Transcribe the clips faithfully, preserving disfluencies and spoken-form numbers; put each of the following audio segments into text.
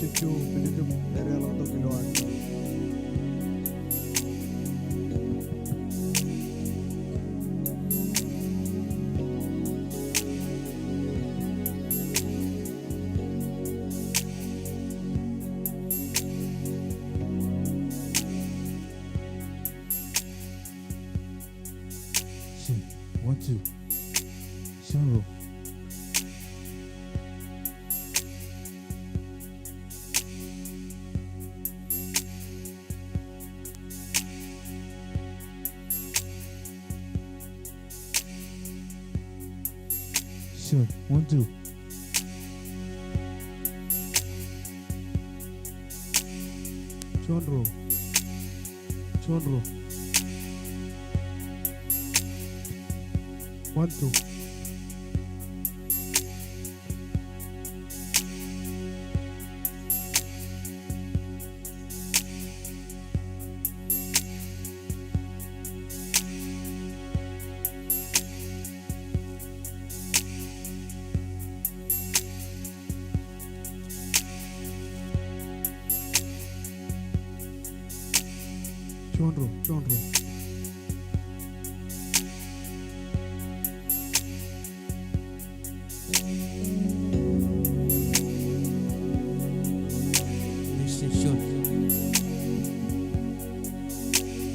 Jejjo, pilitim edeḷọk tok ilo ad. Sir, one, two. Sir. Sir, one, two. Juon ruo. Juon ruo. One, two. Juon ruo, juon ruo.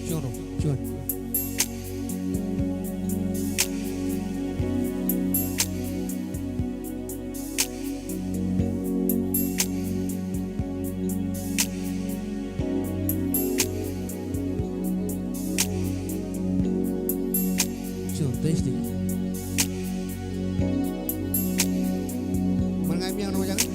Juon ruo, juon. Juon, Thursday. Ṃan ña im iaan ro jañin.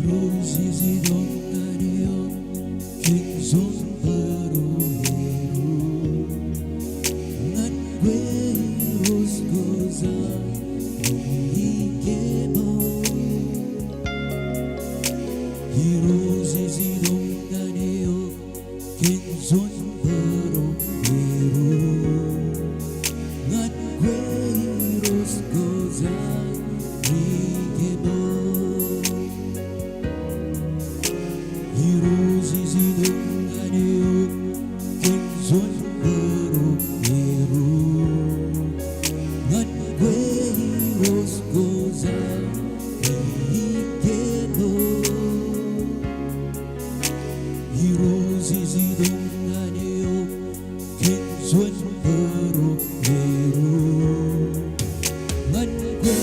Irooj ej itok ñan eok kōn juon bōro Irooj. Ñan kwe Irooj kwōj aikuj kōmool. Irooj ej itok ñan eok kōn juon bōro Irooj. Ñan kwe Irooj kwōj aikuj kōmool. Irooj ej itok ñan eok kōn juon bōro Irooj. Ñan kwe Irooj kwōj aikuj kōmool. Irooj ej itok ñan eok kōn juon bōro Irooj. Ñan kwe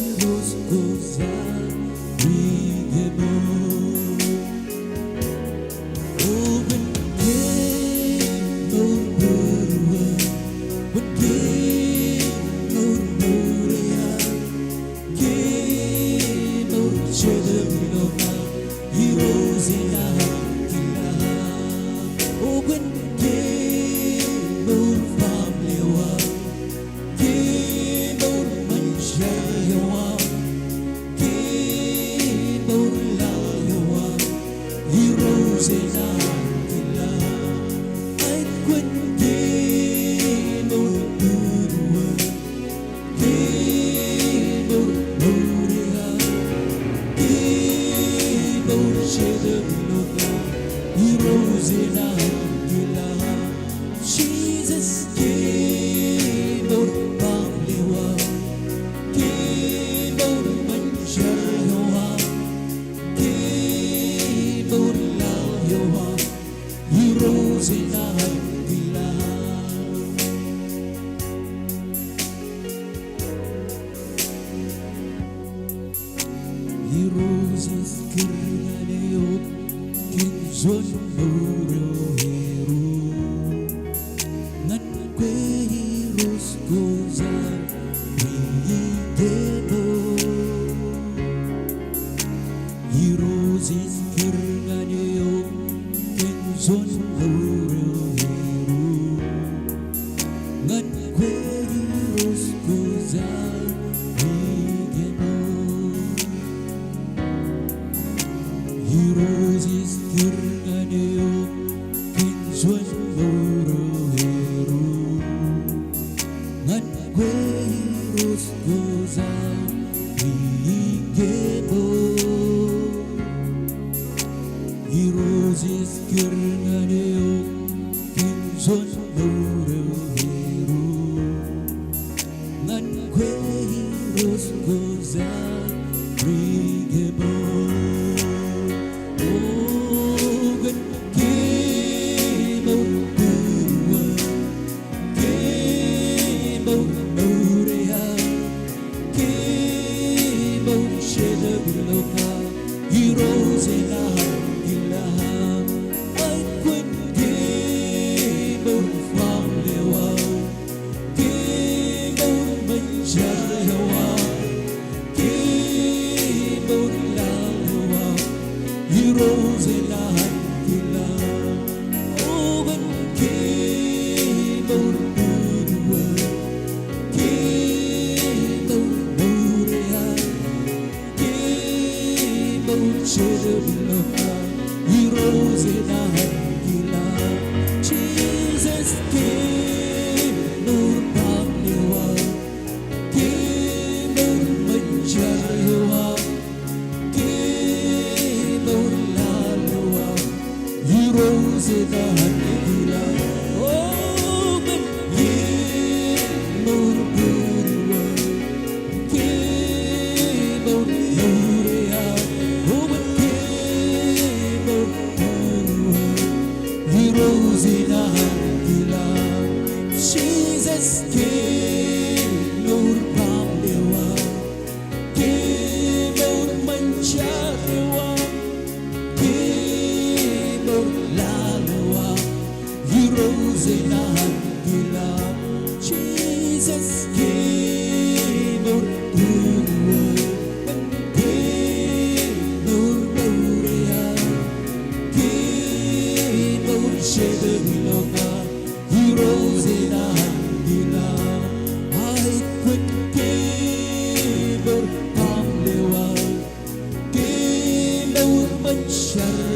Irooj kwōj aikuj kōmool. O kwōn kōmool būruō, kwōn kōmool mour eo aō. Kōmool jetōb ilo ṃae, Irooj enaaj kōḷḷā. O kwōn kōmool family eo aō. Kōmool ṃōn jar eo aō. Kōmool laḷ eo aō. Irooj enaaj kōḷḷā. Aikuj kwōn kōmool būruō. Kōmool mour eo aō. Kōmool jetōb eo aō. Irooj enaaj kōḷḷā. Jisōs kōmool baaṃle eo aō. Kōmool ṃōn jar eo aō. Kōmool laḷ eo aō. Irooj enaaj kōḷḷā. Irooj ej kūr ñan eok kōn juon mour eo Irooj. Ñan kwe Irooj kwōj aikuj kōmool. Irooj ej kūr ñan eok kōn juon mour eo Irooj. Ñan kwe Irooj kwōj aikuj kōmool. Irooj ej kūr ñan eok kōn juon mour eo Irooj. Ñan kwe Irooj kwōj aikuj kōmool. Irooj ej kūr ñan eok kōn juon mour eo Irooj. Ñan kwe Irooj kwōj aikuj kōmool. O kwōn kōmool būruō. Kōmool mour eo aō. Kōmool jetōb eo aō. Irooj enaaj kōḷḷā. Aikuj kwōn kōmool family eo aō. Kōmool ṃōn jar eo aō. Kōmool laḷ eo aō. Irooj enaaj kōḷḷā. O kwōn kōmool būruō. Kōmool mour eo aō. Kōmool jetōb eo aō. Irooj enaaj kōḷḷā. Jisōs kōmool baaṃle eo aō. Kōmool ṃōn jar eo aō. Kōmool laḷ eo aō. Irooj enaaj kōḷḷā. O kwōn kōmool būruō. Kōmool mour eo aō. O kwōn kōmool būruō. Irooj enaaj kōḷḷā. Jisōs kōmool baaṃle eo aō. Kōmool ṃōn jar eo aō. Kōmool laḷ eo aō. Holy Spirit.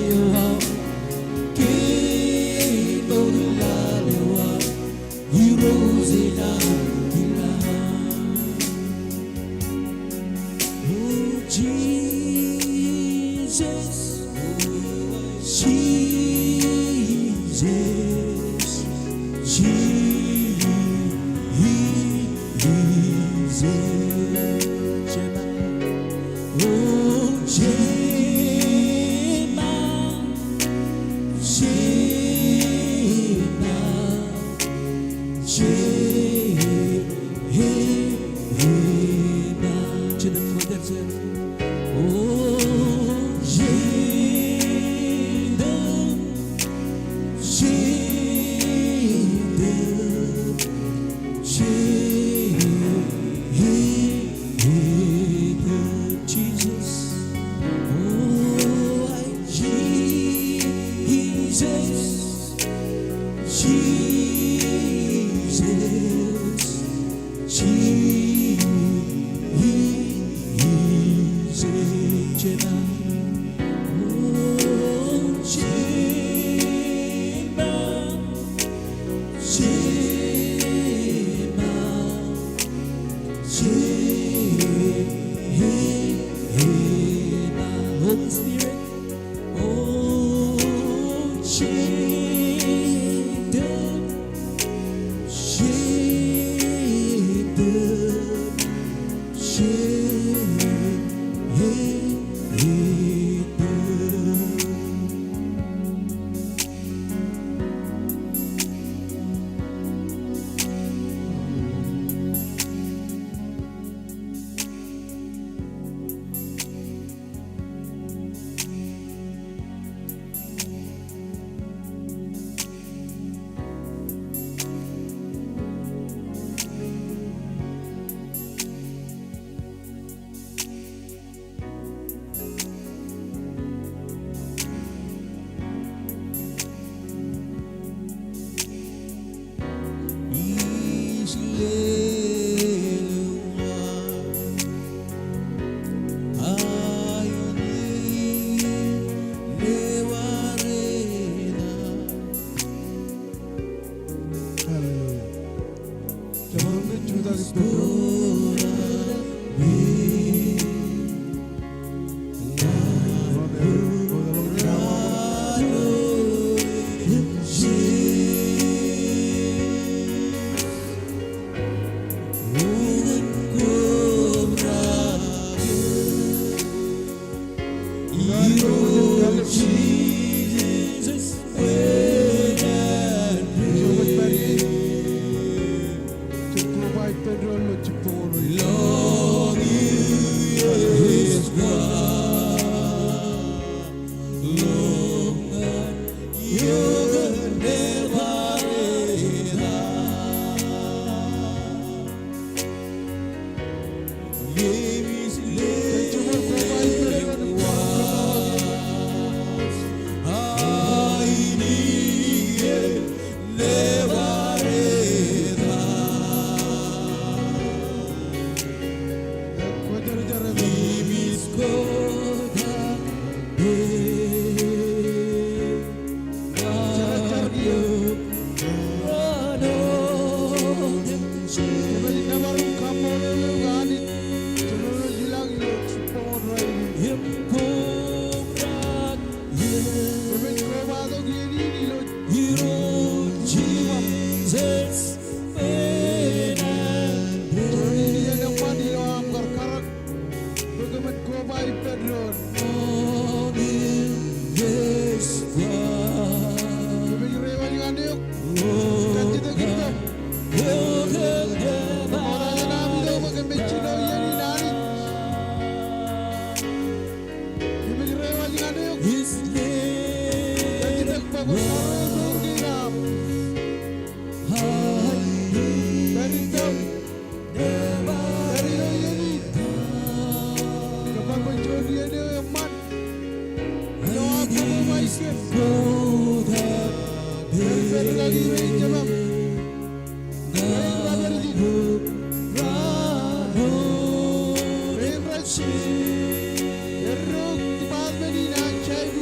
Hallelujah. Bwe kōmij koba ippān doon. Kōmij reiwōj ñan eok. Kajjitōk ippaṃ. Kōmij reiwōj ñan eok. Kajjitōk bwe kwōn mour kein aṃ. Pād ippaṃ. Pād ilo iien in. Kōṃṃan bwe juon iien eo eṃṃan. Ilo aṃ koba ippān. Pād ippaṃ ilo iien in. Rein rej pād ijin. Rein rej erro department in an jai.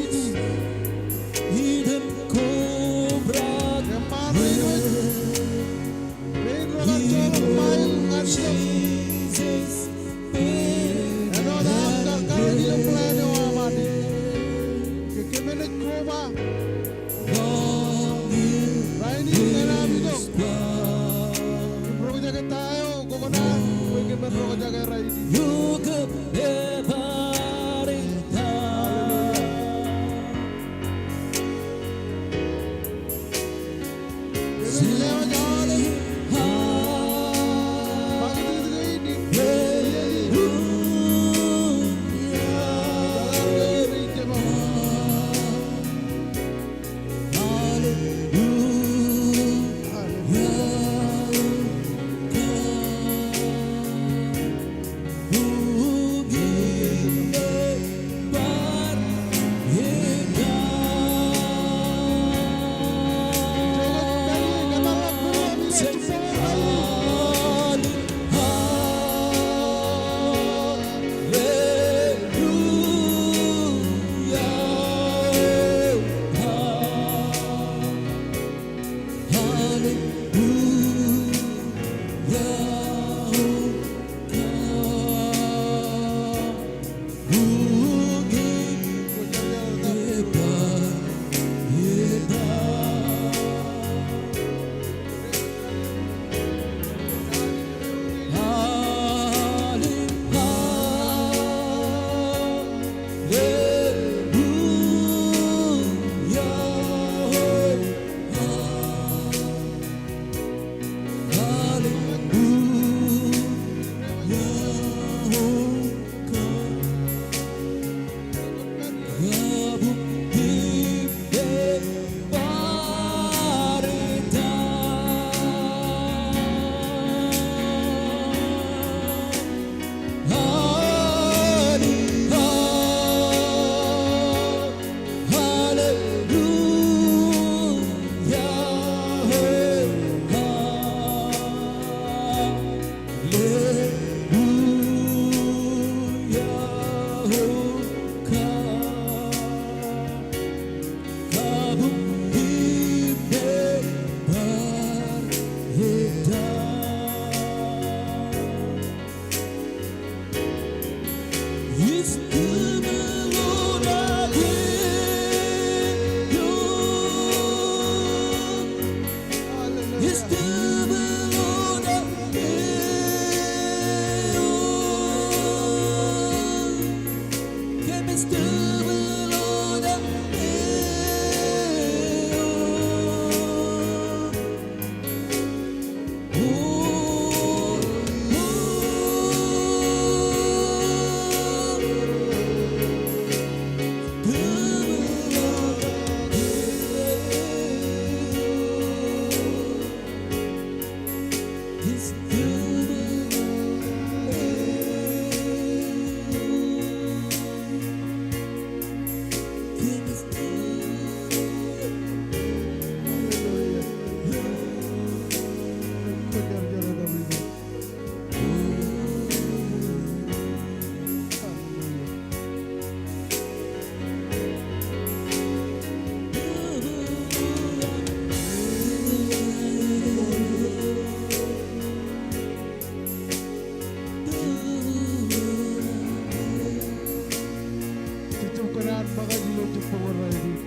Jejjab kōṇaan ṃōkaj ilo jibboñōn rainin.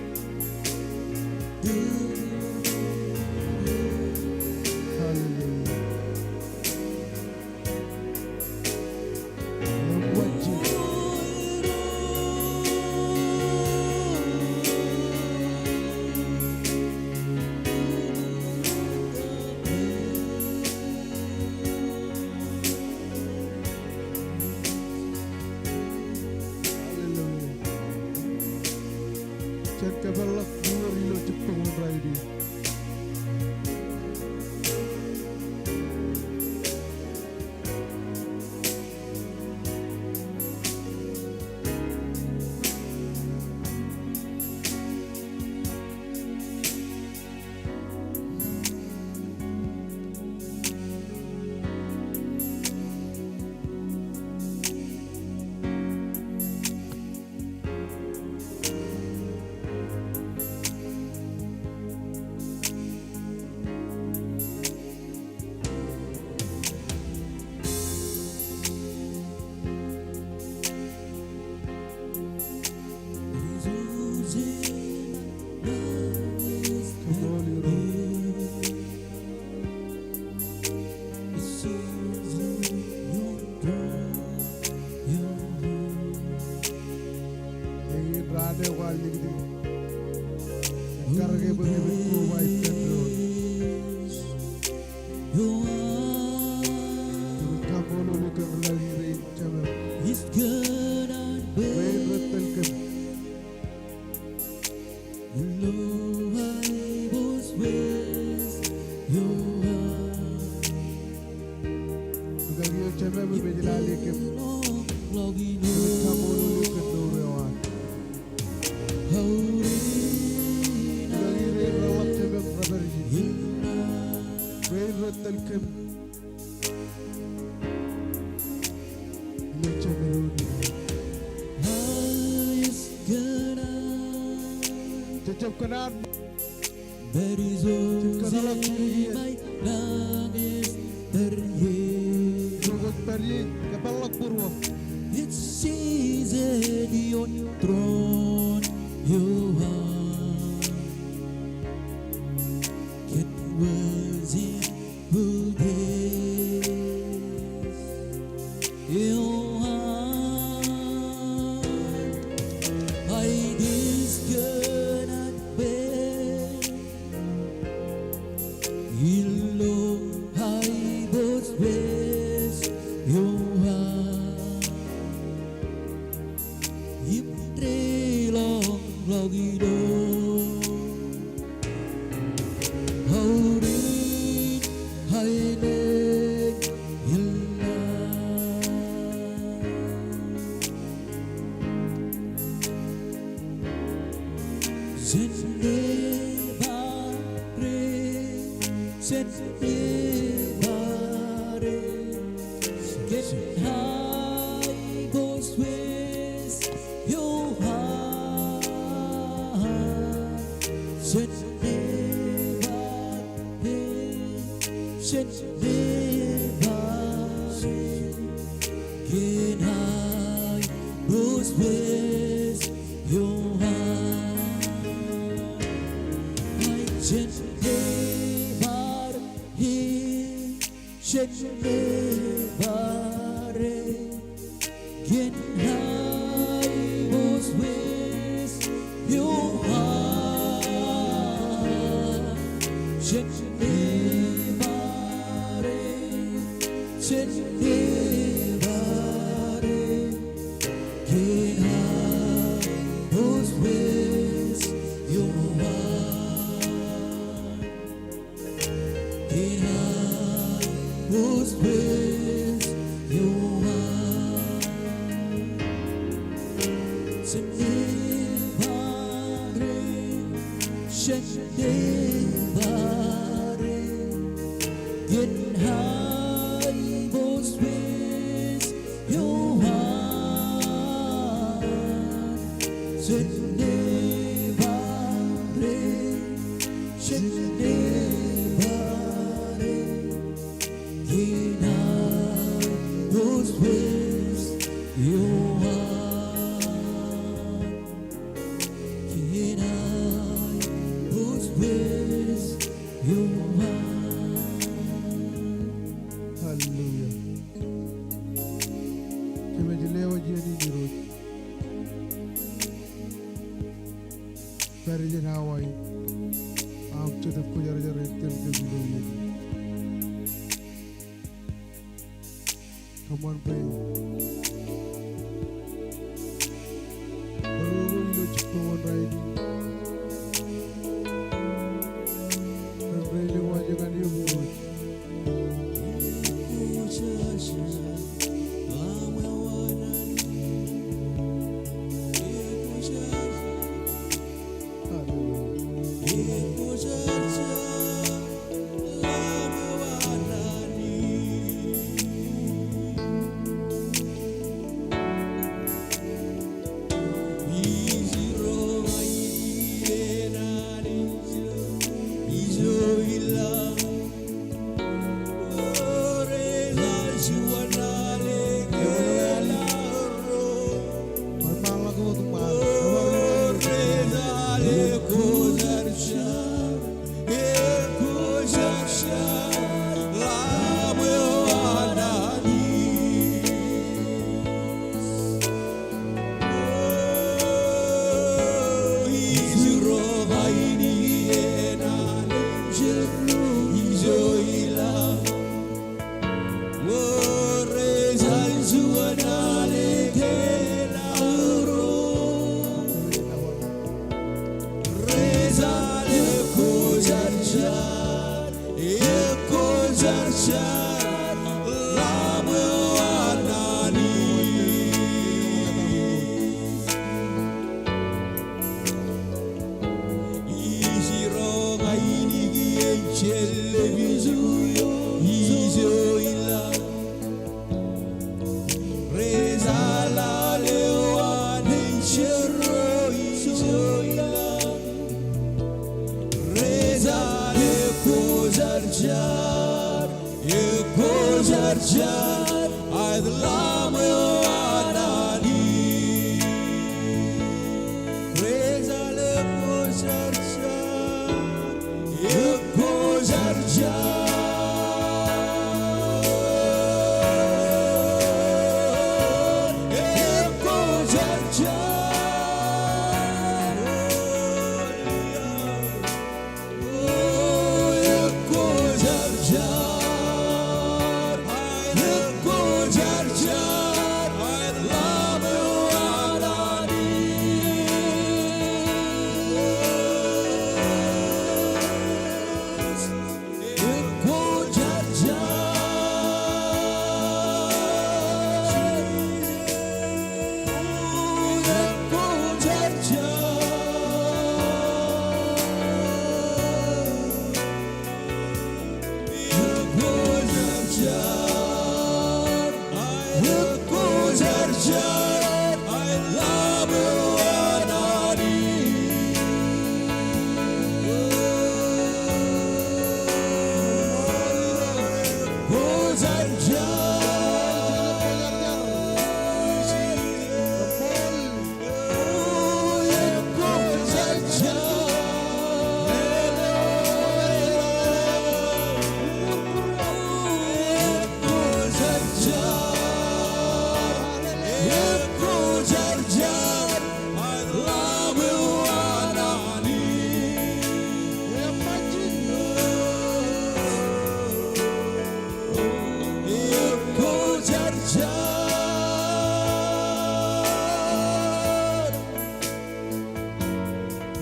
Hallelujah. Hallelujah. Jen kōpeḷḷọk ruo ilo jibboñōn rainin. Eñin raan eo kwaar likūt im karōk e bwe kōmij koba ippān doon. Kōmij kaṃṃoolol eok kōn ri-lale rein, Jemem. Bwe en rej tōl kōm. Rūkaki eo Jemem im ej lale kōm. Kōmij kaṃṃoolol eok kōn mour eo an. Rūkaki rein reḷap Jemem rej pād ijin. Bwe en rej tōl kōm. Ilo Jemem. Jejjab kōṇaan. Jejjab kōṇaan. Ilo kwōj pād ie, kōpeḷḷọk būruōṃ. ḷọk ilo aolep aelōñ eo aṃ. Jen ebar, jen ebar, kōn aiboojoj eo aṃ. Jen ebar, jen ebar, kōn aiboojoj eo aṃ. Jen ebar, jen ebar, kōn aiboojoj eo aṃ. Jen ebar, jen ebar, kōn aiboojoj eo aṃ. Kōn aiboojoj eo aṃ. Jen ebar, jen ebar, kōn aiboojoj eo aṃ. Jen ebar, jen ebar, kōn aiboojoj eo aṃ. Kōn aiboojoj eo aṃ. Hallelujah. Kōmij lewōj iien in Irooj. Pād ijeṇ awa in aṃ Jetōb Kwōjarjar ej tōl kōm ilo iien in. Kōṃṃan bwe bar wōt ilo jibboñōn rainin. Kōn raeleo waj ñan eok Irooj.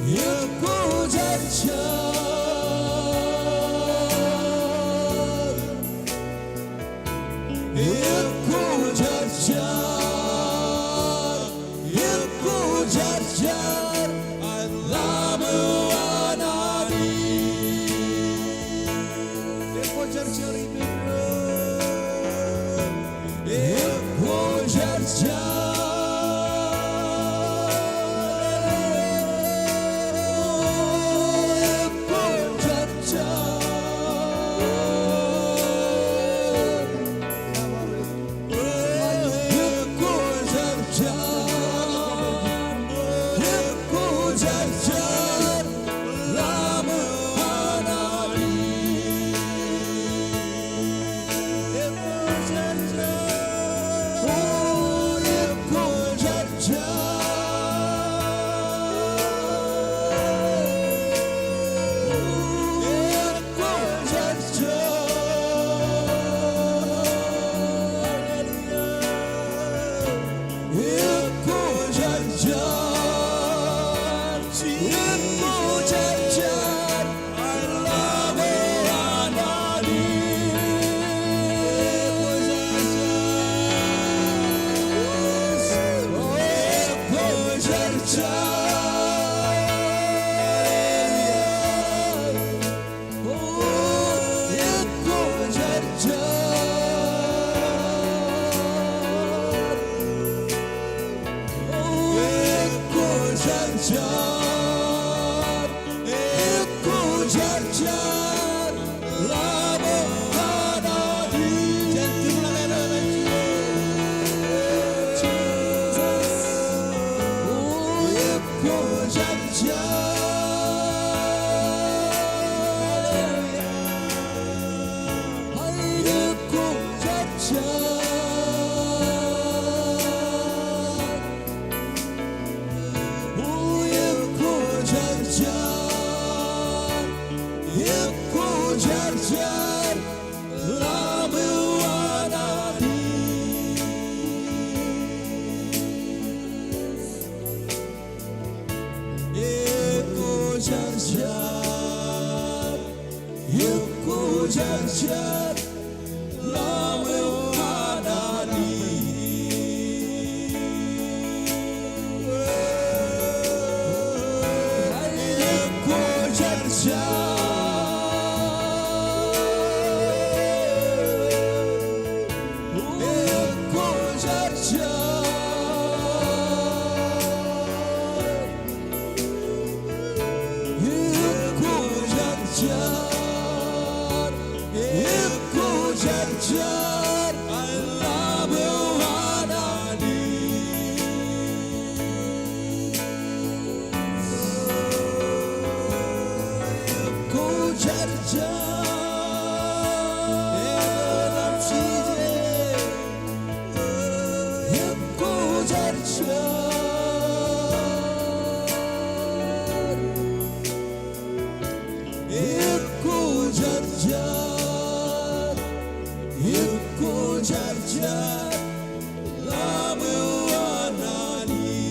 Ekwe jar jar. Ekwe jar jar. Ekwe jar jar. Lamb eo an Anij. Ekwe jar jar. Ekwe jar jar. Ekwe jar jar. Ekwe jar jar. Ekwe jar jar. Lamb eo an Anij.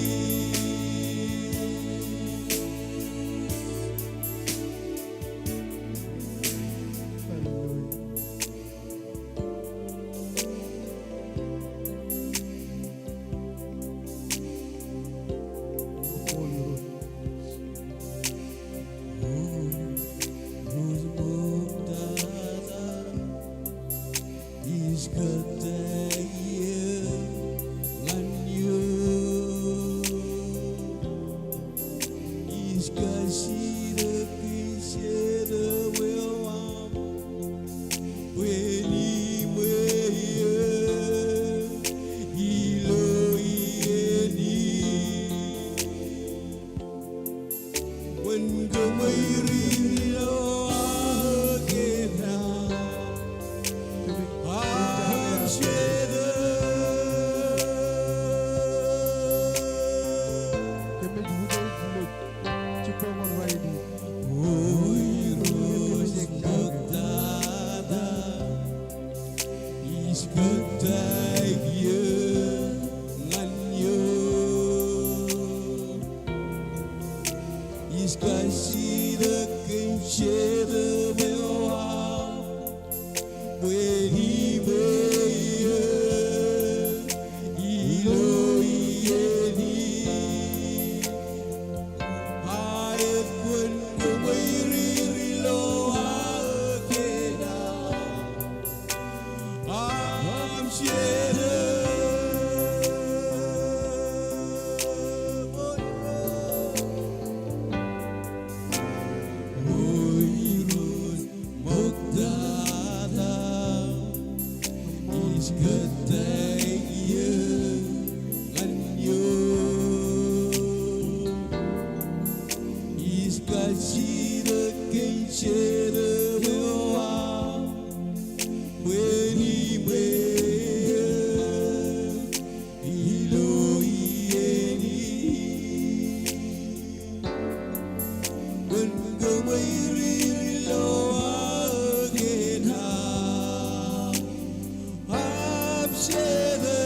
Ij kajjitōk kōn Jetōb eo aō bwe in ṃweiō ilo iien in. Aet kwōn kōṃweir ilo aō kōṇaan. Aṃ Jetōb. O Irooj ṃoktata, ij kōttāik eō ñan eō. Ij kajjitōk kōn Jetōb eo aō bwe in ṃweiō ilo iien in. Kwōn kōṃweir ilo aō kōṇaan. Aṃ Jetōb.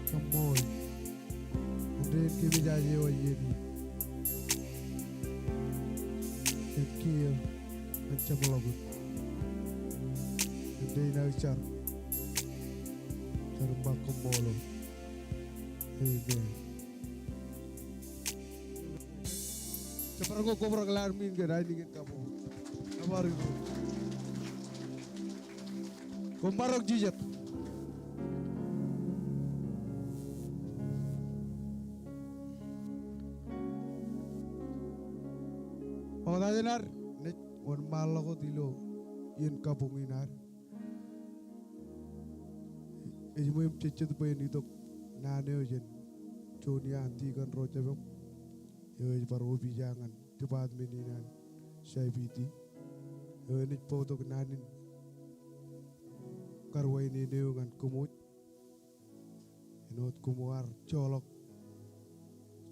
Kaṃṃool. Āindein kōmij aje eo iien in. Ej kiiō ñan jeṃḷọkin. Āindein aō jar. Jar im ba koṃṃool. Amen. Jen bar kobrak laḷ in kōn ainikiōn kabuñ. Koṃ maroñ jijet. Ṃokta jān ad, naaj wōnṃaanḷọk wōt ilo iien kabuñ in ad. Ej ṃool im jejjet bwe en itok naan eo jān juon iaan tikōn ro jabōb eo ej bar opija ñan department in an C I P T. Eo enaaj bōktok naan in karuwainene eo ñan kōmwōj. Āinwōt koṃ ar joḷọk,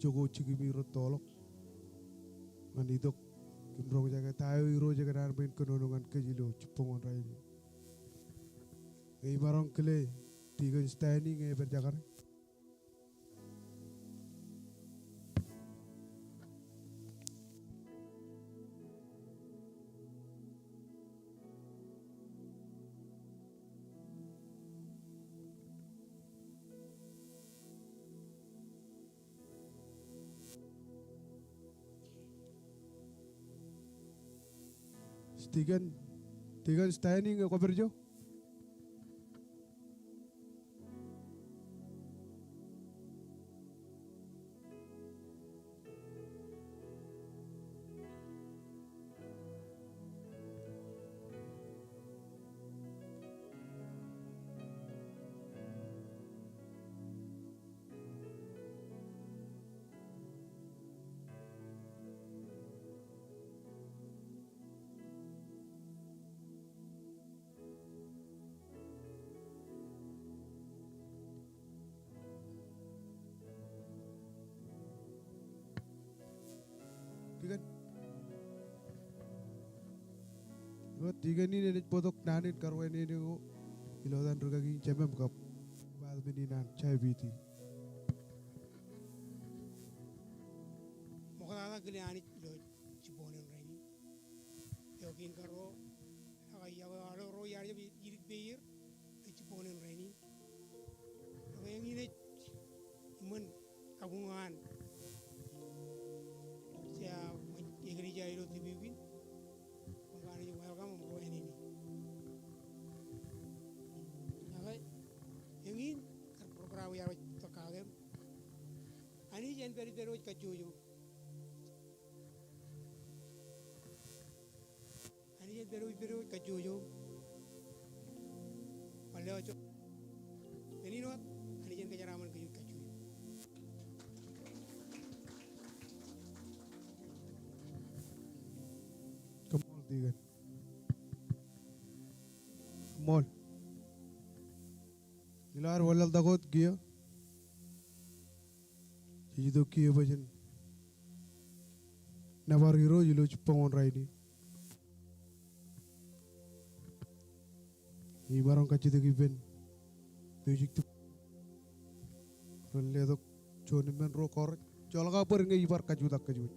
jokwe jikimi rūttoḷọk ñan itok im roñjake ta eo Irooj ekōṇaan bwe en kōnono ñan kōj ilo jibboñōn rainin. Ñe imaroñ kile Deacon Stanley ñe epād jekar. Deacon, Deacon Stanley, ñe kwōpād ijo. Dikon in enaaj bōktok naan in karuwainene ko ilo etan rūkaki in, jemem kab department in an J I P T. Ṃoktata kile Anij ilo jibboñōn rainin. Eo kein karuo, ak eo aolep ro iar jab idik peier ilo jibboñōn rainin. Ak eñin ej iṃōn kabuñ an, ejja, eklejia ilo Tipeukun. Kōm kanooj welcome im ro ānini. Ak eñin kar program iar jab tok kake im Anij en pād ippād wōj kajjojo. Anij en pād ippād wōj kajjojo. Bar lewōj. Men in wōt, Anij en kōjeraaṃṃan kōj kajjojo. Koṃṃool, Deacon. Koṃṃool. Ilo ad wanlaḷtak wōt kiiō, jej itok kiiō bwe jen nōbar Irooj ilo jibboñōn rainin. Imaroñ kajjitōk ippān music tip ren letok juon im men ro chorus. Joḷọk aō bōd ñe ibar kajutak kōj wōj.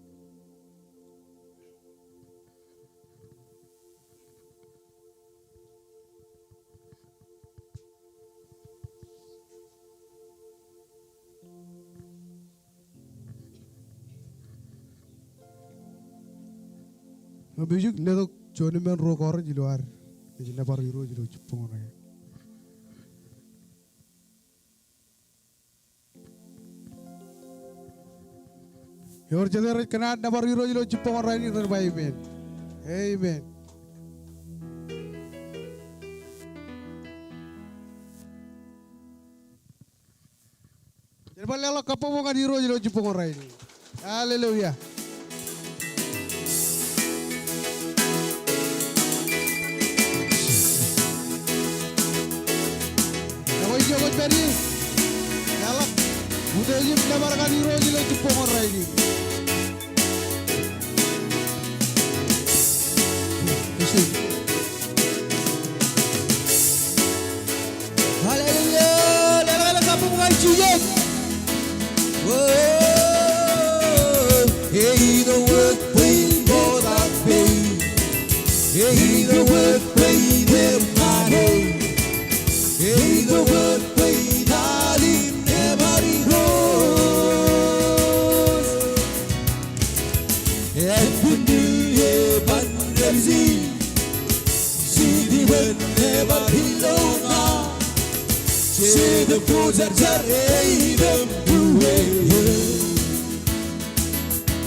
Music, letok juon im men ro chorus ilo ad naaj nōbar Irooj ilo jibboñōn rainin. Ewōr jete rej kōṇaan nōbar Irooj ilo jibboñōn rainin ren ba amen. Amen. Jen bar leḷọk kabbokbok ñan Irooj ilo jibboñōn rainin. Hallelujah. Ekwe, ijo kwōj pād ie, leḷọk utiej im nōbar ñan Irooj ilo jibboñōn rainin. Hallelujah. Leḷọk, leḷọk kabbokbok ñan Jisōs. O, ej itok wōt bwe in ṃokta pein. Ej itok wōt bwe in eṃṃan eō. Ej itok wōt bwe in al im nōbar Irooj. Āinwōt ṃwiin eban dāpiji, Jetōb Kwōjarjar, Jetōb Kwōjarjar, Jetōb Kwōjarjar, Jetōb Kwōjarjar, Jetōb Kwōjarjar, Jetōb Kwōjarjar.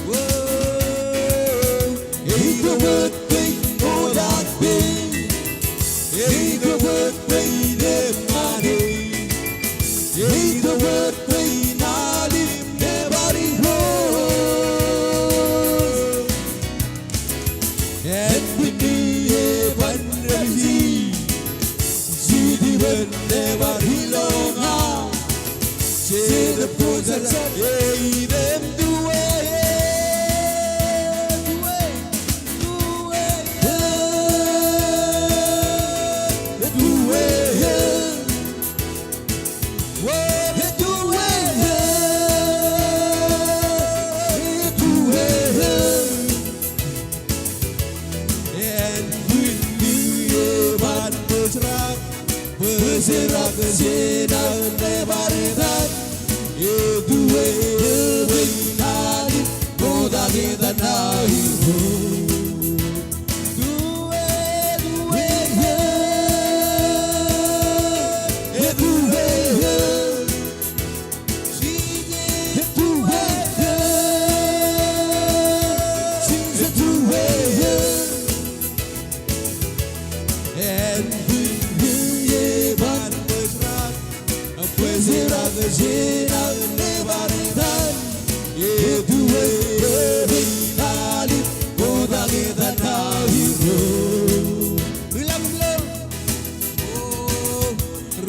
Wōo, ej itok wōt bwe in ṃokta pein. Ej itok wōt bwe in eṃṃan eō. Ej itok wōt bwe in al im nōbar Irooj. Āinwōt ṃwiin eban dāpiji, Jetōb Kwōjarjar, Jetōb Kwōjarjar, Jetōb Kwōjarjar, Jetōb Kwōjarjar, Jetōb Kwōjarjar.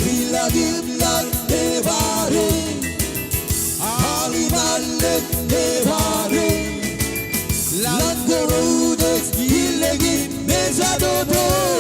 Ri-lọtip ḷọk nōbar e, aḷ im allōñ nōbar e, ḷọk ko ro utiej, ilōñ im mejatoto.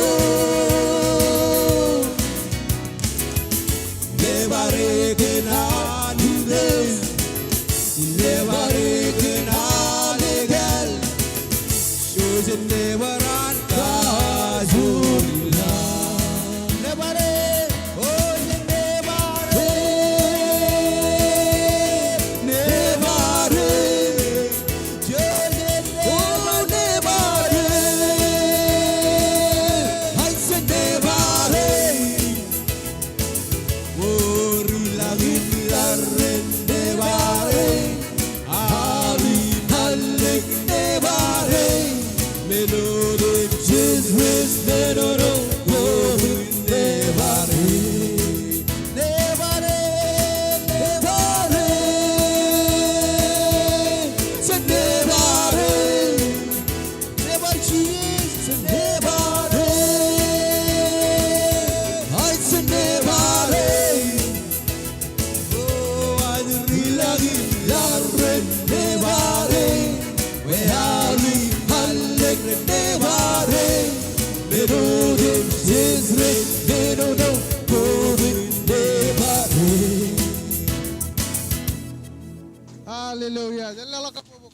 Hallelujah. Jen leḷọk kabbokbok.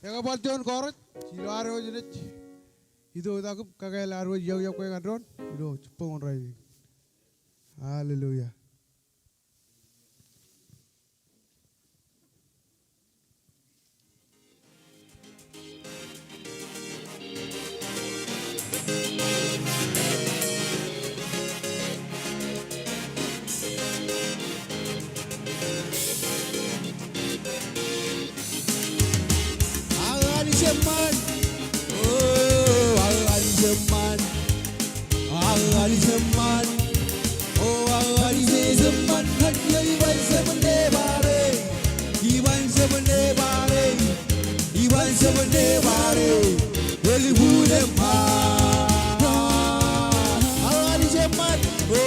Ekwe bar juon chorus ilo ad wōj naaj itok itak im kakāāl ad wōj iọkiọkwe ñan doon ilo jibboñōn rainin. Hallelujah. Ak Anij eṃṃan. O, ak Anij eṃṃan. Ak Anij eṃṃan. O, ak Anij eṃṃan. Ñan iban seven ne bar e. Iban seven ne bar e. Iban seven ne bar e. Elukkuun eṃṃan. Ak Anij eṃṃan. O,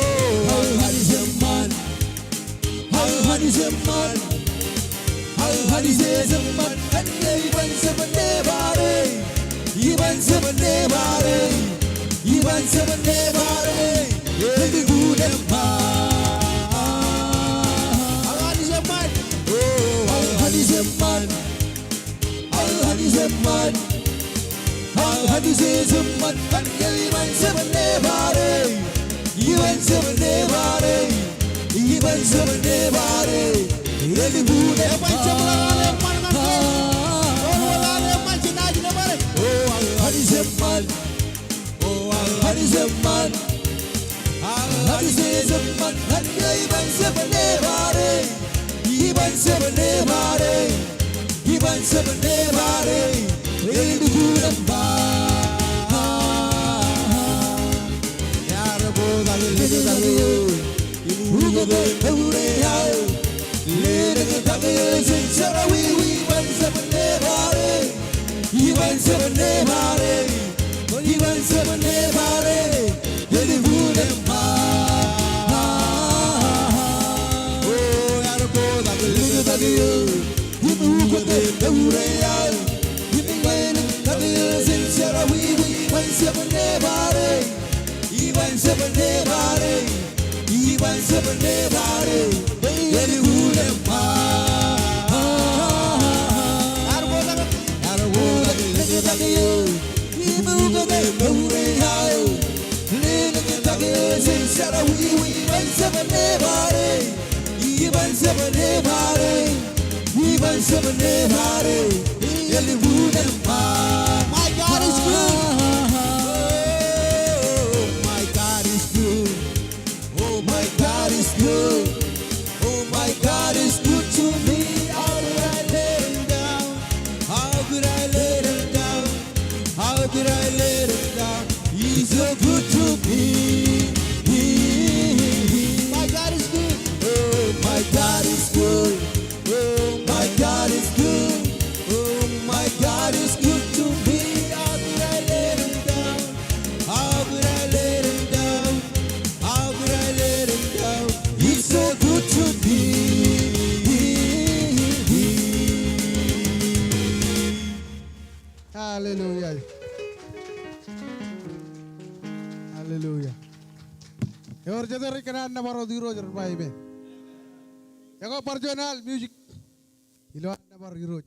ak Anij eṃṃan. Ak Anij eṃṃan. Ak Anij eṃṃan. Ñan iban seven ne bar e. Iban seven ne bar e. Iban seven ne bar e. Elukkuun eṃṃan. Ak Anij eṃṃan. O, ak Anij eṃṃan. Ak Anij eṃṃan. Ak Anij eṃṃan. Ñan iban seven ne bar e. Iban seven ne bar e. Iban seven ne bar e. Elukkuun eṃṃan. O, ak Anij eṃṃan. O, ak Anij eṃṃan. Ak Anij eṃṃan. Ñan iban seven ne bar e. Iban seven ne bar e. Iban seven ne bar e. Elukkuun eṃṃan. Ear bōk ak likūt ak eō im ukōte mour eo aō. Likūt ak eō jān jerọwiwi. Iban seven ne bar e. Iban seven ne bar e. Iban seven ne bar e. Elukkuun eṃṃan. O, ear bōk ak likūt ak eō im ukōte mour eo aō. Im likūt ak eō jān jerọwiwi. Iban seven ne bar e. Iban seven ne bar e. Iban seven ne bar e. Elukkuun eṃṃan. Ear bōk ak, ear bōk ak likūt ak eō im ukōte mour eo aō. Likūt ak eō jān jerọwiwi. Iban seven ne bar e. Iban seven ne bar e. Iban seven ne bar e. Elukkuun eṃṃan. My God is good. Oh, my God is good. Oh, my God is good. Oh, my God is good to me. How could I let him down? How could I let him down? How could I let him down? He's so good to me. My God is good. Oh, my God is good. Oh, my God is good. Oh, my God is good to me. How could I let him down? How could I let him down? How could I let him down? He's so good to me. Hallelujah. Hallelujah. Ewōr jete rej kōṇaan nōbar wōt Irooj ren ba amen. Ekwe bar juon al music ilo an nōbar Irooj.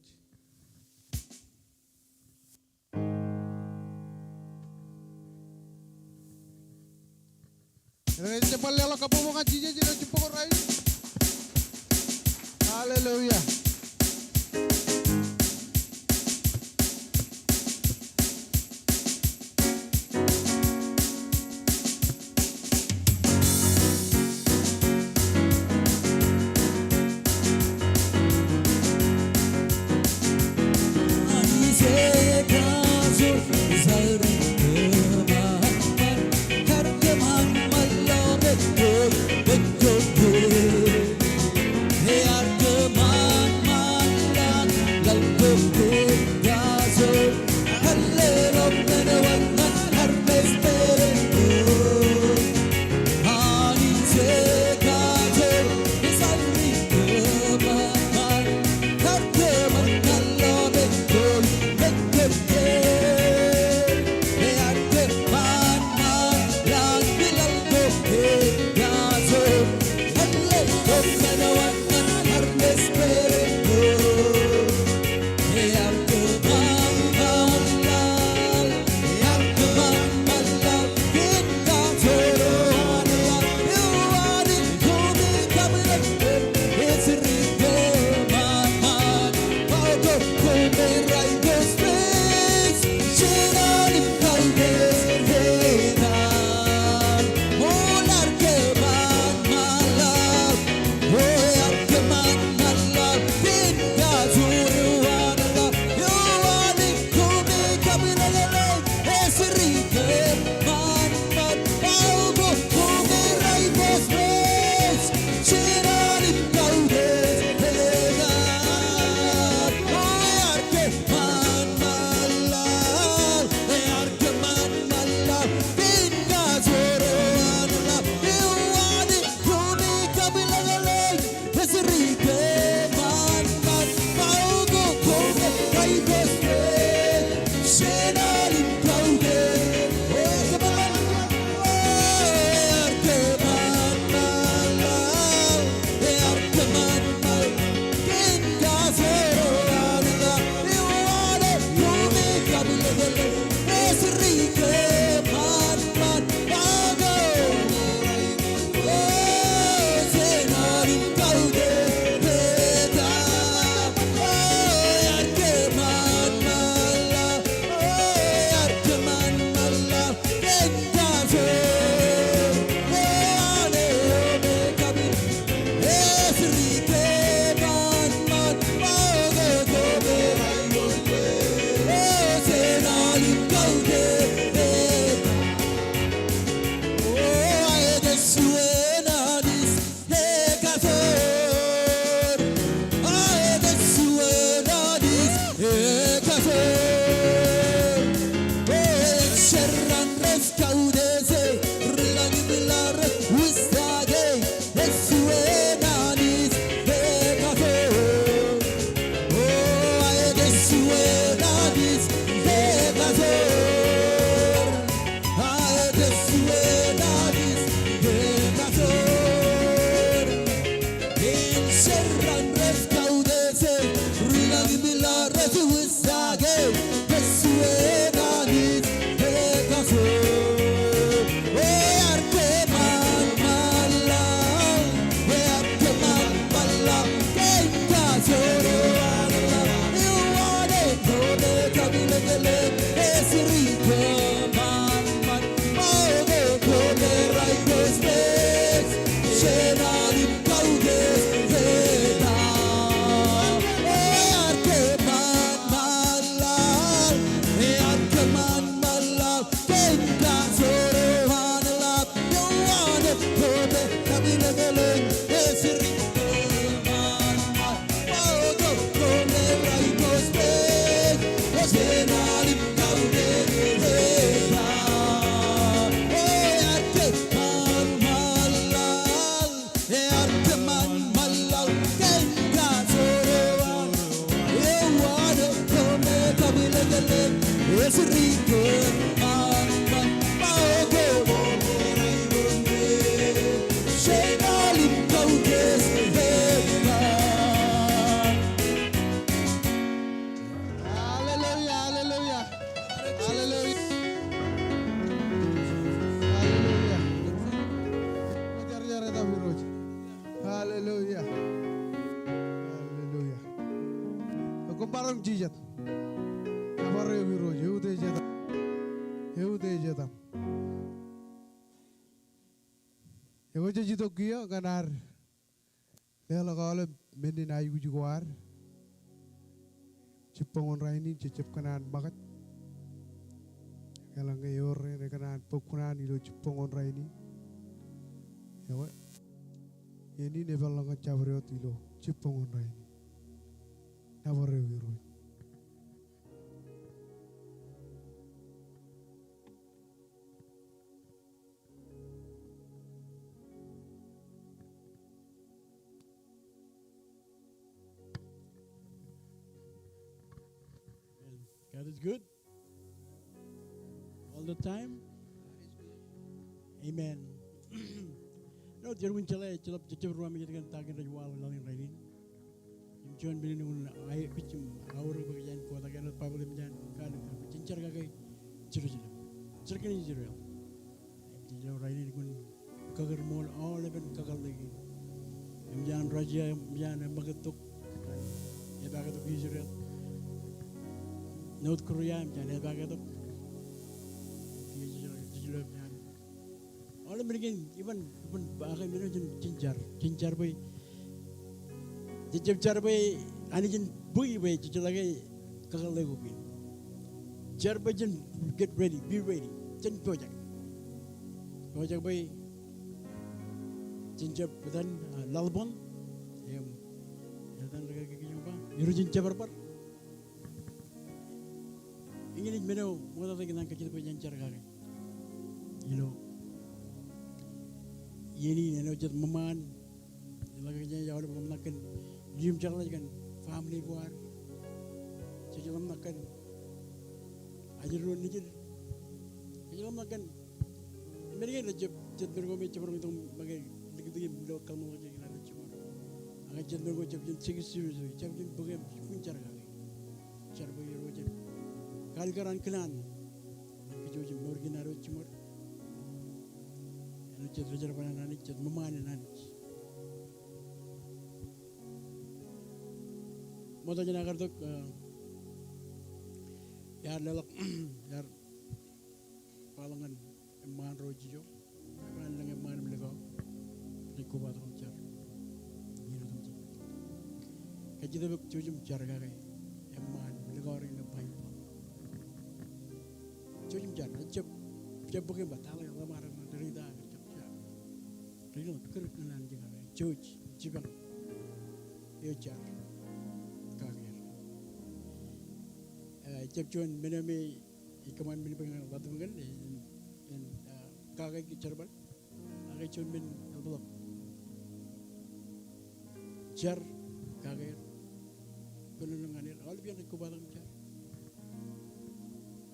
Ej bar leḷọk kabbokbok ñan Jisōs ilo jibboñōn rainin. Hallelujah. Jijet. Nōbar eok Irooj, eutiej etaṃ. Eutiej etaṃ. Ekwe jej itok kiiō kōn ad leḷọk aolep men in aikuj ko ad. Jibboñōn rainin jejjab kōṇaan ṃōkaj. Eḷaññe ewōr rein ekōṇaan bōk kuṇaan ilo jibboñōn rainin, ekwe iien in epeḷḷọk ñan jabdewōt ilo jibboñōn rainin. Nōbar eok Irooj. Well, God is good. All the time. Amen. Āinwōt iien in jeḷā, jeḷā, jejjab ruwamāejet kōn ta kein rej waḷọk laḷ in rainin. Im juon men in, aikuj im aorōk bwe kōjeañ kotak āinwōt Baibōḷ emōj an kaalikkar bwe jen jar kake Jerusalem. Jar kōn Israel. Im jej lo rainin kōn kakōrmool aolepen kakōḷḷe kein. Emōj an Russia, emōj an eṃṃakūt tok, epaak tok Israel. North Korea, emōj an epaak tok. Jej lo, jej lo emōj an Aolep men kein, iban, iban, ak men eo jen, jen jar, jen jar bwe, jejjab jar bwe Anij en bōk bwe jejeḷā ke kakōḷḷe ko kein. Jar bwe jen get ready, be ready. Jen pojak. Pojak bwe jen jab etan, ah, laḷ buñ. Im, etan rikaki kijoñ ba. Irooj en jabdewōt. Eñin ej men eo ṃoktata kōn an kajjitōk bwe jen jar kake. Ilo iien in āinwōt jet ṃōṃaan, ilo kōjeañ aolep ḷōmṇak kōn limjekḷaj kōn family ko ad. Jej ḷōmṇak kōn ajri ro nejid. Jej ḷōmṇak kōn men kein rej jab, jet men ko me jab roñ itok make likūti im ilo kōṃṃan ḷọk jān rej jiṃor. Ak jet men ko jab jen take it serious, jab jen bōk im kwōn jar kake. Jar bwe Irooj en kaalikkar an kōṇaan ñan kōj im mour kein ad wōj jiṃor. Āinwōt jet rijerbal an Anij, jet ṃōṃaan an Anij. Ṃokta jān aō kar tok, ah, iar leḷọk, iar kwaḷọk ñan eṃṃaan ro jijo. Ak an lōñ eṃṃaan im likao, rej kobatok im jar. Iien otemjej. Kajjitōk bwe jouj im jar kake eṃṃaan im likao rein ilo Baibōḷ. Jouj im jar, ejjab, ejjab bōk im ba, ta ḷe ḷōṃaro, rej ta, ejjab jar. Rej kar kōṇaan jar kake, jouj, jipañ. Eo jar kake er. Eh, ejjab juon men eo me ij kōṃṃan men bwe ñan ḷaddik ñan, en, en, ah, kake jerbal. Ak ej juon men eḷapḷọk. Jar kake er. Kōnono ñan er. Aolep iien rej kobatok im jar.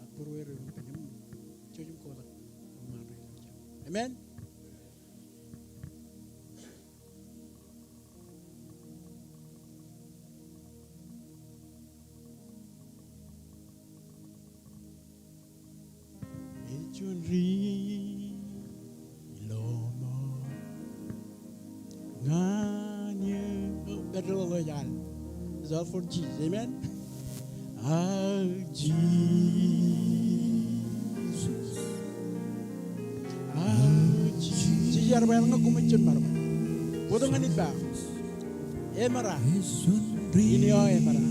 Ak būrueir ren ippān im jouj im kotak. Amen. Ej juon ri lọmọọr ñan eō. Oh, that little ej al. It's all for Jesus. Amen. Aō Jisōs. Aō Jisōs. Jisōs ear ba eḷaññe koṃij jab maroñ, bōktok ñan ippa, emera. Ineo emera.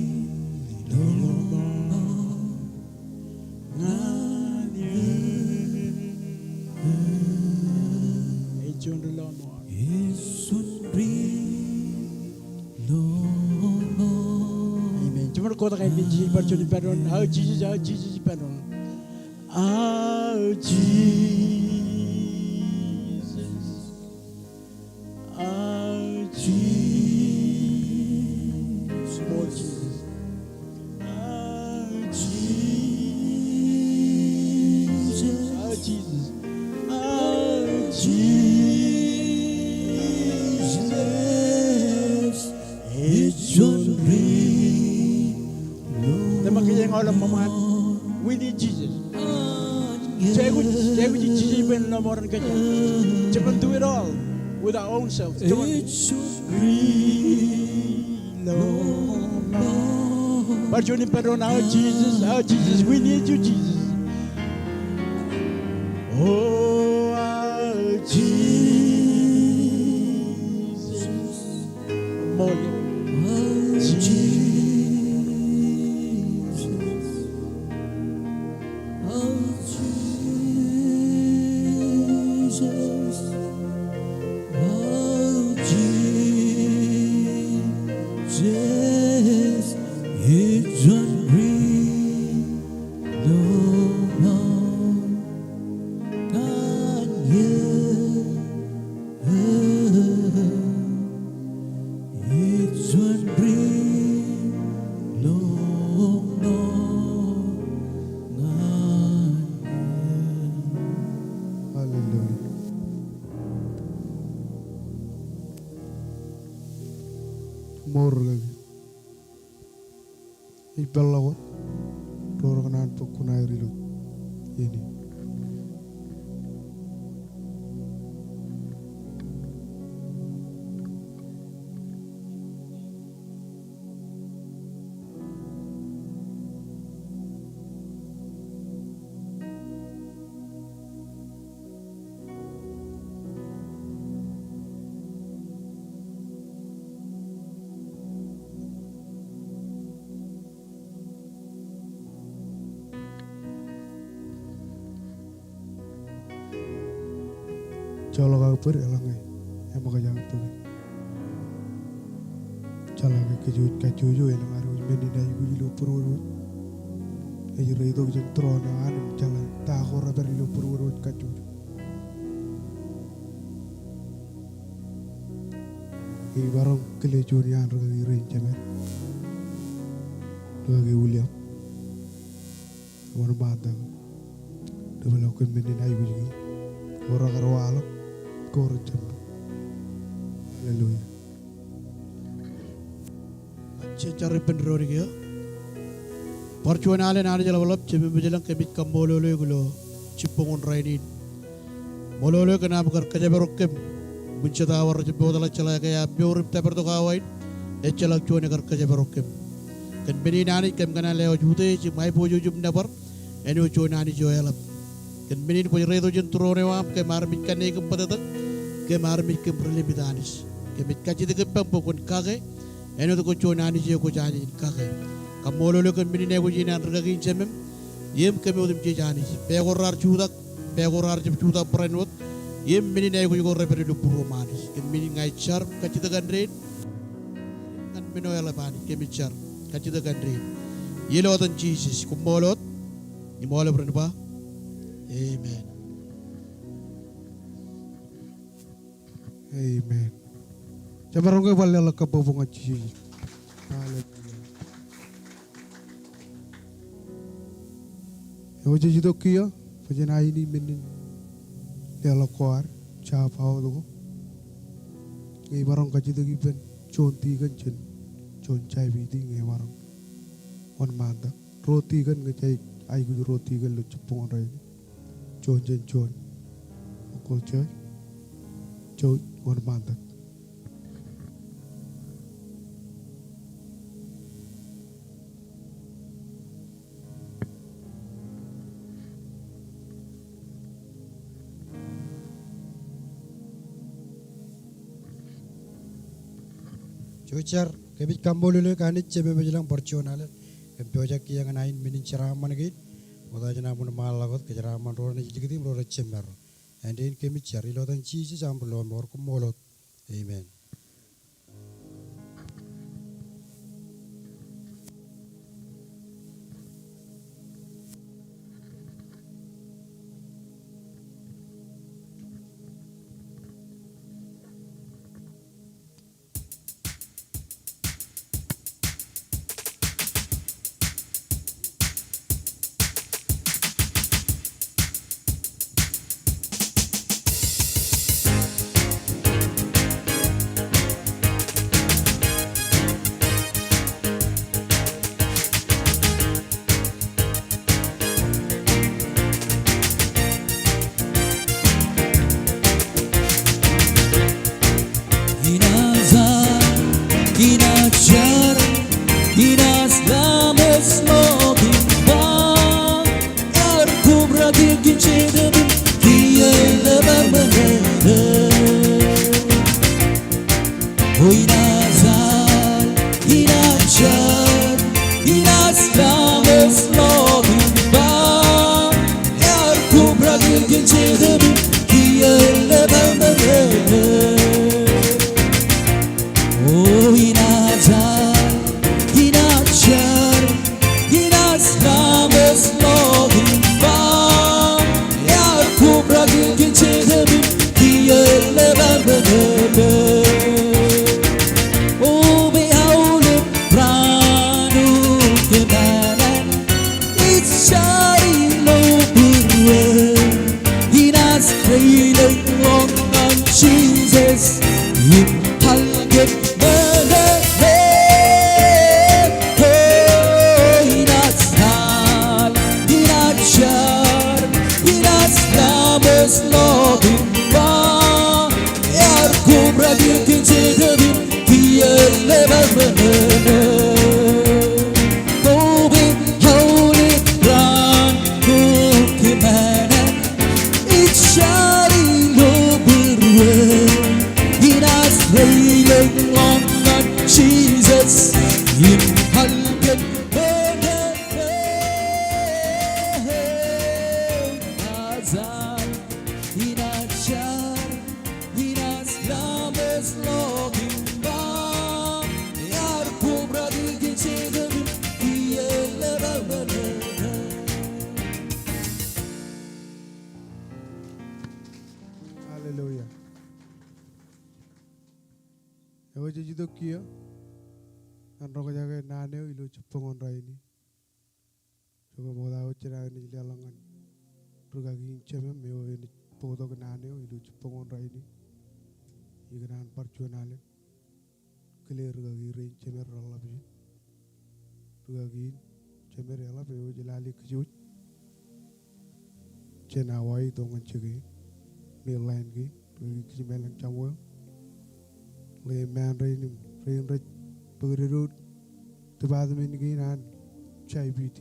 Ej juon ri lọmọọr. Amen. Jeṃḷọk kotak āindein Jisōs bar juon ippān doon. Aō Jisōs, aō Jisōs ippān doon. Aō Jisōs. Aō Jisōs. Aō Jisōs. Aō Jisōs. Aō Jisōs. Aō Jisōs. Ej juon ri. Tōmak kōjeañ aolep ṃōṃaan. We need Jesus. Jej aikuj, jej aikuj Jisōs ippān lọmọọren kōj. Jeban do it all with our own self. Jeban. Ri lọmọọr. Bar juon ippān doon, our Jesus, our Jesus, we need you, Jesus. Oh, our Jesus. More. Jesus. Oh, Jesus. Oh, Jesus, ij juon ri ḷoñ ñan eō. Ij juon ri ḷoñ ñan eō. Hallelujah. Mour rikaki. Ij peḷḷọk wōt ro rekōṇaan bōk kuṇaer ilo iien in. Joḷọk aō bōd eḷaññe eṃōkaj aō bōke. Jeḷā ke kōj wōj kajjojo elōñ ad wōj men in aikuj ilo būruod wōj. Ej reitok jān tūroon eo an im jeḷā ta ko rej pād ilo būruod wōj kajjojo. Imaroñ kile juon iaan rikaki rein jemed. Rikaki William. Wōnṃaantak. Develop kōn men in aikuj kiiō. Ko rekar waḷọk, ko rej jab. Hallelujah. Jen jar ippān doon kiiō. Bar juon alen Anij eḷapḷap, Jemem ilo lañ, kōmij kaṃṃoolol eok ilo jibboñōn rainin. Ṃool eok kōn aṃ kar kōjparok kōm. Ṃōn jet awa rej mootḷọk jeḷā ke ear mour im tōpartok awa in, ejjeḷọk juon ekar kōjparok kōm. Kōn men in Anij kōm kōṇaan lewōj utiej im aiboojoj im nōbar, āinwōt juon Anij eo eḷap. Kōn men in kwōj reitok jān tūroon eo aṃ, kōm armej kanniōk im bōtōktōk, kōm armej kōm ri limit Anij. Kōmij kajjitōk ippaṃ bwe kwōn kake, āinwōt kwōj juon Anij eo kwōj Anij in kake. Kaṃṃoolol eok kōn men in aikuj in an rikaki in Jemem, im kōm otemjej Anij. Pā ko raar jutak, pā ko raar jab jutak barāinwōt, im men in aikuj ko rej pād ilo būruōṃ Anij. Kōn men in ña ij jar, kajjitōk āindein, ñan men eo eḷap Anij, kōmij jar, kajjitōk āindein. Ilo etan Jisōs, koṃṃool wōt, im aolep ren ba, amen. Amen. Jemaroñ ke bar leḷọk kabbokbok ñan Jisōs. Hallelujah. Eo jej itok kiiō, bwe jen aini men in leḷọk ko ad jab aotok ko. Ñe imaroñ kajjitōk ippān juon tikōn jān juon jab iti ñe imaroñ wōnṃaantak. Ruo tikōn ñe jej aikuj ruo tikōn ilo jibboñōn rainin. Juon jān juon. Ko jej, jej wōnṃaantak. Jar, kōmij kaṃṃoolol eok Anij Jemem ilo lañ bar juon alen kōm pojak kiiō ñan ain men in jeraaṃṃan kein. Ṃokta jān am wōnṃaanḷọk wōt, kōjeraaṃṃan ro rej jilkinḷọk im ro rej jemād. Āindein kōmij jar ilo etan Jisōs am ri lọmọọr, koṃṃool wōt. Amen. Hallelujah. Ewōr jej itok kiiō ñan rokjake naan eo ilo jibboñōn rainin. Jokwe ṃokta wōt jenaaj leḷọk ñan rūkaki in jemem eo enaaj bōktok naan eo ilo jibboñōn rainin. Ikōṇaan bar juon alen kile rūkaki rein jemed reḷḷap ijin. Rūkaki in jemed eḷap eo ej lale kōj wōj jān Hawaii itok ñan jikin. Ṇe ḷain kein, rūkaki Kijimeḷañ Samuel. Ḷe eṃṃaan rein im rein rej bōk deḷọñ department kein an J I P D.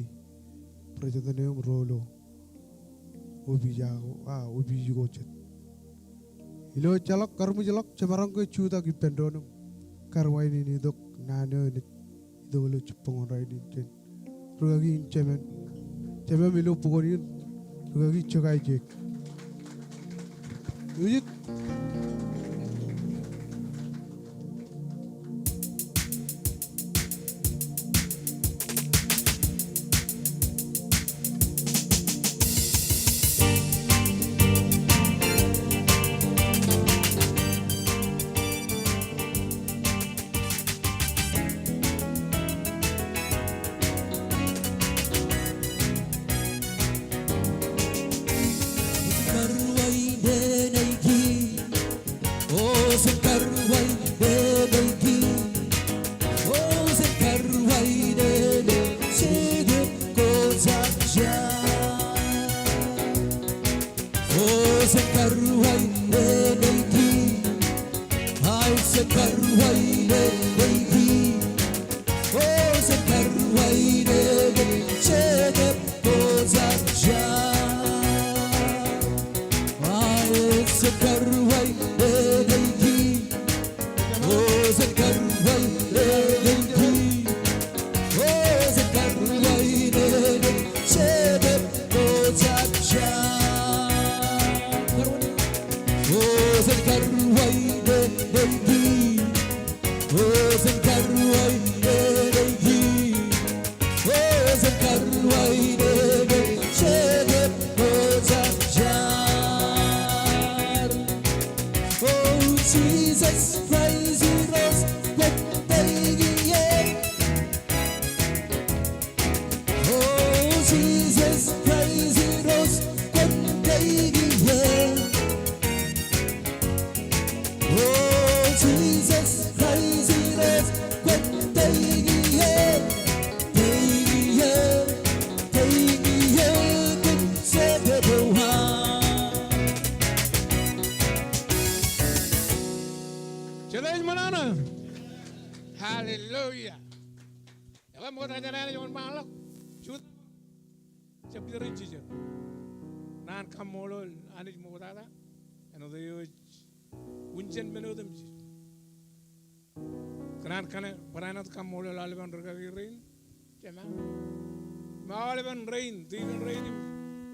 Bar jete ṇe im ro ilo opiij ko, a, opiij ko jet. Ilo ejjeḷọk, kar ṃwijḷọk, jemaroñ ke jutak ippān doon im kar wāween in itok naan eo enaaj itok ilo jibboñōn rainin jān rūkaki in jemān, jemān ilo bukwōn in, rūkaki Jokai Jek. Ujit. Jet ej ṃōṇōṇō. Hallelujah. Ekwe ṃokta jān eo ej wōnṃaanḷọk. Jut. Jab jar in jijet. Naan kaṃṃoolol Anij ṃoktata. Āinwōt eo ej wūn jān men otemjej. Kōṇaan kōṇaan barāinwōt kaṃṃoolol aolepen rūkaki rein. Jema. Im aolepen rein, tikōn rein im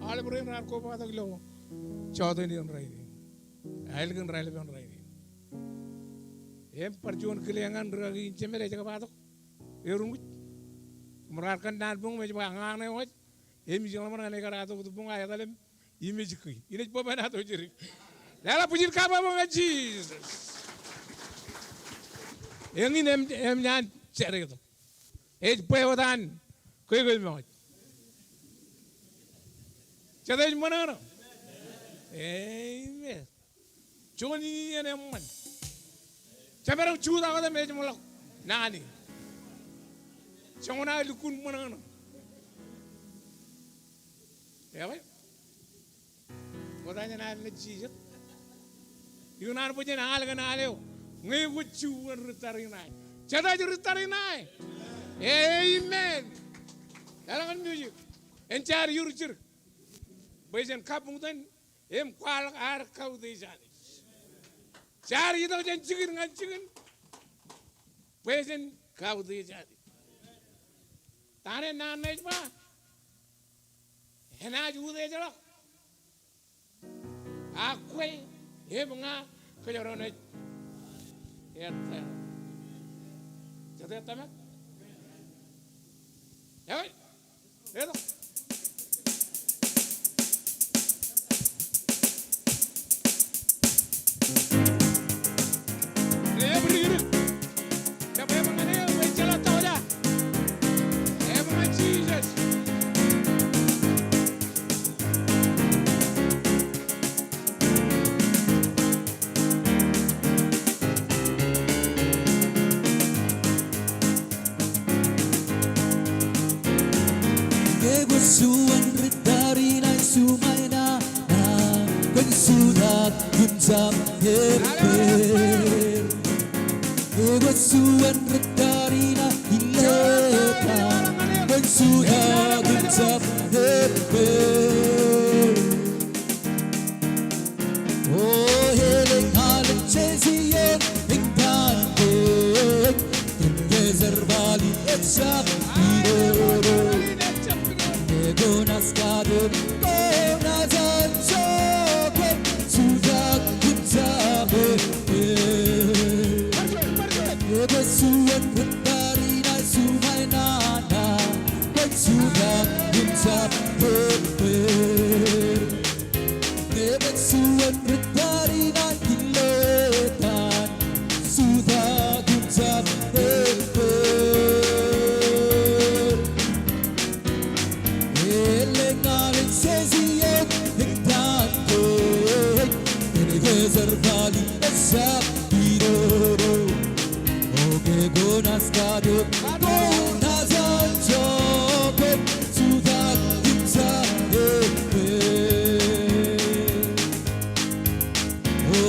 aolep rein raar kobatok ilo joteen in rainin. Aelōñ in raelepen rainin. Im bar juon kile ñan rūkaki in jemed ej kōbatok. Eruṃwij. Im raar kōnnaan boñ im ej ba ña ṇe wōj. Im ij ḷōmṇak ñan ekar atok tok boñ a etal im im ej kwi. Inaaj bōb āinwōt eo jidik. Leḷọk bwijin kabbokbok ñan Jisōs. Eñin em, eñin an jar etok. Ej bwe wōt an kweikwemooj. Jet ej ṃōṇōṇō. Amen. Juon iien eṃṃan. Jemaroñ jutak wōt im ej ṃōḷọk naan in. Joñan aō lukkuun ṃōṇōṇō. Ewi. Ṃokta jān al ṇe jijet. Ikōṇaan bwe jen al kōn al eo ñe kwōj juon ri tariṇae. Jete ej ri tariṇae. Amen. Eḷaññe music en jaar iur jidik bwe jen kabuñtōn im kwaḷọk ad kautiej Anij. Jaar itok jān jikin ñan jikin bwe jen kautiej Anij. Ta ṇe naan ṇe ej ba enaaj utiejḷọk. Ak kwe im ña kōjro naaj ettā. Jete tōmak? Ewi. Eto. Ewi, ewi. Ewi, ewi, ewi, ewi, ewi, ewi, ewi, ewi, Jisōs. Ke kwōn juon ri tariṇae juṃae nana, kwōn jutak im jab eppāer. Ke kwōn juon ri tariṇae ilo etan, kwōn jutak im jab eppāer. O, elōñ alen Jesi eñ, eñ ippān kein, kōn ke jerbal in ejjab idodo. Ke koṇaaj katak, koṇaaj anjọ, kwōn jutak im jab eppāer. Ke kwōn juon ri tariṇae juṃae nana, kwōn jutak im jab eppāer. Ke kwōn juon ri tariṇae ilo etan, jutak im jab eppāer. Elōñ alen Jesi eñ, eñ ippān kein, kōn ke jerbal in ejjab idodo. O, ke koṇaaj katak, koṇaaj anjọ, kwōn jutak im jab eppāer. O,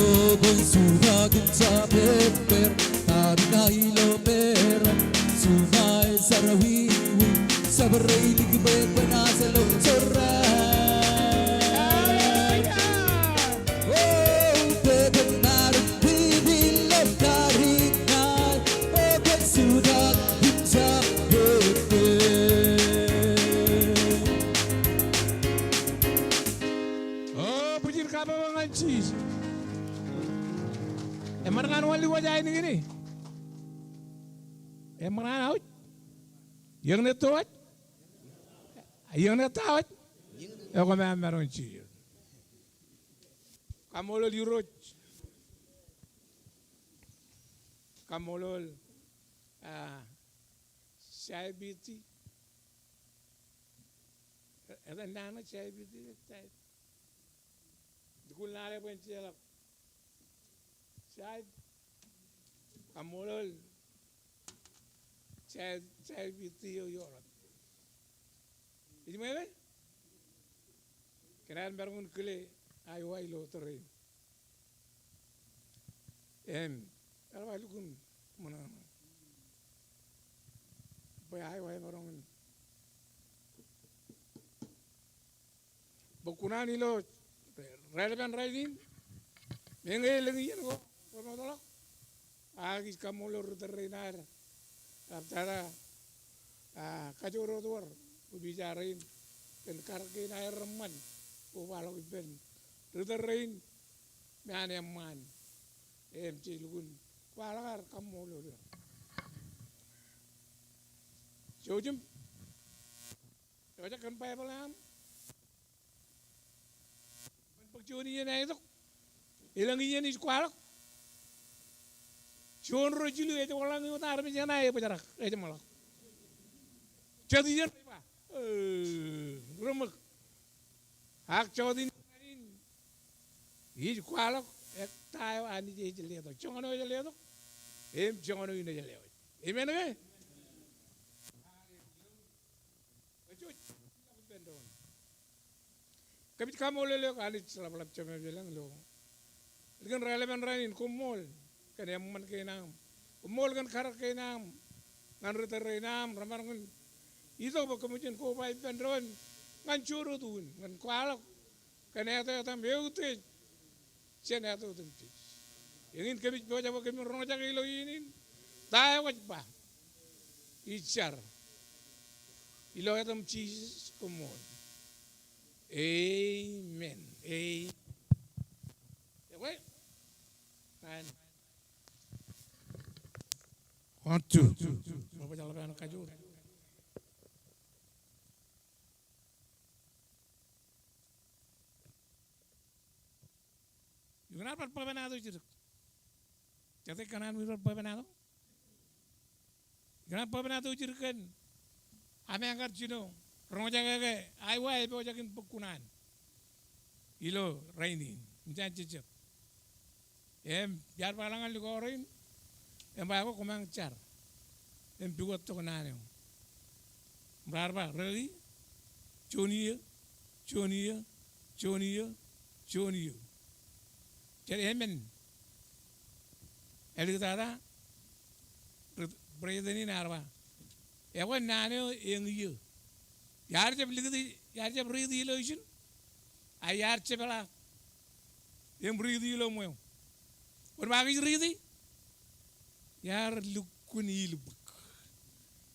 kwōn jutak im jab eppāer, tariṇae ilo peran, juṃae jerọwiwi, jabdewōt bwe kwōnaaj lo jorrāān. O, bwe kwōn maroñ bwidil ilo tariṇae, o, kwōn jutak im jab eppāer. O, bwijin kabbokbok ñan Jisōs. Eṃṃan ñan wanlōñ wōj ainikinie? Eṃṃan ñan aoj? Eñṇe to wōj? Eñṇe ta wōj? Ekwe, maroñ Jisōs. Kaṃṃoolol Irooj. Kaṃṃoolol, ah, C I P T. Etan naan C I P T, C I P T. Lukkuun lale bwe en jeorḷọk. Jab kaṃṃoolol jab, jab itiō ioḷọk. Ij ṃōj ke? Kōn aer maroñ in kile awa ilo tōre in. Im, eḷap aō lukkuun ṃōṇōṇō bwe awa emaroñ in bōk kuṇaan ilo raelep in rainin. Meñe elōñ iien ko remootḷọk, ak ij kaṃṃoolol ri tōre in aer, eḷaptata, a, kajjojo wōt wōr, opija rein, kōn kar kein aer reṃṃan, kobaḷọk ippān ri tōre in, me an eṃṃaan, im jej lukkuun kwaḷọk ad kaṃṃoolol eok. Jouj im eo, ejjab kōn Baibōḷ eo aṃ. Bōk juon iien ej itok. Elōñ iien ij kwaḷọk. Juon ro jilu ej waḷọk wōt armej eṇ aō ebōjrak, ej ṃōḷọk. Jet iien rej ba, e, reṃōk. Ak jọteen in ij kwaḷọk ekta eo Anij ej letok. Joñan eo ej letok. Im joñan eo in ej lewōj. Amen ke? Kōmij kaṃṃoolol eok Anij ḷapḷap Jemem ilañ ilo likin raelep in rainin, koṃṃool kōn eṃṃan kein aṃ. Koṃṃool kōn karōk kein aṃ ñan ri tōl rein aṃ remaroñ in itok bwe koṃij koba ippān doon ñan jodot unin ñan kwaḷọk kōn etetam eutiej jān eto otemjej. Eñin kōmij pojak bwe kōmin roñjake ilo iien in ta eo kwōj ba ij jar ilo etaṃ Jisōs, koṃṃool. Amen. Amen. Ekwe. Amen. One, two. Ṃokta ḷap eo an kajoor. Ikōṇaan bar bwebwenato jidik. Jete kōṇaan bar bwebwenato? Ikōṇaan bwebwenato jidik kōn ameañ kar jino roñjake ke awa epojak in bōk kuṇaan ilo rainin im jān jejjet. Im iar ba ḷọk ñan likao rein im ba, ekwe koṃ jar im pukot tok naan eo. Im raar ba, rikaki, juon iiō, juon iiō, juon iiō, juon iiō. Jen emen. Āliktata, ri-, president in ear ba, ekwe naan eo eñiiō. Iar jab likūti, iar jab riiti ilo ijin, a iar jepḷaak im riiti ilo ṃweo. Kwōn ba kōj riiti? Iar lukkuun ilbōk.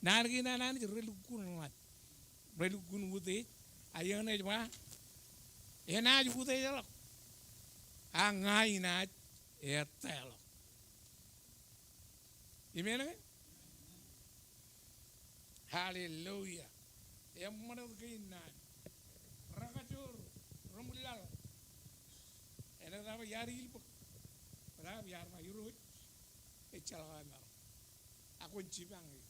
Naan kein an Anij relukkuun ḷap. Relukkuun utiej, a eñin ej ba, enaaj utiejḷọk. A ña inaaj ettā ḷọk. Amen ke? Hallelujah. Eṃṃan wōt kein naan. Rekajoor, reṃwilaḷ. Āinwōt aō ba iar ilbōk. Bōtab iar ba Irooj, ejjeḷọk aō maroñ. Ak kwōn jipañ eō.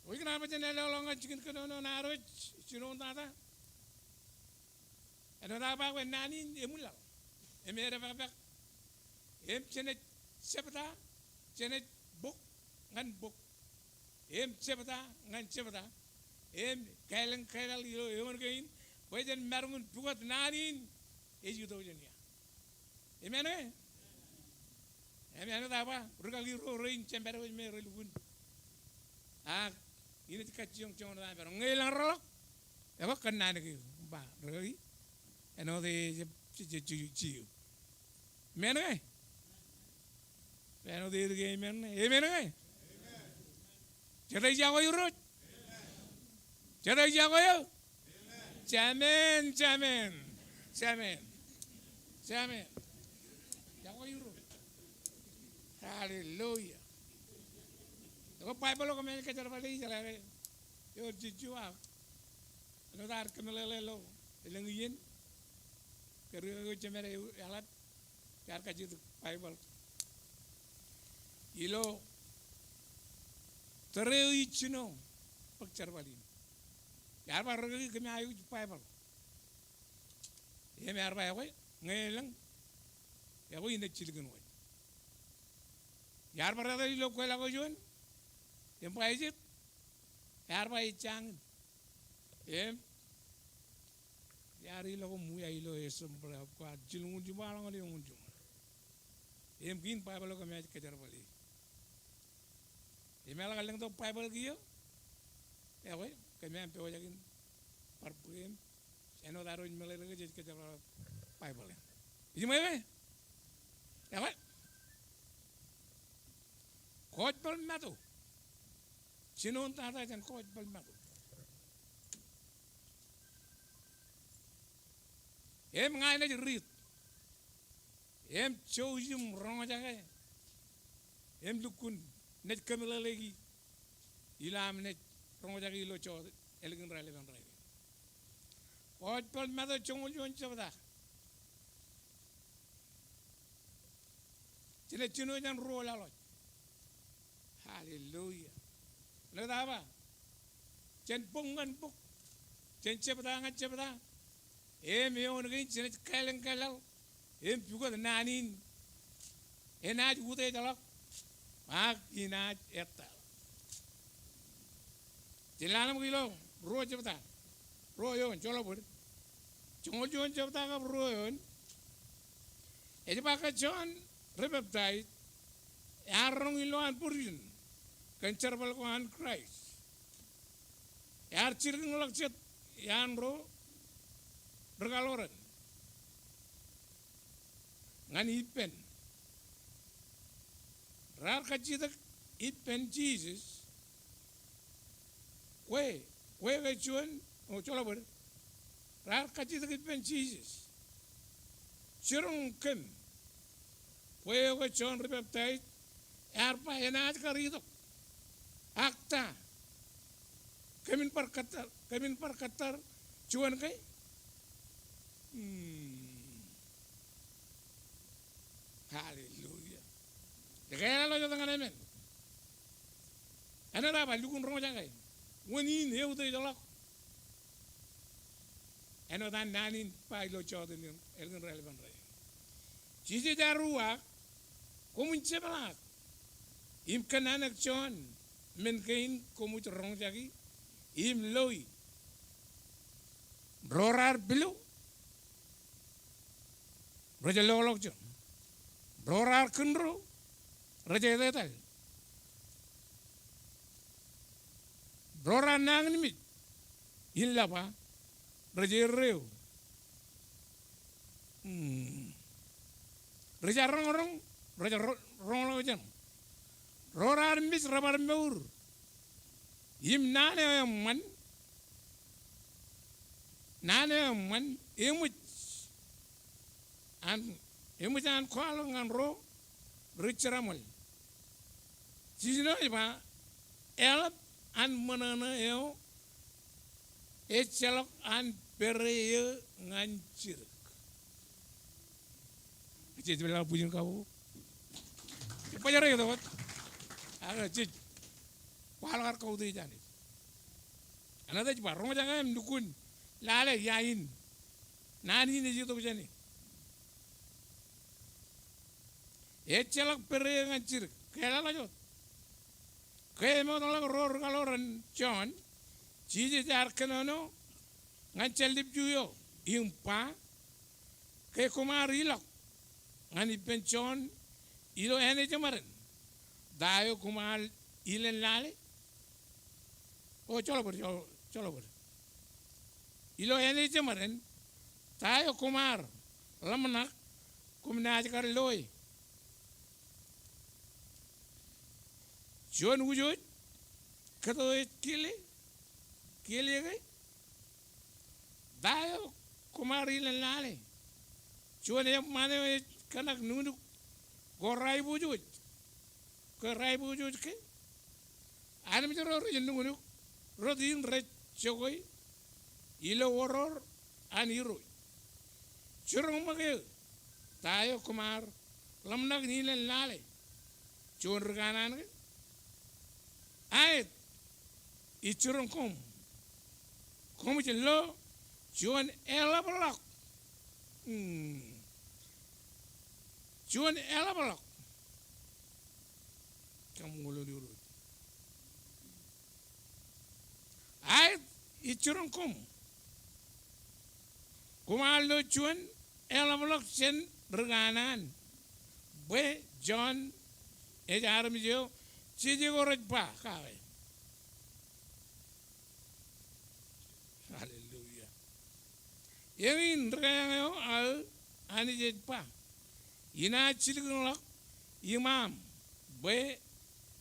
Eo ikōṇaan bwe jen leḷọk ñan jikin kōnono in ad wōj, jinoin tata. Āinwōt aō ba bwe naan in eṃwilaḷ im edepakpak. Im jenaaj jepta, jenaaj bōk ñan bōk. Im jepta ñan jepta. Im kālōñ kālaḷ ilo eoon kein bwe jen maroñ in pukot naan in ej itok jān ia. Amen e? Amen. Āinwōt aō ba, rikaki ro rein jemedwōj me relukkuun. Ak inaaj kajjioñ joñan wōt aō maroñ. Ñe elōñ reḷọk, ekwe kōnnaan ke ba, rikaki, āinwōt ejab, je, je, je, je. Amen e? Āinwōt ej ke amen e? Amen e? Jete ej jako Irooj? Jete ej jako eō? Jāmin, jāmin, jāmin, jāmin. Jako Irooj. Hallelujah. Ekwe Baibōḷ eo kōmij kōjerbale, jeḷā ke ewōr jejjo ak āinwōt ad kōmeḷeḷe ilo elōñ iien, ke ri eo jemed eḷap, iar kajjitōk Baibōḷ ilo tōre eo ij jino bōk jerbal in. Iar ba, rikaki, kōm aikuj Baibōḷ. Im ear ba, ekwe, ñe elōñ, ekwe, inaaj jilkinwōj. Iar bar etal ilo kweḷọk eo juon im ba, ejjet? Ear ba, ejjañin. Im iar ilọk im wia ilo assembly of God jilñuul jiṃa ḷọk ñan eñuul jiṃa. Im kein Baibōḷ eo kōmij kōjerbale. Im eḷak lōñ tok Baibōḷ kiiō, ekwe, kōm aikuj pojak in bar bwe im āinwōt ad wōj meḷeḷe ke jej kōjerbale Baibōḷ in. Ij ṃōj e? Ekwe. Gospel Matu. Jinoin tata jān Gospel Matu. Im ña inaaj riit im jouj im roñjake im lukkuun naaj kōmeḷeḷeiki ilo aṃ naaj roñjake ilo jota ālikin raelepen raelep. Gospel Matu joñoul juon jebta. Jenaaj jino jān ruo laḷ wōj. Hallelujah. Āinwōt aō ba, jen bōk ñan bōk, jen jebta ñan jebta, im eoon kein jenaaj kālōñ kālaḷ im pukot naan in enaaj utiejḷọk ak inaaj ettā. Jen lale ṃōk ilo ruo jebta, ruo eoon, joḷọk bōd. Joñoul juon jebta kab ruo eoon. Ej ba ke John ri-peptaij ear roñ ilowaan būrijin kōn jerbal ko an Kraist. Ear jilkinḷọk jet iaan ro rikaḷoran ñan ippān. Raar kajjitōk ippān Jisōs. Kwe, kwe ke juon, o, joḷọk bōd. Raar kajjitōk ippān Jisōs. Jiroñ kōm, kwe eo ke Jon Ribaptaij ear ba enaaj kar itok. Ak ta, kōmin bar kōttar, kōmin bar kōttar juon ke? Hmm. Hallelujah. Ekāāl ḷọk jet ñan emān. Āinwōt aō ba lukkuun roñjake. Wōn in eutiejḷọk? Āinwōt an naan in ba ilo jota in, ālikin raelepen rainin. Jisōs ear uwaak, koṃwin jepḷaak im kōnnaan Jon men kein koṃij roñjaki im loi. Ro raar pilo rej loḷọkjeṇ. Ro raar kūnro rej etetal. Ro raar nañinmej in laba rej erreo. Hmm. Rej arroñroñ rej ro-, roñḷọkjeṇ. Ro raar mej rebar mour. Im naan eo eṃṃan, naan eo eṃṃan eṃōj an, eṃōj an kwaḷọk ñan ro ri jeraṃōl. Jiljino ej ba, eḷap an ṃōṇōṇō eo ejjeḷọk an pere eō ñan jidik. Jej pād ḷọk bwijin kabbokbok. Jej bōjrak itok wōt. Ak jej kwaḷọk ad kautiej Anij. Āinwōt ej ba, roñjake im lukkuun lale ia in. Naan in ej itok jāne. Ejjeḷọk pere eō ñan jidik. Kōḷḷā ḷọk jet. Ke emootḷọk ro rikaḷoran Jon, Jisōs ear kōnono ñan jān lipju eo im ba, ke koṃ ar ilọk ñan ippān Jon ilo āne jeṃaden, ta eo koṃ ar ilen lale? O, joḷọk bōd, joḷọk, joḷọk bōd. Ilo āne jeṃaden, ta eo koṃ ar ḷōmṇak koṃ naaj kar loe? Juon wūjooj kōto ej kile, kile ke? Ta eo koṃ ar ilen lale? Juon eṃṃaan eo ej kōṇak nuknuk ko raiboojoj, ko raiboojoj ke? Armej ro rej nuknuk, rot in rej jokwe ilo oror an Irooj. Jiroñ ṃōk eō, ta eo koṃ ar ḷōmṇak in ilen lale? Juon ri kanaan ke? Aet, ij jiroñ koṃ, koṃij lo juon eḷapḷọk. Hmm. Juon eḷapḷọk. Kaṃṃoolol Irooj. Aet, ij jiroñ koṃ, koṃ ar lo juon eḷapḷọk jān ri kanaan. Bwe Jon ej armej eo jeje ko rej ba kake. Hallelujah. Eñin ri kaiñān eo aō Anij ej ba, inaaj jilkinḷọk iṃaaṃ bwe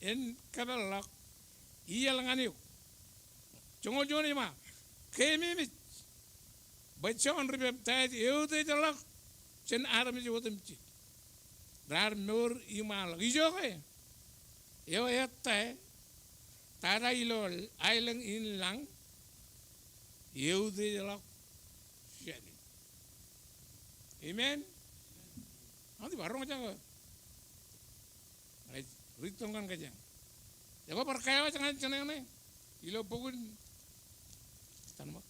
en kōpeḷḷọk iaḷ ñan eok. Joñoul juon ej ba, keememej bwe Jon Ribaptaij eutiejḷọk jān armej otemjej. Raar mour iṃaanḷọk. Ijoke eo ettā tata ilo aelōñ in lañ eutiejḷọk jāne. Amen. Anij ba roñjake. Ij riit tok ñan kōjeañ. Ekwe bar kaiwōj ñan jeṇe ṇe ilo bok in, tōmak,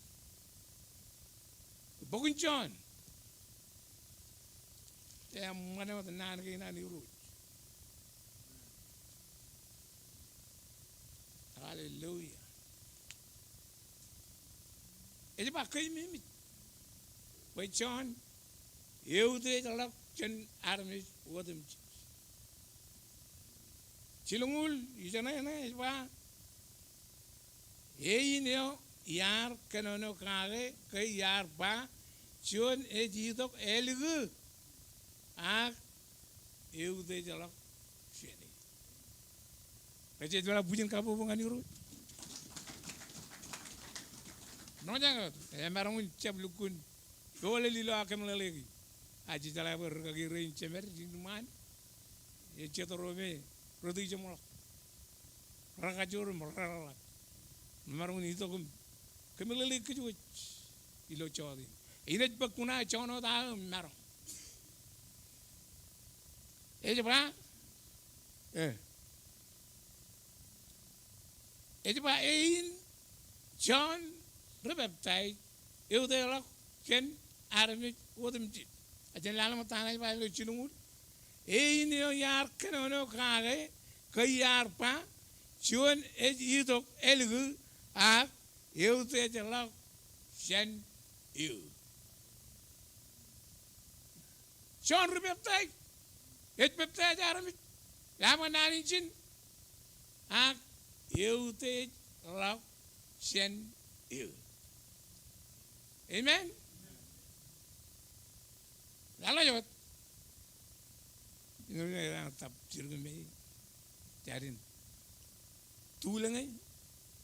bok in Jon. Eṃṃan wōt naan kein an Irooj. Hallelujah. Ej ba keememej bwe Jon eutiejḷọk jān armej otemjej. Jilñuul ijeṇe ṇe ej ba, e in eo iar kōnono kake ke iar ba, juon ej itok ālikin ak eutiejḷọk jāne. Rej jejeḷā bwijin kabbokbok ñan Irooj. Roñjake wōt, emaroñ in jab lukkuun doḷọk ilo aō kōmeḷeḷeiki. Ak jejeḷā bwe rūkaki rein jemed, rein iṃaan, ej jet ro me rot ijeṃḷọk, rekajoor im reḷḷap. Emaroñ in itok im kōmeḷeḷeik kōj wōj ilo jota in. Inaaj bōk kuṇaō juon wōt aō maroñ. Ej ba, eh, ej ba e in Jon ri peptaij, eutiejḷọk jān armej otemjej. Ak jen lale ṃōk ta ṇe ej ba ilo jilñuul. E in eo iar kōnono kake ke iar ba, juon ej itok ālikin ak eutiejḷọk jān eō. Jon ri peptaij, ej peptaij armej, lale ṃōk naan in ijin, ak eutiejḷọk jān eō. Amen. Lale wōt. Ilo eo eḷaññe tab jidik me jarin tuul eñe,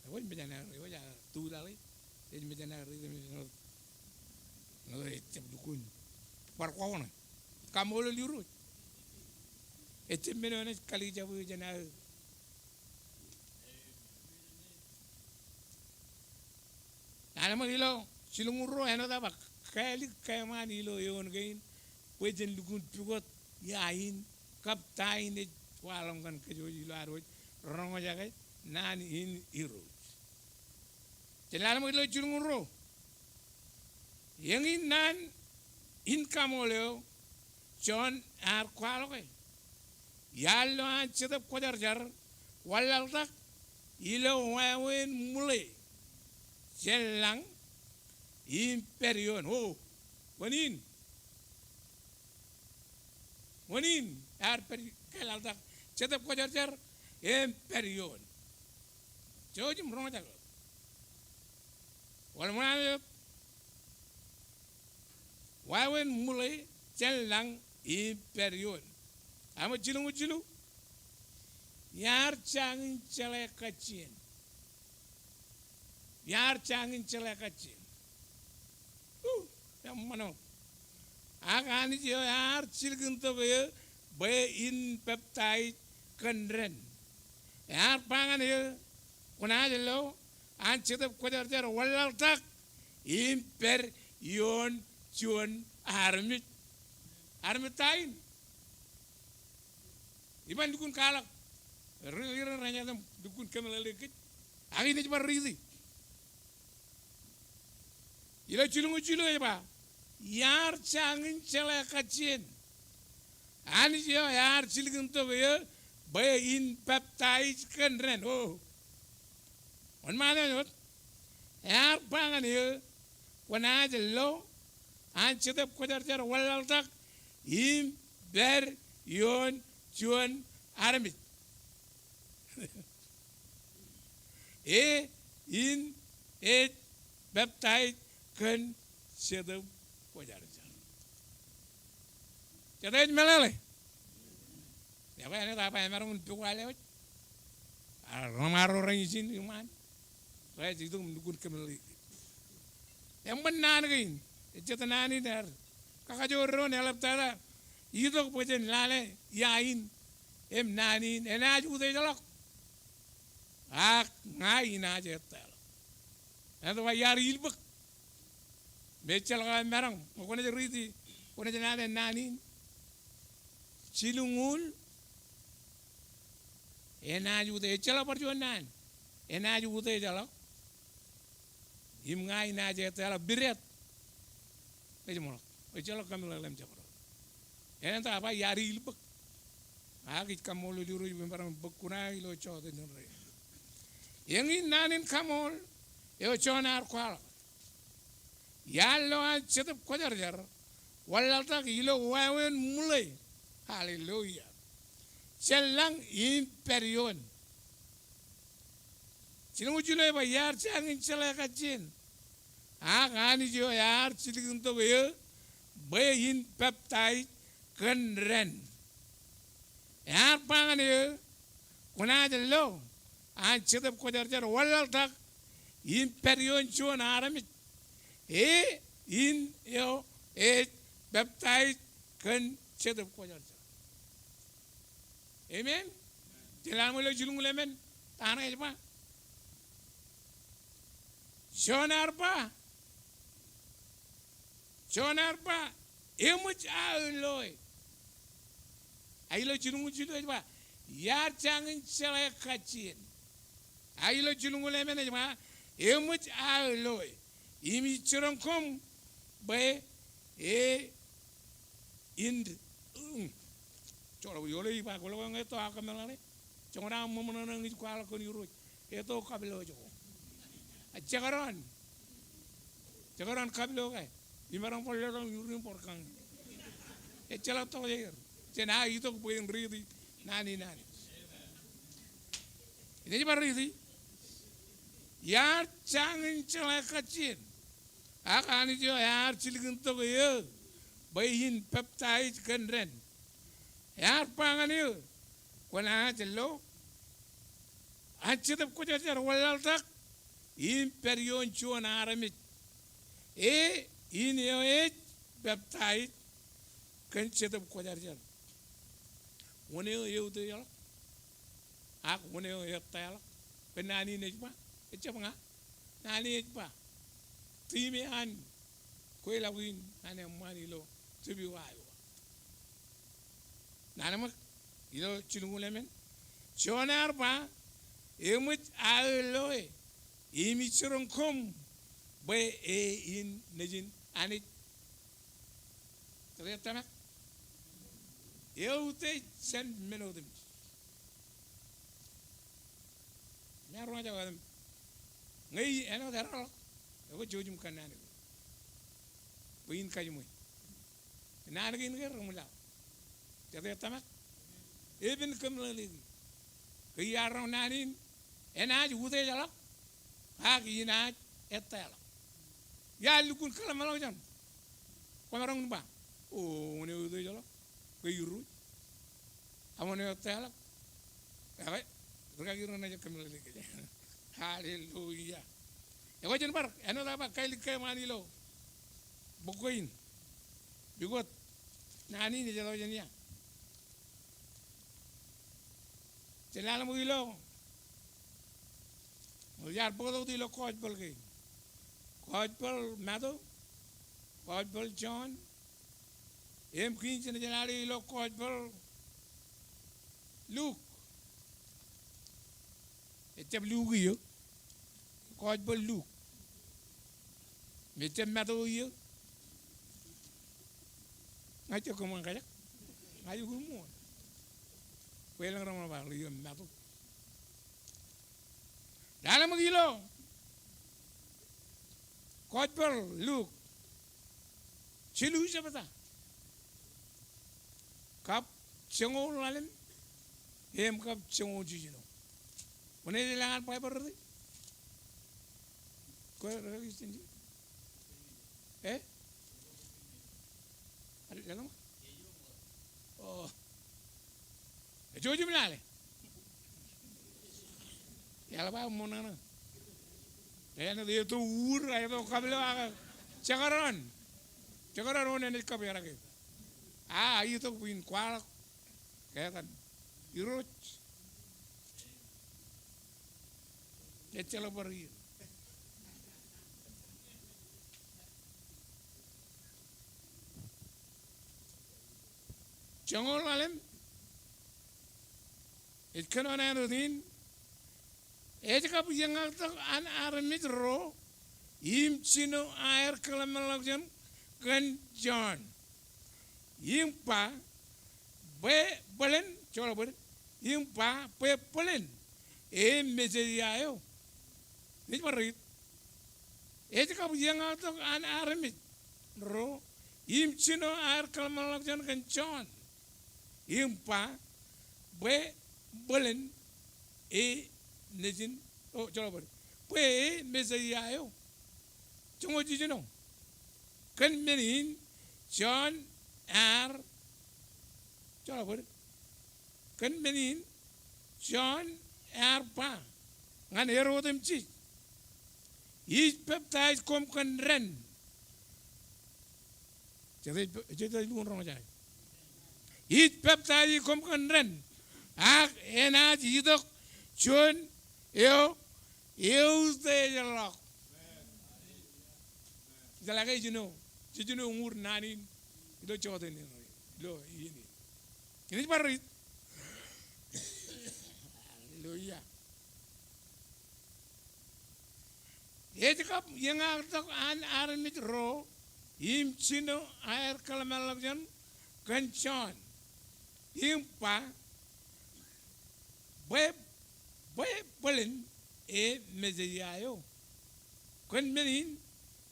ewōr mejān aō, ewōr mejān aō tuul aō, ej mejān aō riiti me ṇo, ṇo ejjab lukkuun bar kwaḷọk ṇe. Kaṃṃoolol Irooj. Ejjab men eo enaaj kalijabwe jān aō. Lale ṃōk ilo jilñuul ruo āinwōt aō ba, kāālik kōṃṃan ilo eoon kein bwe jen lukkuun pukot ia in kab ta in ej waḷọk ñan kōj wōj ilo ad wōj roñjake naan in Irooj. Jen lale ṃōk ilo jilñuul ruo. Eñin naan in kaṃool eo Jon ear kwaḷọke. Iar lo an Jetōb Kwōjarjar wanlaḷtak ilo wāween ṃwiin jān lañ im pād ioon. O, wōn in? Wōn in ear pād ke laḷtak Jetōb Kwōjarjar im pād ioon? Jouj im roñjake. Wōnṃaan eo? Wāween ṃwiin jān lañ im pād ioon. Ak ṃōk jilñuul jilu. Iar jañin jeḷā kajjien. Iar jañin jeḷā kajjien. U, eṃṃan wōt. Ak Anij eo ear jilkintok eō bwe in peptaij kōn dān. Ear ba ñan eō, kwōnaaj lo an Jetōb Kwōjarjar wanlaḷtak im pād ioon juon armej. Armej ta in? Iban lukkuun kwaḷọk. Ri, ri, ri, rej jab lukkuun kōmeḷeḷeik kōj. Ak inaaj bar riiti. Ilo jilñuul jilu ej ba, iar jañin jeḷā kajjien. Anij eo ear jilkintok eō bwe in peptaij kōn dān. O. Wōnṃaan eo wōt? Ear ba ñan eō, kwōnaaj lo an Jetōb Kwōjarjar wanlaḷtak im pād ioon juon armej. E in ej peptaij kōn Jetōb Kwōjarjar. Jete ej meḷeḷe? Ekwe, āinwōt aō ba emaroñ in pukot lewōj. Ak ri ṃaro rein ijin iṃaan, rej itok im lukkuun kōmeḷeḷeik. Eṃṃan naan kein, ej jet naan in ear kakajoor doon eḷaptata itok bwe jen lale ia in im naan in enaaj utiejḷọk. Ak ña inaaj eteḷọk. Āinwōt ba iar ilbōk. Im ejjeḷọk aō maroñ, ṃōk kwōnaaj riiti, kwōnaaj lale naan in. Jilñuul, enaaj utiej, ejjeḷọk bar juon naan. Enaaj utiejḷọk. Im ña inaaj eteḷọk, biddet. Ej ṃōḷọk. Ejjeḷọk kōmeḷeḷe im jabdewōt. Āinwōt aō ba iar ilbōk. Ak ij kaṃṃoolol Irooj bwe emaroñ bōk kuṇaō ilo jota in rainin. Eñin naan in kaṃool eo Jon ear kwaḷọk. Iar lo an Jetōb Kwōjarjar wanlaḷtak ilo wāween ṃwiin. Hallelujah. Jān lañ in pād ioon. Jilñuul jilu ej ba, iar jañin jeḷā kajjien. Ak Anij eo ear jilkintok eō bwe in peptaij kōn dān. Ear ba ñan eō, kwōnaaj lo an Jetōb Kwōjarjar wanlaḷtak in pād ioon juon armej. E in eo ej peptaij kōn Jetōb Kwōjarjar. Amen. Jen lale ṃōk ilo jilñuul emān ta ṇe ej ba. Jon ear ba. Jon ear ba, eṃōj aō loe. A ilo jilñuul jilu ej ba, iar jañin jeḷā kajjien. A ilo jilñuul emān ej ba, eṃōj aō loe. Im ij jiroñ koṃ bwe e in. Joḷọk eo ḷe ij ba kwōlo ke ñe etto aō kōmeḷeḷe. Joñan aō ṃōṃōṇōṇō ñe ij kwaḷọk kōn Irooj. Etto kapilōk eo. A jekdọọn. Jekdọọn kapilōk eo ke. Imaroñ bar letok im iur im bar kañ. Ejjeḷọk tokjāer. Jān aō itok bwe en riiti naan in Anij. Enaaj bar riiti. Iar jañin jeḷā kajjien. Ak Anij eo ear jilkintok eō bwe in peptaij kōn dān. Ear ba ñan eō, kwōnaaj lo an Jetōb Kwōjarjar wanlaḷtak in pād ioon juon armej. E in eo ej peptaij kōn Jetōb Kwōjarjar. Wōn eo eutiejḷọk? Ak wōn eo ettaḷọk? Bwe naan in ej ba, ejjab ña. Naan in ej ba, timi an kweilọk in an eṃṃaan ilo tōpio Iowa. Lale ṃōk ilo jilñuul emān. Jon ear ba, eṃōj aō loe. Im ij jiroñ koṃ bwe e in Nejin Anij. Jet ej tōmak. Eutiej jān men otemjej. Emaroñ ej wōt im ñe āinwōt eḷọk, ekwe jouj im kōnnaan eō bwe in kajiṃwe. Naan kein ke reṃwilaḷ. Jet ej tōmak. Epen kōmeḷeḷeiki ke iar roñ naan in enaaj utiejḷọk ak inaaj ettaḷọk. Iar lukkuun kōḷmānḷọkjeṇ. Kwōmaroñ in ba, o, wōn eo eutiejḷọk ke Irooj. Ak wōn eo ettaḷọk. Ekwe, rikaki ro naaj kōmeḷeḷeiki. Hallelujah. Ekwe jen bar, āinwōt aō ba kaalikkar ṃaan ilo bok kein. Because naan in ej eḷap jān ia. Jen lale ṃōk ilo. Ṃool jaar bōktok ilo Gospel kein. Gospel Matu, Gospel John, im kein jen lale ilo Gospel Luke. Ejjab Luke iiō. Gospel Luke. Im ejjab Matu iiō. Ña ij jab kōṃṃan kajak. Ña ij uññūr ṃool. Bwe elōñ ro ṃōk ba ḷe iiō Matu. Lale ṃōk ilo Gospel Luke. Jilu jebta. Kab joñoul ḷalem im kab joñoul jiljino. Wōn ej lale an Baibōḷ rot e? Kwōj rikaki extend e? E? Lale ṃōk? O. Ejouj im lale. Eḷap aō ṃōṇōṇō. Āinwōt etto uur, etto kapilōk ak jekdọọn. Jekdọọn wōn enaaj kab eḷak e. A, itok bwe in kwaḷọk. Ketan. Irooj. Ejjeḷọk bar iiō. Joñoul ḷalem. Ej kōnono āinwōt in. Ej kab iñaktok an armej ro im jino aer kōḷmānḷọkjeṇ kōn John. Im ba bwe bōlen, joḷọk bōd, im ba bwe bōlen e Mesaia eo. Ej bar riit. Ej kab iñaktok an armej ro im jino aer kōḷmānḷọkjeṇ kōn John. Im ba Bwe bōlen e nejin, o, joḷọk bōd. Bwe e Mesaia eo. Joñoul jiljino. Kōn men in Jon ear, joḷọk bōd. Kōn men in Jon ear ba ñan er otemjej, ij peptaij koṃ kōn dān. Jej, jej, jej lukkuun roñjake. Ij peptaij koṃ kōn dān, ak enaaj itok juon eo eutiejḷọk. Ijeḷā ke ijin eo, ijin eo ñūr naan in ilo jota in, ilo iien in. Inaaj bar riit. Hallelujah. Ej kab iñaaktok an armej ro im jino aer kōḷmānḷọkjeṇ kōn Jon im ba, bwe, bwe bōlen e Mesaia eo. Kōn men in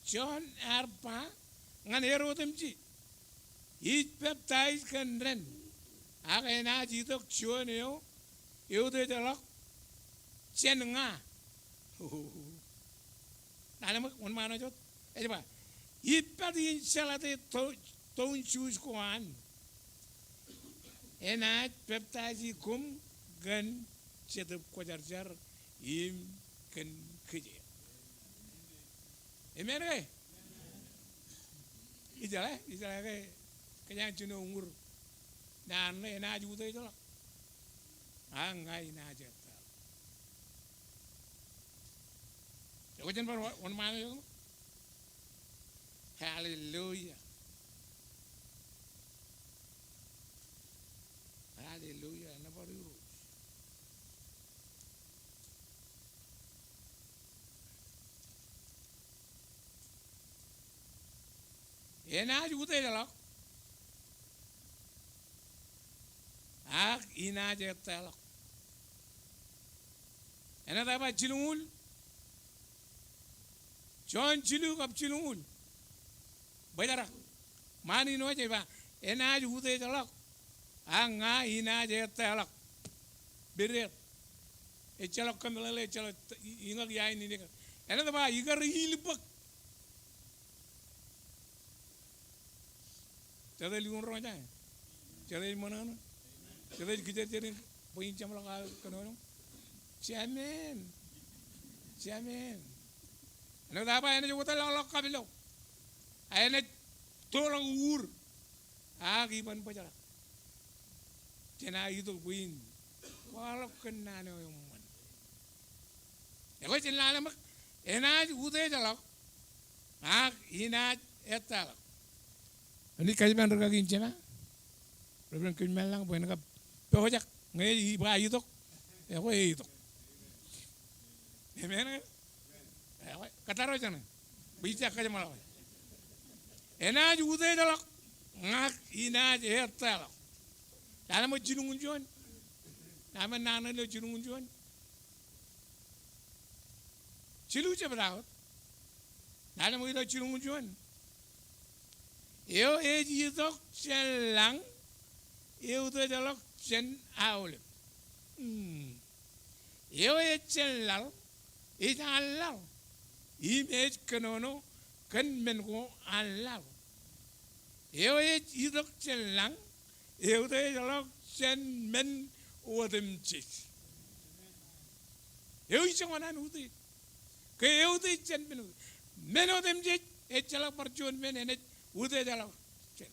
Jon ear ba ñan er otemjej, ij peptaij kōn dān, ak enaaj itok juon eo eutiejḷọk jān ña. Lale ṃōk wōnṃaanḷọk wōt. Ej ba, ippād in jeḷate to-, toun Jews ko an, enaaj peptaij koṃ kōn Jetōb Kwōjarjar im kōn kōj. Amen ke? Ijeḷā, ijeḷā ke kōjeañ jino uñūr naan ṇe, enaaj utiejḷọk, ak ña inaaj ettā. Ekwe jen bar wōnṃaanḷọk. Hallelujah. Hallelujah. Nōbar Irooj. Enaaj utiejḷọk, ak inaaj ettāḷọk. Enaaj ba jilñuul. Jon jilu kab jilñuul. Bōjrak. Ṃaan in wōj ej ba, enaaj utiejḷọk, ak ña inaaj ettāḷọk. Bōjrak. Ejjeḷọk kōmeḷeḷe, ejjeḷọk iñak iain in ikar. Enaaj ba ikar ilbōk. Jete lukkuun roñjake? Jete ej ṃōṇōṇō? Jete ej kijerjer bwe in jeṃḷọk aō kōnono? Jāmin. Jāmin. Enaaj ba enaaj wōtlọkḷọk kapilo. Ak enaaj toḷọk uur. Ak iban bōjrak. Jenaaj itok bwe in kwaḷọk kōn naan eo eṃṃan. Ekwe jen lale ṃōk, enaaj utiejḷọk, ak inaaj ettāḷọk. Enaaj kajjimān rikaki in jema, Reverend Kōjmānḷañ, bwe en kab pojak ñe ij ba itok, ekwe eitok. Amen. Ekwe kōttaro jeṇe bwe ij jab kōjeṃḷọk. Enaaj utiejḷọk, ak inaaj ettāḷọk. Lale ṃōk jilñuul juon. Lale ṃōk naan ṇe ilo jilñuul juon. Jilu jebta wōt. Lale ṃōk ilo jilñuul juon. Eo ej itok jān lañ eutiejḷọk jān aolep. Hmm. Eo ej jān laḷ ej an laḷ im ej kōnono kōn men ko an laḷ. Eo ej itok jān lañ eutiejḷọk jān men otemjej. Eo ijoñan an utiej. Ke eutiej jān men otemjej. Men otemjej ejjeḷọk bar juon men enaaj utiejḷọk jān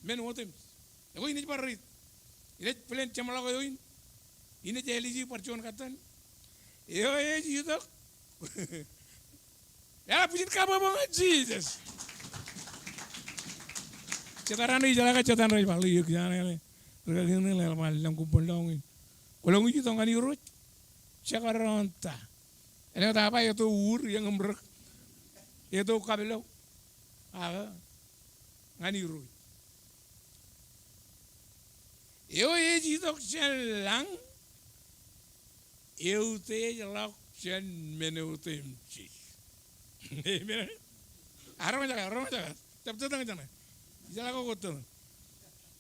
men otemjej. Ekwe inaaj bar riit. Inaaj plan jeṃḷọk eo in. Inaaj āliji bar juon katten. Eo ej itok. Eḷap bwijin kabbokbok ñan Jisōs. Jet aō raṇe ijeḷā ke jet aō raṇe ej ba ḷe eok ijeḷā ke rikaki in eḷap an lōñ kubbon lọñiin. Kwōlọñiij itok ñan Irooj. Jekdọọn ta. Enaaj ba eto uur eñin ri. Eto kapilo. Ak ñan Irooj. Eo ej itok jān lañ eutiejḷọk jān men otemjej. Amen. Aroñjake, aroñjake. Jab tōtōñ jeṇe. Ijeḷā ke kwōj tōtōñ.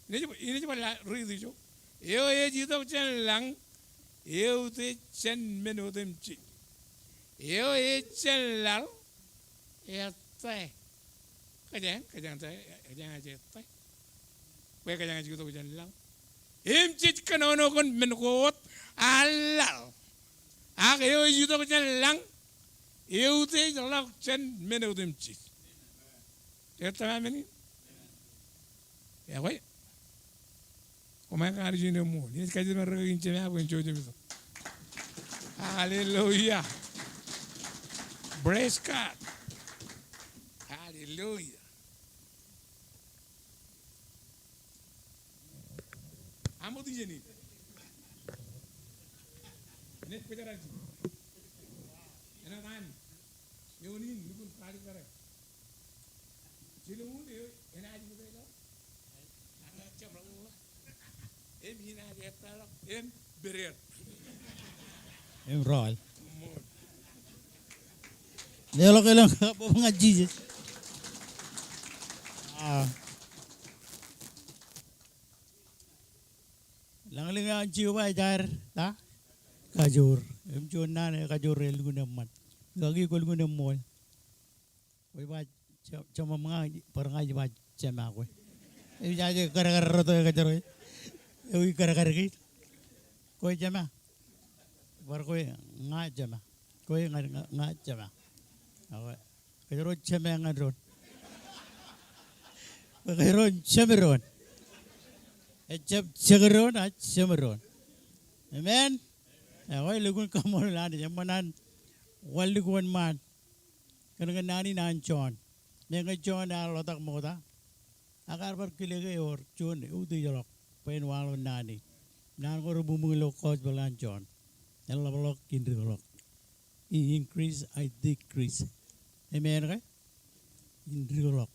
Inaaj, inaaj bar riit ijo. Eo ej itok jān lañ, eutiej jān men otemjej. Eo ej jān laḷ, ettā. Kōjeañ, kōjeañ ettā, kōjeañ ettā. Bwe kōjeañ itok jān laḷ. Im jej kōnono kōn men ko wōt an laḷ. Ak eo ej itok jān lañ, eutiej ḷọk jān men otemjej. Ettā men in. Ekwe. Koṃij kar juon eṃṃool. Ij kajjitōk ri-kaki in Jema bwe en jouj im itok. Hallelujah. Praise God. Hallelujah. Aṃ wōt ijeṇ in. Enaaj bōjrak ijin. Enaaj an. Eoon in lukkuun kaalikkare. Jilōñoul eo enaaj bōjrak. Im inaaj ettā ḷọk im bōd. Im rọọl. Leḷọk elōñ kabbokbok ñan Jisōs. Ah. Lañlōñ eo an Jeova ej aer ta? Kajoor. Im juon naan ekajoor eo lukkuun eṃṃan. Rikaki kwō lukkuun eṃṃool. Kwe ba, jema, jema ña, bar ña ij ba jema kwe. Ej aje kadkad rot eo kōjro. Ewi kadkad kein. Kwe jema. Bar kwe ña jema. Kwe ña, ña, ña jema. Awe. Kōjro jema ñan doon. Kwe kōjro jema doon. Ejjab jema doon, a jema doon. Amen. Awe, lukkuun kaṃṃoolol Anij, eṃṃan an wanlukkuun ṃaan. Kōn ke naan in an Jon. Meñe Jon ear ḷotak ṃokta. Ak ear bar kile ke ewōr juon eutiejḷọk bwe en waḷọk naan in. Naan ko rebuñbuñ ilo gospel an Jon. Eḷapḷọk in dikḷọk. I increase, I decrease. Amen ke? In dikḷọk.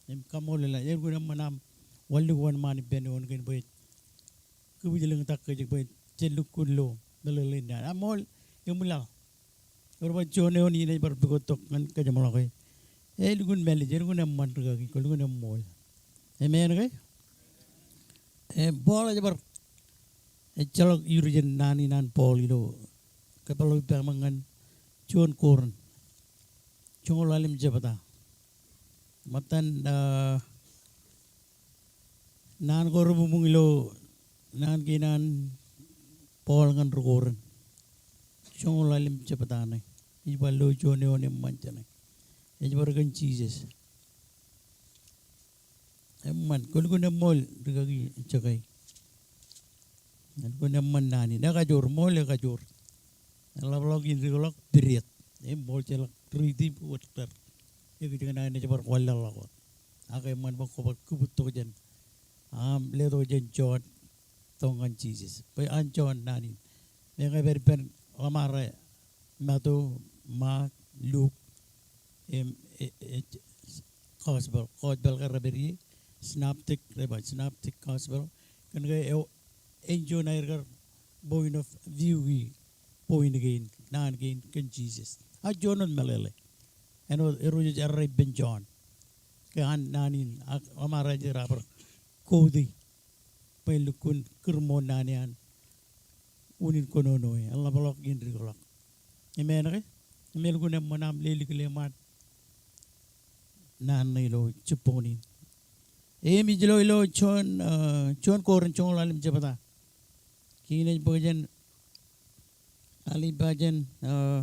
Im kaṃṃoolol Anij. Elukkuun eṃṃan aṃ wanlukkuun ṃaan ippān eoon kein bwe kōpij lōñtak kōj bwe jen lukkuun lo meḷeḷein naan. Aṃ ṃool eṃwilaḷ. Ewōr ba juon eoon in ej bar pukot tok ñan kōjeṃḷọke. Elukkuun mālij, elukkuun eṃṃan rikaki, kwō lukkuun eṃṃool. Amen ke? E, Paul ej bar, ejjeḷọk iur jān naan in an Paul ilo kōpeḷḷọk ippaṃ ñan juon Korint. Joñoul ḷalem jebta. Ṃōttan, ah, naan ko rebuñbuñ ilo naan kein an Paul ñan ri Korint. Joñoul ḷalem jebta ṇe. Ij ba lo juon eoon eṃṃan jeṇe. Ej bar kōn Jisōs. Eṃṃan, kwō lukkuun eṃṃool rikaki jokwe. Elukkuun eṃṃan naan in, ekajoor, ṃool ekajoor. Eḷapḷọk in dikḷọk period. Im ṃool jeḷak riiti wōt rar. Ekōjkan an ej bar wanlaḷḷọk wōt. Ak eṃṃan bwe kwō bar kōbūttok jān. Aṃ letok jān Jon. Tok ñan Jisōs. Bwe an Jon naan in. Meñe epād ippān ḷōṃaro Matu, Mak, Luk, im, e, e, gospel, gospel ke rej pād ie, synoptic, rej ba synoptic gospel. Kōn ke eo, en juon aer kar point of view kein, point kein, naan kein, kōn Jisōs. A juon wōt meḷeḷe. Āinwōt, erro jej errā ippān Jon. Ke an naan in, ak ḷōṃaro ej raar bar quote e. Bwe en lukkuun kūr ṃool naan eo an unin kōnono e, eḷapḷọk in dikḷọk. Amen ke? Im elukkuun eṃṃan aṃ lelikle ṃaan naan ṇe ilo jibboñ in. Im ij lo ilo juon, ah, juon Korint joñoul ḷalem jebta. Kein ej bōk jān, al ij ba jān, ah,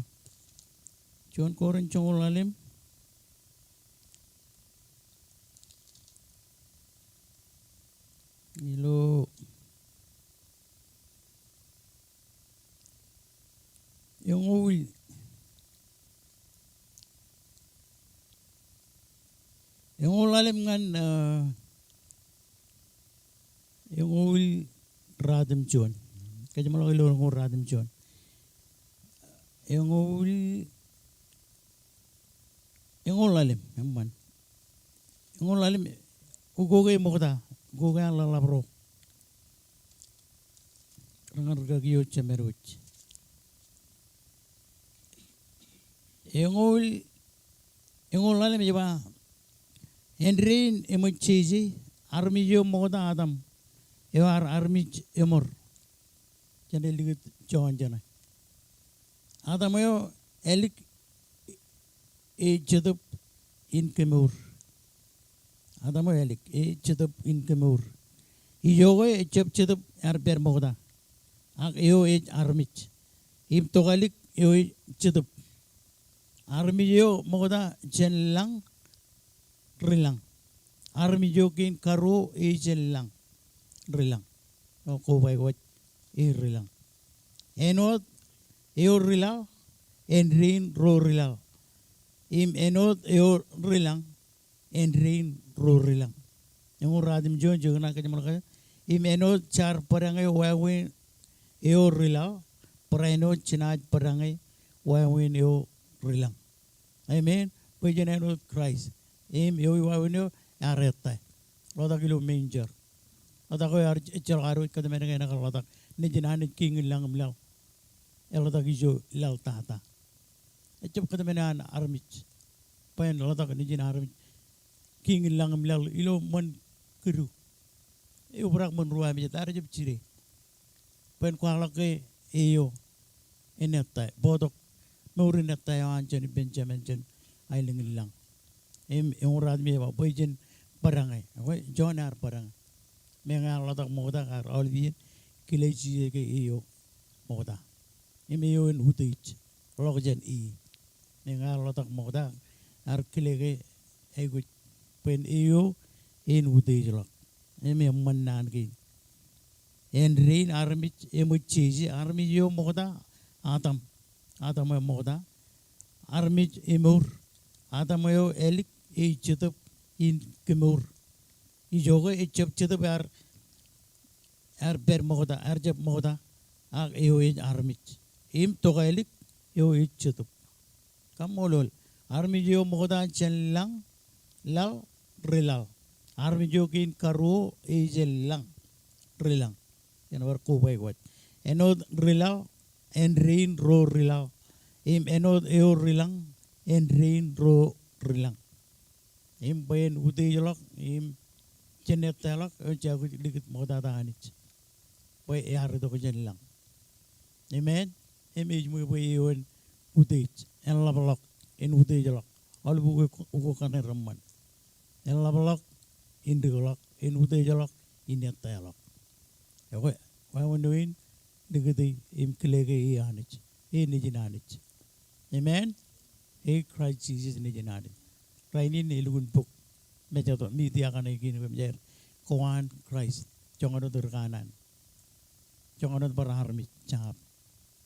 juon Korint joñoul ḷalem. Ilo eñoul, eñoul ḷalem ñan, ah, eñoul ruatimjuon. Kōjeṃḷọk ilo eñoul ruatimjuon. Eñoul, eñoul ḷalem, eṃṃan. Eñoul ḷalem, ukok e ṃokta, ukok e an ḷaḷḷap ro. Reñin rikaki eo jemād wōj. Eñoul, eñoul ḷalem ej ba, āindein eṃōj jeje, armej eo ṃokta Adam, eo ear armej eṃor. Jān likūt Jon jeṇe. Adam eo ālik ej jetōb in kemour. Adam eo ālik ej jetōb in kemour. Ijoke ejjab jetōb ear pād ṃokta. Ak eo ej armej. Im tokālik eo ej jetōb. Armej eo ṃokta jān lañ ri lañ. Armej eo kein karuo ej jān lañ ri lañ. Eo kobaik wōj ej ri lañ. Āinwōt eo ri laḷ, āindein ro ri laḷ. Im āinwōt eo ri lañ, āindein ro ri lañ. Eñoul ruatimjuon, jekōṇaan kōjeṃḷọk kake. Im āinwōt jaar bōdañe wāween eo ri laḷ, barāinwōt jenaaj bōdañe wāween eo ri lañ. Amen. Bwe jen āinwōt Kraist. Im eo wāween eo ear ettā. Ḷotak ilo manger. Ḷotak eo ear ejjeḷọk ad wōj kōtmāne ke enaaj kar ḷotak nejin Anij Kiiñ in lañ im laḷ. Eḷotak ijo laḷ tata. Ejjab kōtmāne an armej bwe en ḷotak nejin armej Kiiñ in lañ im laḷ ilo ṃōn kidu. Eobrak ṃōn ruwamāejet, ear jab jide. Bwe en kwaḷọk ke eo en ettā, bōktok mour in ettā eo an jān ippān Jemān jān aelōñ in lañ. Im eñoul ruatimjuon ej ba bwe jen bōdañe. Ekwe, Jon ear bōdañe. Meñe ear ḷotak ṃokta, ear aolep iien kile Jisōs ke eo ṃokta. Im eo en utiej ḷọk jān e. Meñe ear ḷotak ṃokta, ear kile ke aikuj bwe en eo en utiej ḷọk. Im eṃṃan naan kein. Āindein armej eṃōj jeje, armej eo ṃokta, Adam. Adam eo ṃokta. Armej emour. Adam eo ālik ej jetōb in kemour. Ijoke ejjab jetōb ear, ear pād ṃokta, ear jab ṃokta, ak eo ej armej. Im tokālik eo ej jetōb. Kaṃṃoolol. Armej eo ṃokta jān lañ, laḷ, ri laḷ. Armej eo kein karuo ej jān lañ, ri lañ. Jen bar kobaik wōj. Āinwōt ri laḷ, āindein ro ri laḷ. Im āinwōt eo ri lañ, āindein ro ri lañ. Im bwe en utiej ḷọk, im jen ettā ḷọk, eo ej aikuj likūt ṃoktata Anij. Bwe ear itok jān lañ. Amen. Im ej ṃool bwe eo en utiej, en ḷapḷọk, en utiej ḷọk. Aolep ukok, ukok kaṇe reṃṃan. En ḷapḷọk, in dikḷọk, en utiej ḷọk, in ettā ḷọk. Ekwe, wāween eo in likūti im kile ke e Anij, e nejin Anij. Amen. E Kraist Jisōs nejin Anij. Rainin elukkuun bok Mejatoḷ, Midia kaṇe kein kōm jar ko an Kraist. Joñan wōt ri kanaan. Joñan wōt bar armej jab.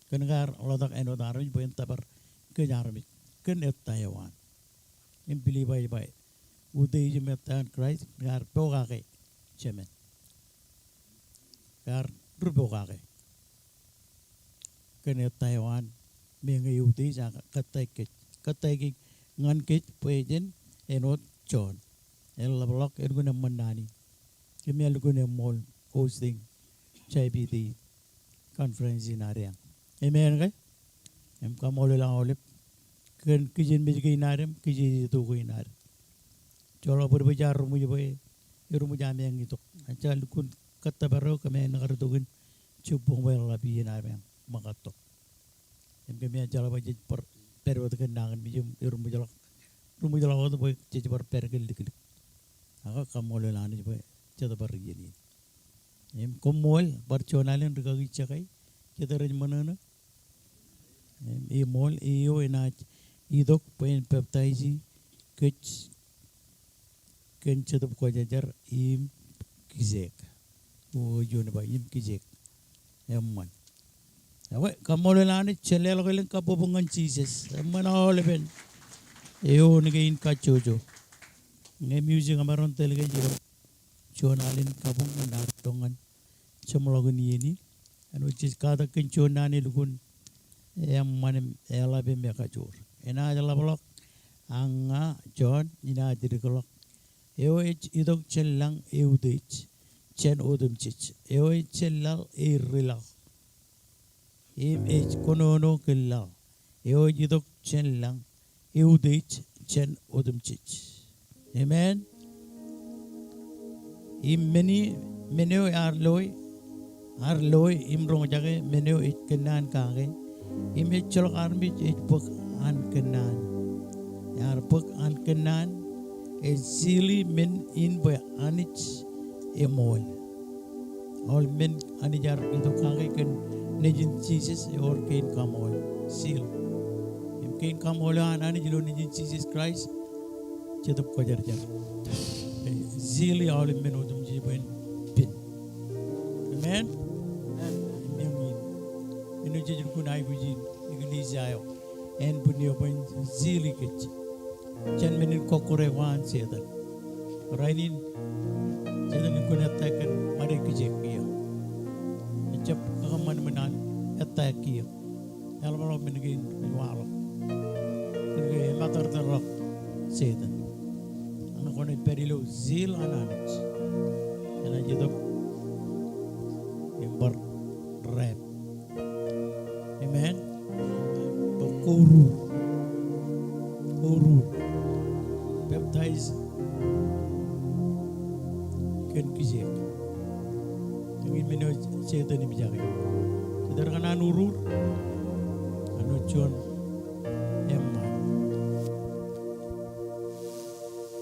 Kōn ke ear ḷotak āinwōt armej bwe en tōpar kōj armej kōn ettā eo an. Im Pilippai ej ba utiej im ettā eo an Kraist, ear pokake Jemān. Ear ri pokake kōn ettā eo an, meñe eutiej ak kōttāik kōj. Kōttāik ñan kōj bwe jen āinwōt Jon. Eḷap ḷọk, elukkuun eṃṃan naan in. Kōm ear lukkuun eṃool hosting J B D conference in ad eañ. Amen ke? Im kaṃṃoolol aolep kōn kijenmej kein ad im kijejeto kein ad. Joḷọk bōd bwe jaar ruṃwij bwe eruṃwij ameañ itok. Ejja lukkuun kōttōpar eo kōm naaj kar itok in jibboñ bwe eḷap iien ameañ ṃōkaj tok. Im kōm ejjeḷọk bwe jej bar pād wōt kōn nañinmej im eruṃwij ḷọk, ruṃwij ḷọk wōt bwe jej bar pād kōn liklik. Ak kaṃṃoolol Anij bwe jet bar iien in. Im koṃṃool bar juon alen rikaki jekāik, jet rej ṃōṇōṇō. Im eṃool eo enaaj itok bwe en peptaiji kōj kōn Jetōb Kwōjarjar im kijeek. O, juon ej ba im kijeek. Eṃṃan. Ekwe, kaṃṃoolol Anij, jen leḷọk elōñ kabbokbok ñan Jisōs. Eṃṃan aolepen eoon kein kajjojo. Ñe music emaroñ tōl kōj ilo juon alen kabuñ ñan ad itok ñan jeṃḷọkin iien in. Āinwōt jej katak kōn juon naan elukkuun eṃṃan im eḷap im ekajoor. Enaaj ḷapḷọk, ak ña Jon inaaj dikḷọk. Eo ej itok jān lañ eutiej jān otemjej. Eo ej jān laḷ ej ri laḷ im ej kōnono kōn laḷ. Eo ej itok jān lañ eutiej jān otemjej. Amen. Im men in men eo ear loe, ear loe im roñjake men eo ej kōnnaan kake, im ejjeḷọk armej ej bōk an kōnnaan. Ear bōk an kōnnaan, ej sili men in bwe Anij eṃool. Aolep men Anij ear itok kake kōn nejin Jisōs ewōr kein kaṃool, seal. Im kein kaṃool eo an Anij ilo nejin Jisōs Kraist, Jetōb Kwōjarjar. Ej sili aolep men otemjej bwe en pen. Amen? Amen. Im eñin. Men eo jej lukkuun aikuj in eklejia eo, ānbwin eo bwe en sili kōj. Jān men in kọkkure ko an Setan. Rainin, Setan lukkuun attack kōn ṃade kijeek kiiō. Ejjab kakōṃṃan men an attack kiiō. Eḷapḷọk men kein rej waḷọk. Kōnke ematōrtōrḷọk Setan. Ak kwōnaaj pād ilo seal an Anij. Enaaj itok im bar rāp. Amen. Bwe kōruur. Kōruur. Baptize kōn kijeek. Eñin men eo Setan ej jake. Jet eo ekōṇaan urur, kōṇaan juon eṃṃaan.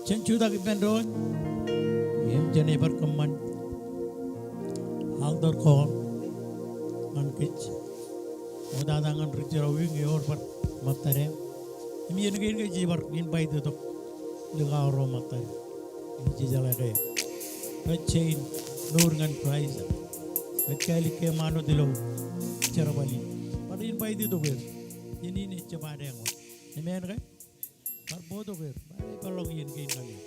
Jen jutak ippān doon, im jen bar kōṃṃan altar call ñan kōj. Ṃoktata ñan ri-Jerawiwi ñe ewōr bar ṃōttad eo. Im iien kein ke jej bar invite tok likao ro ṃōttad. Im jejeḷā ke rej jañin mour ñan Kraist, rej kāālik ke ṃaan wōt ilo jerbal in, bar invite tok er. Iien in ejjab ad eñ wōt. Amen ke? Bar bōktok er, bar ej peḷḷọk iien kein ñan eō.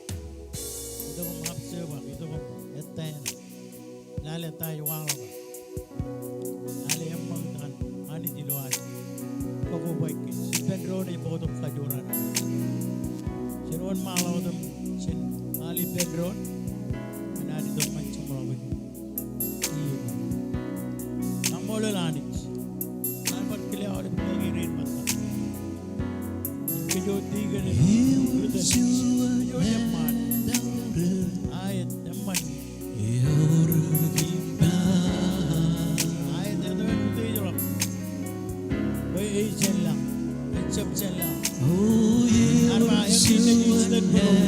Itok im observe, itok im attend. Lale ta ej waḷọk. Lale eṃṃakūt an Anij ilo ad. Kōkōba kōj. Ippān doon ej bōktok kajoor an Anij. Jen wōnṃaanḷọk wōt im jen lale ippān doon. Ñan ad itok ñan jeṃḷọkin iien in. Kaṃṃoolol Anij. Ñan bar kile aolep kōj rein ṃōttad. Kōj eo deacon, kōj eo eṃṃan. Aet, eṃṃan. Aet, etto en utiejḷọk. Bwe ej jān lañ, ejjab jān lañ. Ear ba, eñin nejū jitōnbōro.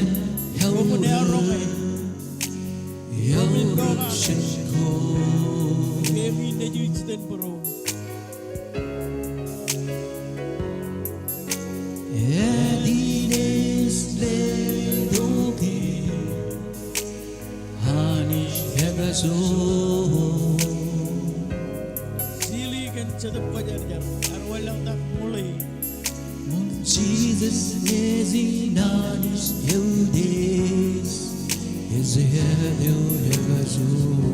Koṃwin eọroñ e. Koṃwin pokake. Eñin nejū jitōnbōro. Āinwōt ej letok e Anij ekajoor. Sili kōn Jetōb Kwōjarjar, ear wanlōñtak ṃool e. Ṃool Jisōs ej Anij eutiej, ej Jetōb eo ekajoor.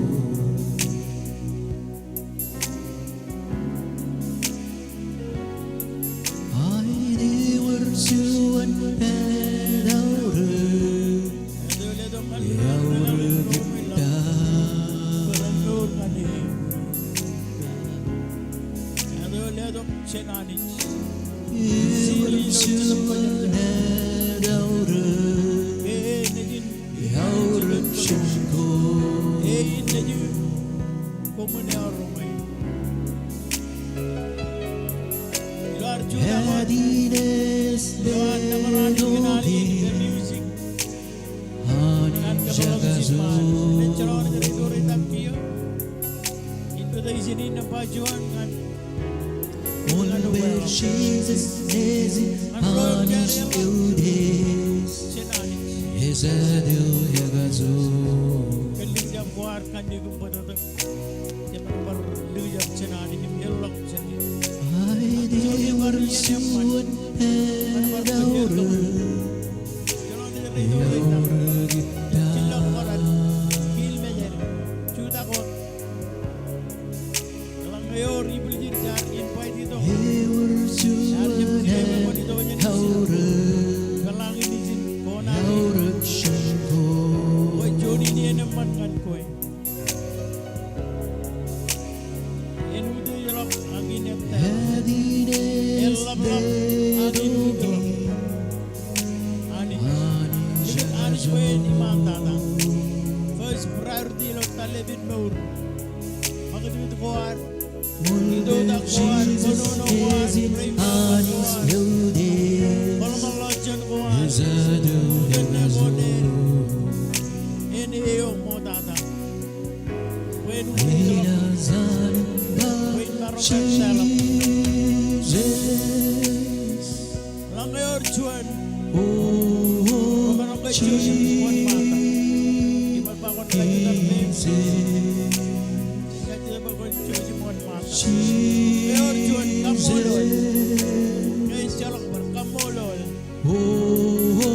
Aet, ewōr juon pād aorōk, aorōk ippa. Ewōr juon pād aorōk, aorōk jen ko. Koṃwin eọroñ e. Ilo ad jutak wōt, ilo ad nōbar Anij kōn al in, kōn music, ñan kōpeḷḷọk ijin ṃaan. Jen jeḷā wōt rej ito rej tōmak kiiō. Invitation in nōṃba juon ñan, ñan Jisōs ej Anij eutiej, ej Jetōb eo ekajoor. Kōn likjab ko ad kanniōk im bōtōktōk. Jen bar likjab jān Anij im eḷḷọk jān e. Aet, ewōr juon pād aorōk, aorōk ippa. Jutak wōt. Eḷaññe ewōr ibwiljin jaar invite tok. Ewōr juon pād aorōk, aorōk jen ko. Bwe juon in eṃṃan ñan kwe. En utiejḷọk ak in ettā. En ḷapḷọk ak in utiejḷọk. Anij. Likūt Anij bwe en iṃaantata. First priority. Ilo tōl lepin mour. Ṃakūtkūt ko ad. Itoitak ko ad. Kōnono ko ad. Rein ko ad. Kōḷmānḷọkjeṇ ko ad. Kōnnaan ko ad. Āinwōt eo ṃoktata. Bwe en uññūr. Bwe en maroñ kōttāḷọk. Ḷōñ ewōr juon. Emaroñ ke Joseph wōnṃaantak. Im bar ba kwōn kajjitōk me. Kajjitōk bwe kwōn Joseph wōnṃaantak. Ewōr juon kaṃṃoolol. Ke ejjeḷọk bar kaṃṃoolol.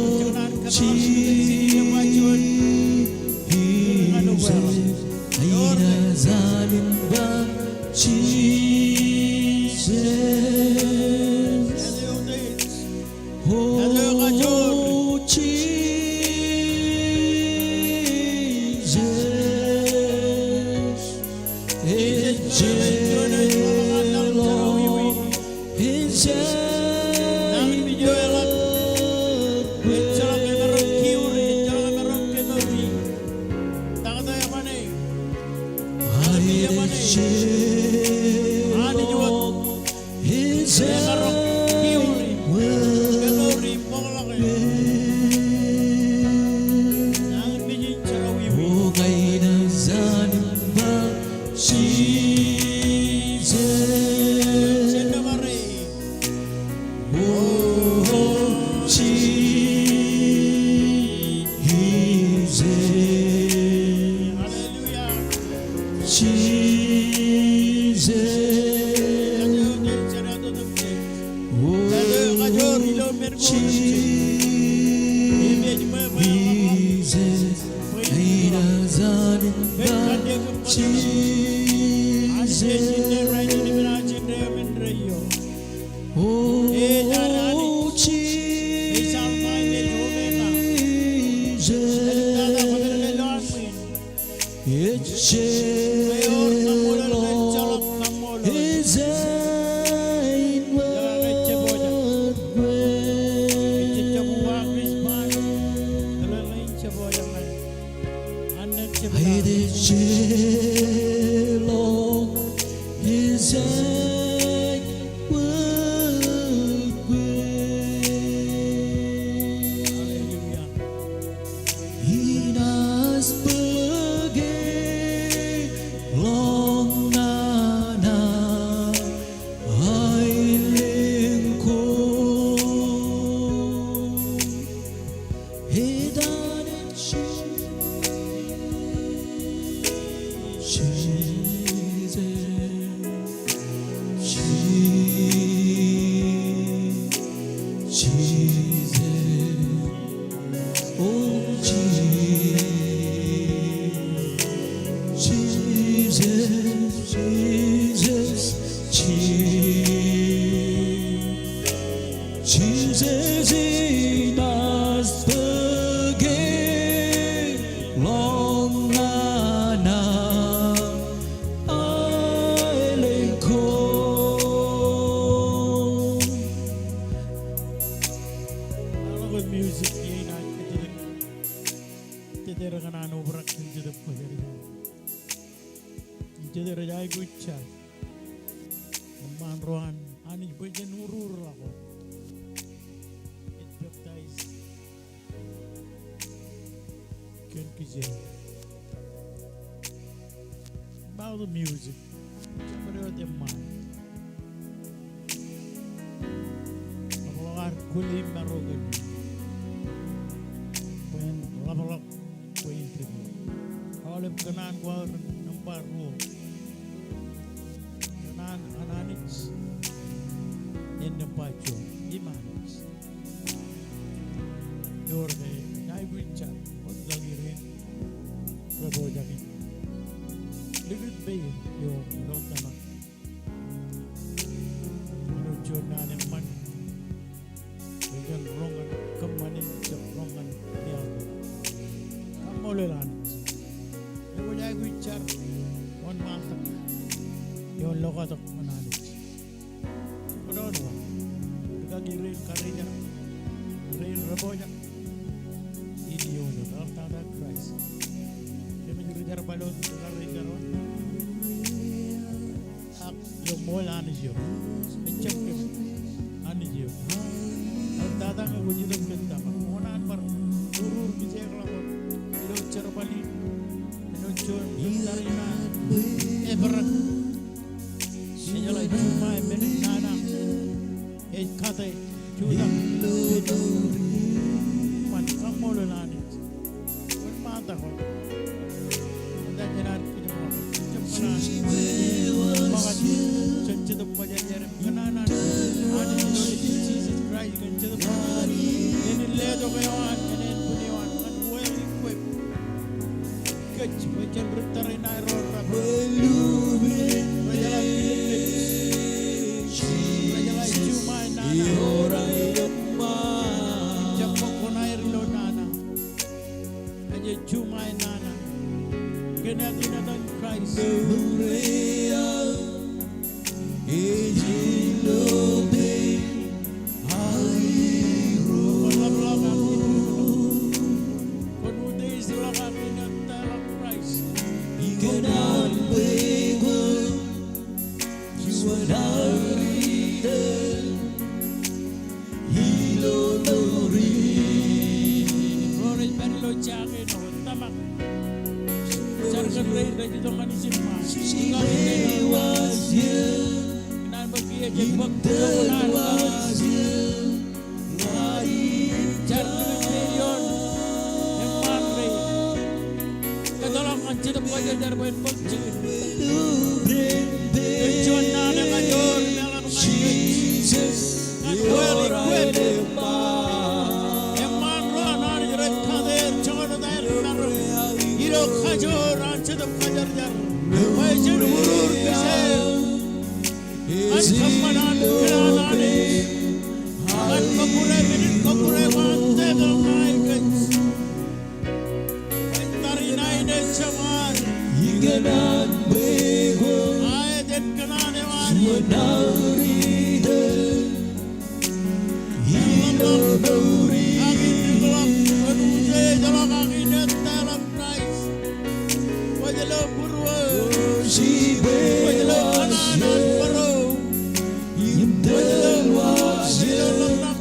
Ejjeḷọk kōttāḷọk. Ewōr ke. Hallelujah. Hallelujah. Ḷọk music ie inaaj kajjitōk. Jete rej kōṇaan obrak im jete bōjrak. Im jete rej aikuj jar. Eṃṃaan ro an Anij bwe jen urur ḷọk wōt. Ej baptize kōn kijeer. About the music. Jabdewōt eṃṃaan. Ḷapḷọk ad kwōle im maroñ kōn. Bwe en ḷapḷọk bwe en dike. Aolep kōṇaan ko aō ren nōṃba ruo. Kōṇaan an Anij en nōṃba juon. Im Anij. Ewōr ke aikuj jar, wōt kaki rein rebōjak in likūt pein ioon ilo tōmak. Ilo juon naan eṃṃan, bwe jen roñ ñan kōṃṃane, jab roñ ñan iaḷ. Kaṃṃoolol Anij. Ekwōj aikuj jar, wōnṃaantak ioon lokatok ñan Anij. Kōnono, rikaki rein karijeraṃ, rein rebōjrak in ioon eḷaptata Kraist. Im ej ri jerbal Ilo tōre in kōrā. Ak ilo ṃool Anij eo. Ejjab kōm Anij eo. Ak tata ñe kwōj itok kōn tōmak, kōṇaan bar urur kijeek ḷọk wōt ilo jerbal in. Ilo juon tōre in an Efrata. Ejeḷā juṃae men in nana ej kate jutak. Ṃan kaṃṃoolol Anij. Wōnṃaantak wōt. Ṃokta jān ad kijoṃ ḷọk. Jab kōṇaan ṃōkaj jān Jetōb Kwōjarjar im kōṇaan an Anij ilo etan Jisōs Kraist kōn Jetōb Kwōjarjar. Enaaj letok eo an, enaaj pād eo an, ñan well equipped. Kōj, bwe jen ri tōre in aerro reban. Rej jeḷā kile kōj. Rej jeḷā juṃae nana. Jab bōk koṇaer ilo nana. Ej juṃae nana. Kōn etan, etan Kraist. Ej ilo peiṃ aerro. Kwōn ḷapḷọk ak kwōn utiej ḷọk ak inōttan ḷọk Kraist. Ikōṇaan bwe kwōn juon aō leader ilo mour in. Ro rej pād ilo jaake ṇe, tōmak. Jar kōn rein rej itok ñan ijin ṃaan. Kōṇaan bwe kiiō jen bōk tokun ad. Jar kōn rein ioon eṃṃaan rein. Kōtḷọk ñan Jetōb Kwōjarjar bwe en bōk jikin. Kōn juon naan ekajoor im eḷap ñan kōj. Ñan well equipped. Eṃṃaan ro an Anij rej kate er, joñan wōt aer maroñ ilo kajoor an Jetōb Kwōjarjar. Bwe jen urur kijeek ñan kōṃṃan an kōṇaan Anij. Ñan kọkkure, men in kọkkure ṃaan tōl ṇae kōj. Bwe tōre in aenō ejjab an. Ikōṇaan bwe kwōn. Aet en kōṇaan eo an. Juon aō leader ilo mour in. Ak in ḷọk, kwōn utiej ḷọk ak inōttan ḷọk Kraist. Kwōj lo būruō. Kwōj lo kōṇaan an bōro. Im tōl wōj. Kwōj lo ḷōmṇak.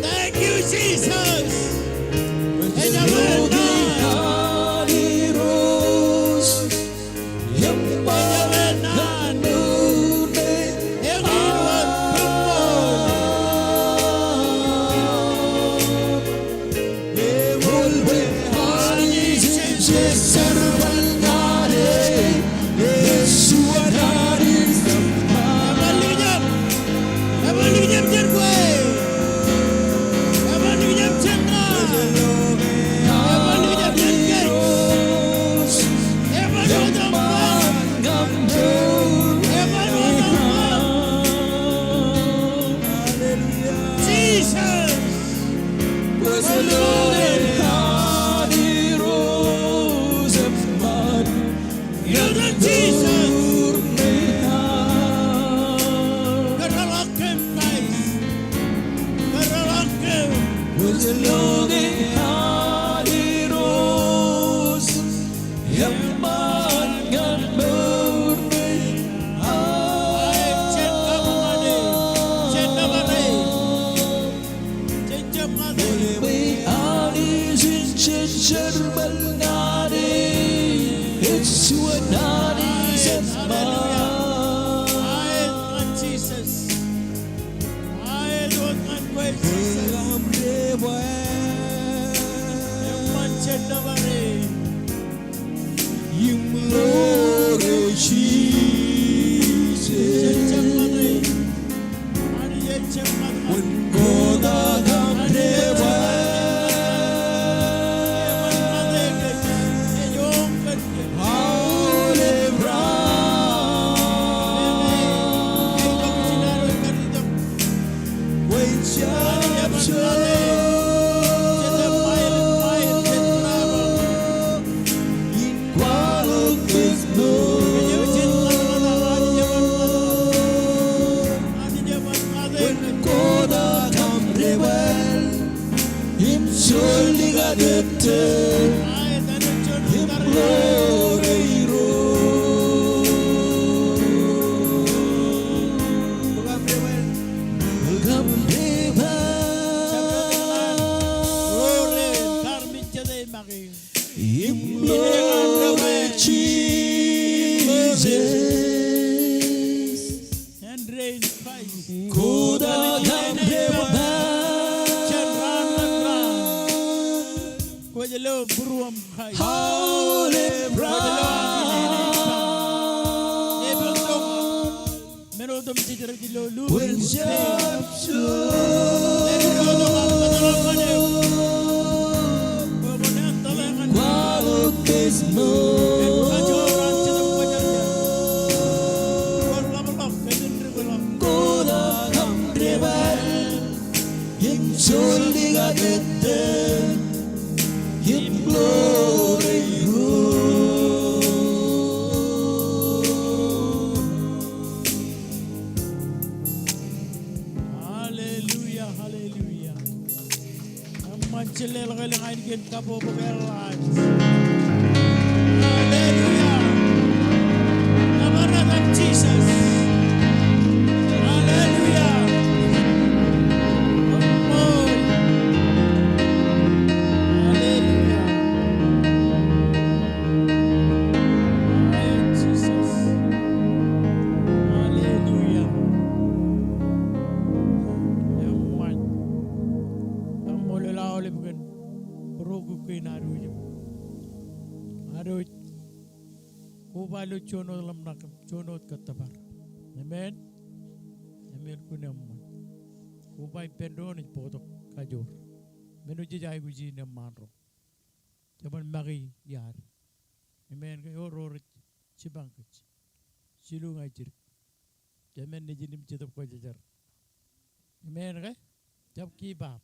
Thank you, Jesus. Jesus. Kōrọọl ḷọk kōm, guys. Kōrọọl ḷọk kōm. Aet, jen kabuñane, jen nōbar e. Jen jab ñate. Aet, hallelujah. Aet, ñan Jesus. Aet, wōt ñan kwe Jesus. Eṃṃan, jen nōbar e. Im ḷoor e Jesus. Wōn kotak aṃ debwāāl. Aolep raan. Kwōj jab jook in kwaḷọk kōj ṃool. Wōn kotak aṃ debwāāl im joḷọk aō tōl im ḷoor e Irooj. Bōk aṃ debwāāl. Bōk aṃ debwāāl. Im ḷoor e Jesus. Kotak aṃ debwāāl. Kwōj lo būruōṃ Christ. Aolep raan. Kwōj lo būruōṃ Christ. Men otemjej rej lo lukkuun. Kwōn jab jook. Ren ilo tok aṃ kōtḷọk ñan eō. Kwō kwōn en tōl e ñan eō. Kwaḷọk kōj ṃool. Ren kajoor an Jetōb Kwōjarjar. Kwōn ḷapḷọk, kwōn ri ḷapḷọk. Kotak aṃ debwāāl. Im joḷọk aō tōl. Im ḷoor e Irooj. Hallelujah, hallelujah. Eṃṃan, jen leḷọk elōñ ainikien kabbokbok eḷḷā. Hallelujah. Nōbar etan Jesus. Hallelujah. Koṃṃool. Hallelujah. Aet, Jesus. Hallelujah. Eṃṃan. Kaṃṃoolol aolep kōn būruō kukkuun ad wōj im ad wōj koba ilo juon wōt ḷōmṇak im juon wōt kōttōpar. Amen. Amen, kōn eṃṃan. Koba ippān doon ej bōktok kajoor. Men eo jej aikuj in eṃṃaan ro. Jeban make iaad. Amen ke? Ewōr ro rej jipañ kōj. Jilu ña jidik. Jemen nejin im Jetōb Kwōjarjar. Amen ke? Jab give up.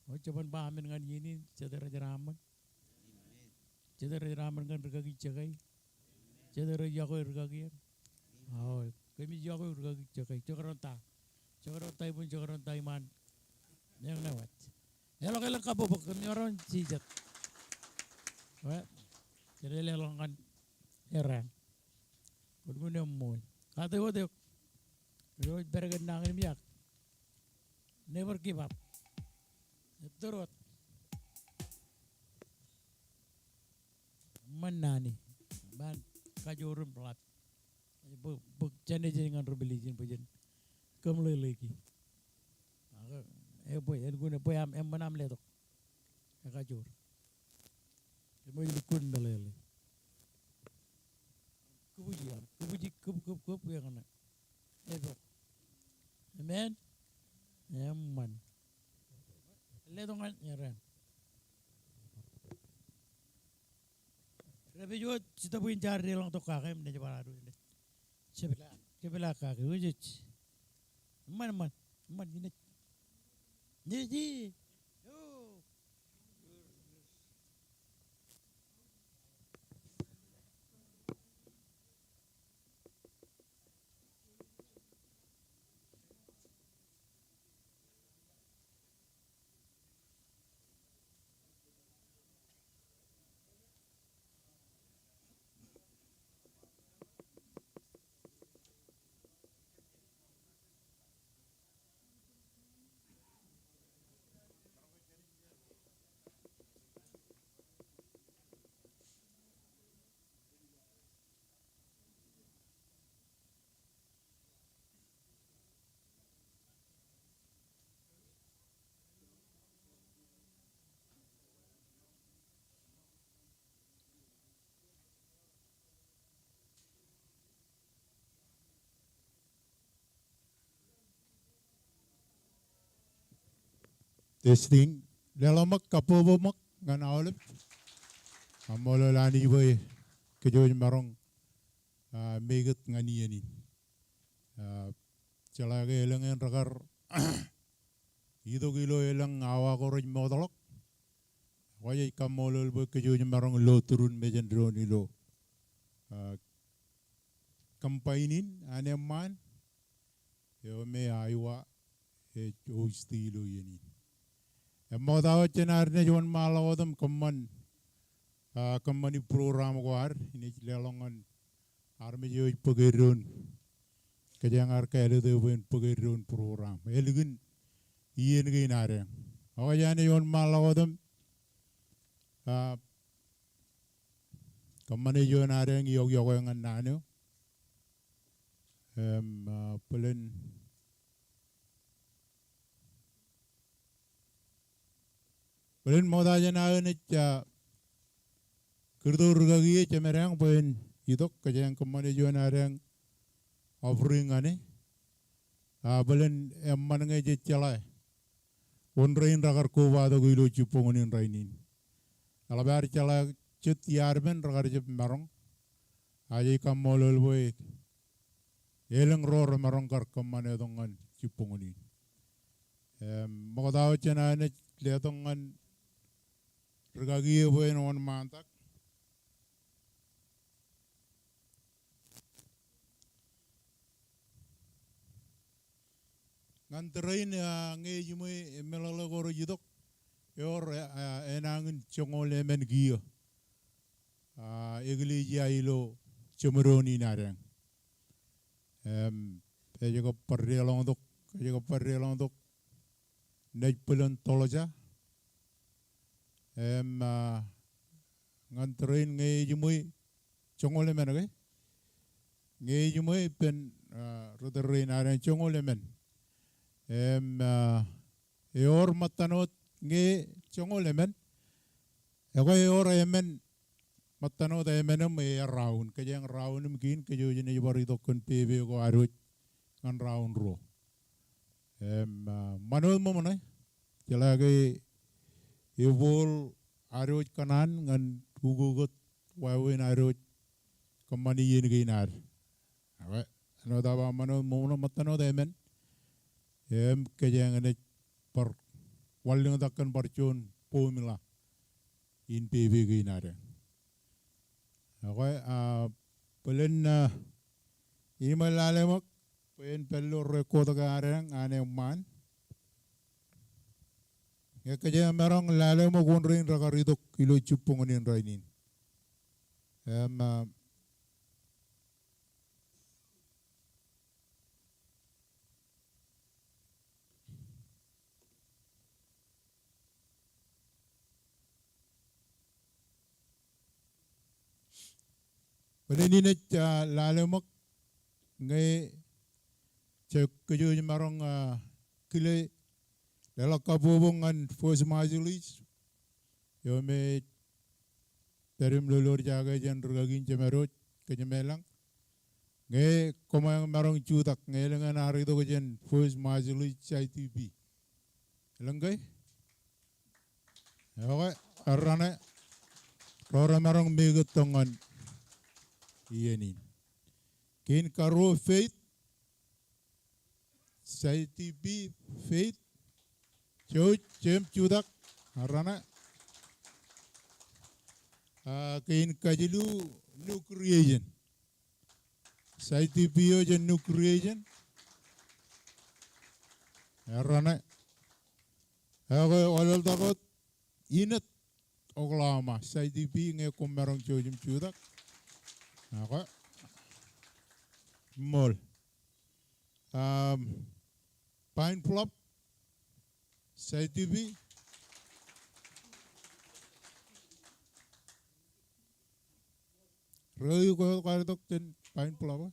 O, jeban ba amen ñan iien in, jet rej raṃṃan. Jet rej raṃṃan ñan rikaki jekāi. Jet rej yokwe rikaki eṇ. O, kōmij yokwe rikaki jekāi. Jekdọọn ta. Jekdọọn ta ippān, jekdọọn ta iṃaan. Meñe wōt. Eḷọk elōñ kabbokbok, kōm maroñ jijet. Wōt. Jen leḷọk ñan Errā. Kōn unin eṃṃool. Kate wōt eok. Eo ej pād kōn nañinmej ak. Never give up. Ettōr wōt. Eṃṃan naan e. Ban kajoor im ḷap. Bōk, bōk jān ej ñan Revelation bwe jen kōmeḷeḷeiki. Ak, e bwe, elukkuun e bwe aṃ, eṃṃan aṃ letok. Ekajoor. Kōmij lukkuun meḷeḷe. Kōbuji aṃ, kōbuji, kōb, kōb, kōb, eñṇe. Epok. Amen. Eṃṃan. Letok ñan Errā. Rej pād wōt, Jetōb in jaar deḷọñtok kake im naaj bar ad wōj. Jepḷaak, jepḷaak kake, wōj, wōj. Eṃṃan, eṃṃan, eṃṃan, inaaj. Inaaj, e. Eo. Testing. Leḷọk ṃōk, kabbokbok ṃōk ñan aolep. Kaṃṃoolol Anij bwe kōj wōj maroñ, ah, make it ñan iien in. Ah, jeḷā ke elōñ eṇ rekar itok ilo elōñ awa ko rej mootḷọk. Kwōj ej kaṃṃoolol bwe kōj wōj maroñ lo turun mejān doon ilo, ah, combine in an eṃṃaan eo me Iowa ej host ilo iien in. Im ṃokta wōt jān ad naaj wōnṃaanḷọk wōt im kōṃṃan, ah, kōṃṃani program ko ad, inaaj leḷọk ñan armej eo ej bōk eddoon. Kōjeañ ar kāālōt e bwe en bōk eddoon program. Ālikin iien kein adeañ. Ak kwōj naaj wōnṃaanḷọk wōt im, ah, kōṃṃane juon adeañ iọkiọkwe ñan naan eo. Im, ah, bōlen, bōlen ṃokta jān aō naaj, ah, kūrto rikaki e jemedeañ bwe en itok, kōjeañ kōṃṃane juon adeañ offering ñan e. Ah, bōlen eṃṃan ñe jej jeḷā wōn rein rekar kobatok ilo jibboñōn in rainin. Eḷap ad jeḷā jet iaad men rekar jab maroñ. Ak jej kaṃṃoolol bwe elōñ ro remaroñ kar kōṃṃan etok ñan jibboñōn in. Im, ṃokta wōt jān aō naaj letok ñan rikaki e bwe en wōnṃaantak. Ñan tōre in, ah, ñe ejiṃwe meḷeḷe ko rej itok, ewōr, ah, enañin joñoul emān kiiō, ah, eklejia ilo jeṃdoon in adeañ. Im, ej kab bar deḷọñtok, ej kab bar deḷọñtok naaj bōlen Tulsa. Im, ah, ñan tōre in ñe ejiṃwe joñoul emān ke? Ñe ejiṃwe ippān, ah, ri tōre in adeañ joñoul emān. Im, ah, ewōr ṃōttan wōt ñe joñoul emān. Ekwe ewōr emān ṃōttan wōt emān im e round. Kōjeañ round im kein kōj wōj naaj bar itok kōn pepe ko ad wōj ñan round ruo. Im, ah, ṃan wōt ṃōṃ ṇe. Jeḷā ke ebooḷ ad wōj kōṇaan ñan ukokot wāween ad wōj kōṃṃani iien kein ad. Ekwe, āinwōt aō ba ṃōṇōṇō, ṃōṇōṇō ṃōttan wōt emān. Im kōjeañ naaj bar wanlōñtak kōn bar juon formula in pepe kein ad. Ekwe, a, bōlen, a, iṃōj lale ṃōk bwe en pād ilo record ko ad eñ an eṃṃaan. Ñe kōjeañ maroñ lale ṃōk wōn rein rekar itok ilo jibboñōn in rainin. Im, a, bōlen inaaj, a, lale ṃōk ñe jej kōj maroñ, a, kile leḷọk kabbokbok ñan First Marshallese eo me ej pād im lolorjake jān rūkaki in Jemedwōj, Kōjemeḷañ. Ñe koṃeañ maroñ jutak ñe elōñ eṇ ear itok jān First Marshallese C I T P. Elōñ ke? Ekwe, errane, ro remaroñ mekūttok ñan iien in. Kein karuo Faith, C I T P Faith, jouj im jutak, errane. A, kein kajilu New Creation. C I T P eo jān New Creation. Errane. Ekwe, wanlaḷtak wōt Enid Oklahoma, C I T P ñe koṃ maroñ jouj im jutak. Ekwe. Ṃool. Um, Pine Bluff, C I T P. Rūkaki ko eo kwaar itok jān Pine Bluff, e?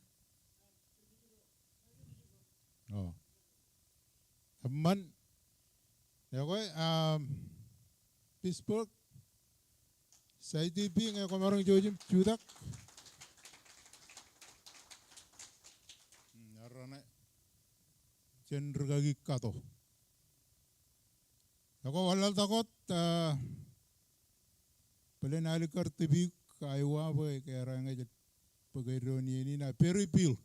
O. Eṃṃan. Ekwe, um, Pittsburg, C I T P, ñe koṃ maroñ jouj im jutak. Hmm, errane. Jān rūkaki Kato. Ekwe, wanlaḷtak wōt, a, bōlen alikkar Dubuque, Iowa, bwe ke raṇe ej bōk eddoin iien in, a, Perryville.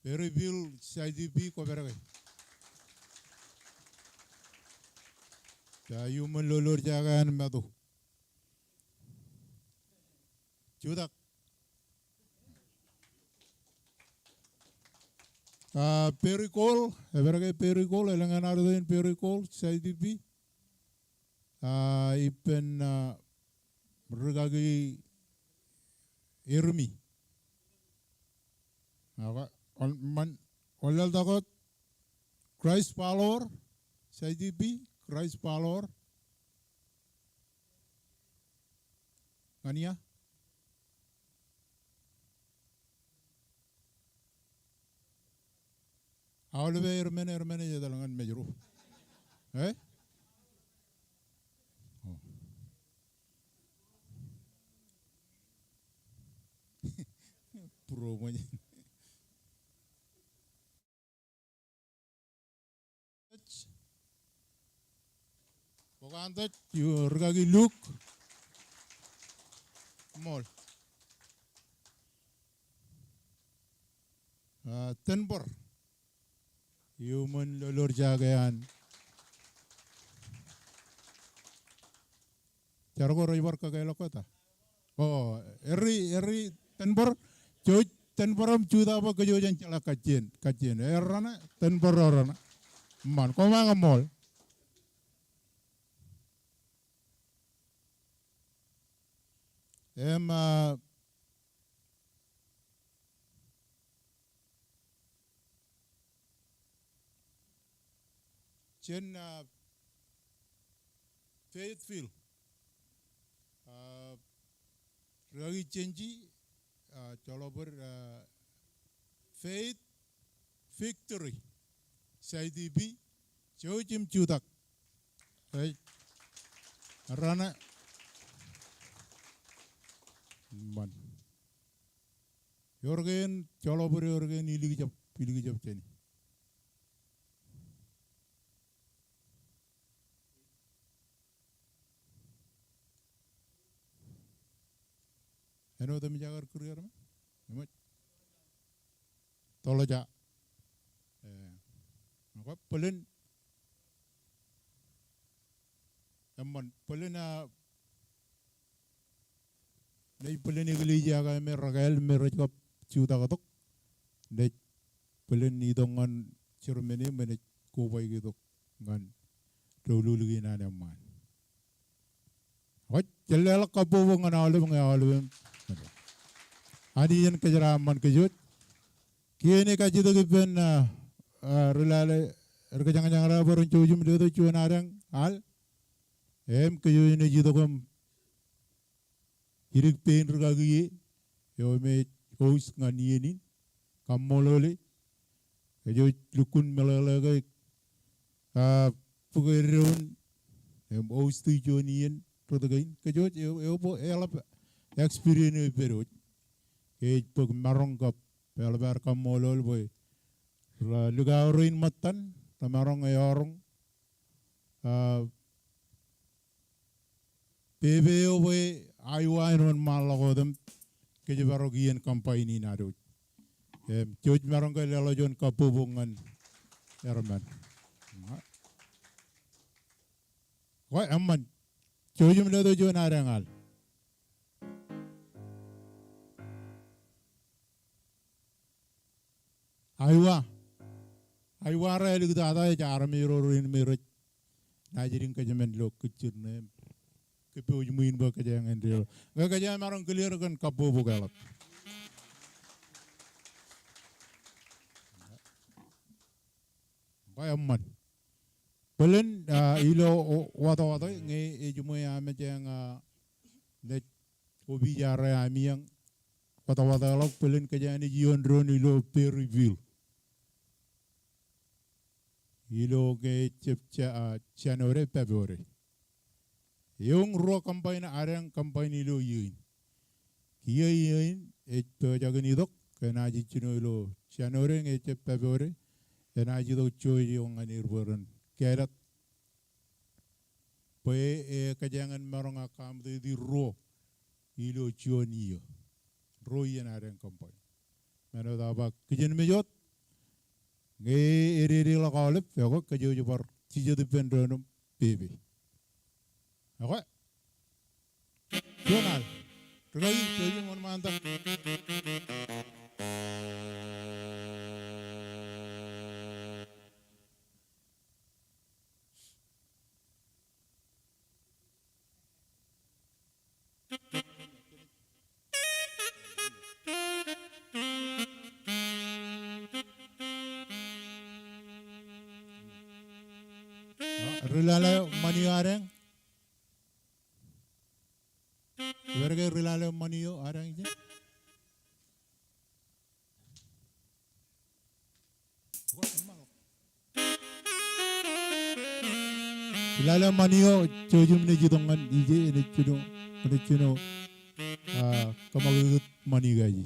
Perryville, C I T P, kwōpād ke. Ej iuṃwin lolorjake an Matu. Jutak. A, Perry Cole, epād ke Perry Cole, elōñ eṇ ear itok jān Perry Cole, C I T P. A, ippān, a, rūkaki Ermi. Ekwe, wan-, ṃan, wanlaḷtak wōt Christ Follower, C I T P, Christ Follower. Ñan ia? Aolep er men, er men ej etal ñan Mājro. E? O. Būruō ṃōj. Bok an tōj, eo rūkaki Luke. Ṃool. A, Denver. Iuṃwin lolorjake an. Jar ko rej bar kōkālọk ke ta? O, erri, erri Denver, jouj Denver im jutak bwe kōj wōj en jeḷā kajjien, kajjien. Errane, Denver errane. Eṃṃan, koṃeañ ṃool. Im, a, Jān, a, Fayetteville. A, rūkaki Jenji, a, joḷọk bōd, a, Faith Victory, C I T P, jouj im jutak. Ej, errane. Eṃṃan. Ewōr kein joḷọk bōd, ewōr kein ilikjab, ilikjab jāni. Āinwōt eṃōj aō kūr er ṃōj? Eṃōj. Toloja. Eh, ekwe bōlen, eṃṃan, bōlen, ah, Naaj bōlen eklejia ko me rekāāl me rej kab jutak tok. Naaj bōlen itok ñan Jermany me naaj kobaiki tok ñan doulul kein an eṃṃaan. Wōj, jen leḷọk kabbokbok ñan aolep ñe aolep im. Anij en kōjeraaṃṃan kōj wōj. Kiiō ij kajjitōk ippān, ah, ah, ri lale, ri kōjañjañ ro bwe ren jouj im letok juon adeañ al. Im kōj wōj naaj itok im idik pein rikaki e, eo me ej host ñan iien in, kaṃṃoolole. Kōj wōj lukkuun meḷeḷe ke, ah, bōk eddoin, im host juon iien rot kein. Kōj wōj, eo, eo bwe eḷap experience eo ippaad wōj. Ke ej bōk maroñ kab eḷap ad kaṃṃoolol bwe, ah, likao rein ṃōttan, remaroñ eọroñ, ah, pepe eo bwe awa āinwōt ṃaanḷọk wōt im kōjparok iien combine in ad wōj. Im, jej maroñ ke leḷọk juon kabbokbok ñan ermān. Ekwe, eṃṃan. Jouj im letok juon adeañ al. Iowa. Iowa rej aliktata ej armej ro rein me rej naaj dik kōjmān ilo kōjjir ṇe im kōpooj ṃwiin bwe kōjeañ en deḷọñ. Ñe kōjeañ maroñ clear kōn kabbokbok eḷap. Ekwe eṃṃan. Bōlen, ah, ilo o-, wōtwōt ñe ejiṃwe amej eñ, ah, naaj opija ro ami eñ wōtwōtḷọk bōlen kōjeañ naaj iioon doon ilo Berryville. Ilo ke ejjab Ja-, ah, January, February. Eoon ruo combine, adeañ combine ilo iiō in. Kiiō iiō in ej pojak in itok, ke enaaj jino ilo January ñe ejjab February, enaaj itok George eo ñan er bwe ren kālet. Bwe e, kōjeañ en maroñ accommodate ruo ilo juon iiō. Ruo iien adeañ combine. Āinwōt aō ba kijenmej wōt, ñe ededeḷọk aolep, ekwe kōj wōj bar jijet ippān doon im pepe. Ekwe. Juon al. Rikaki, jouj im wōnṃaantak. Ri lale ṃani eo adeañ. Ibar ke ri lale ṃani eo adeañ ijin. Ri lale ṃani eo, jouj im naaj itok ñan ije, enaaj jino, enaaj jino, ah, kōṃakūtkūt ṃani kaji.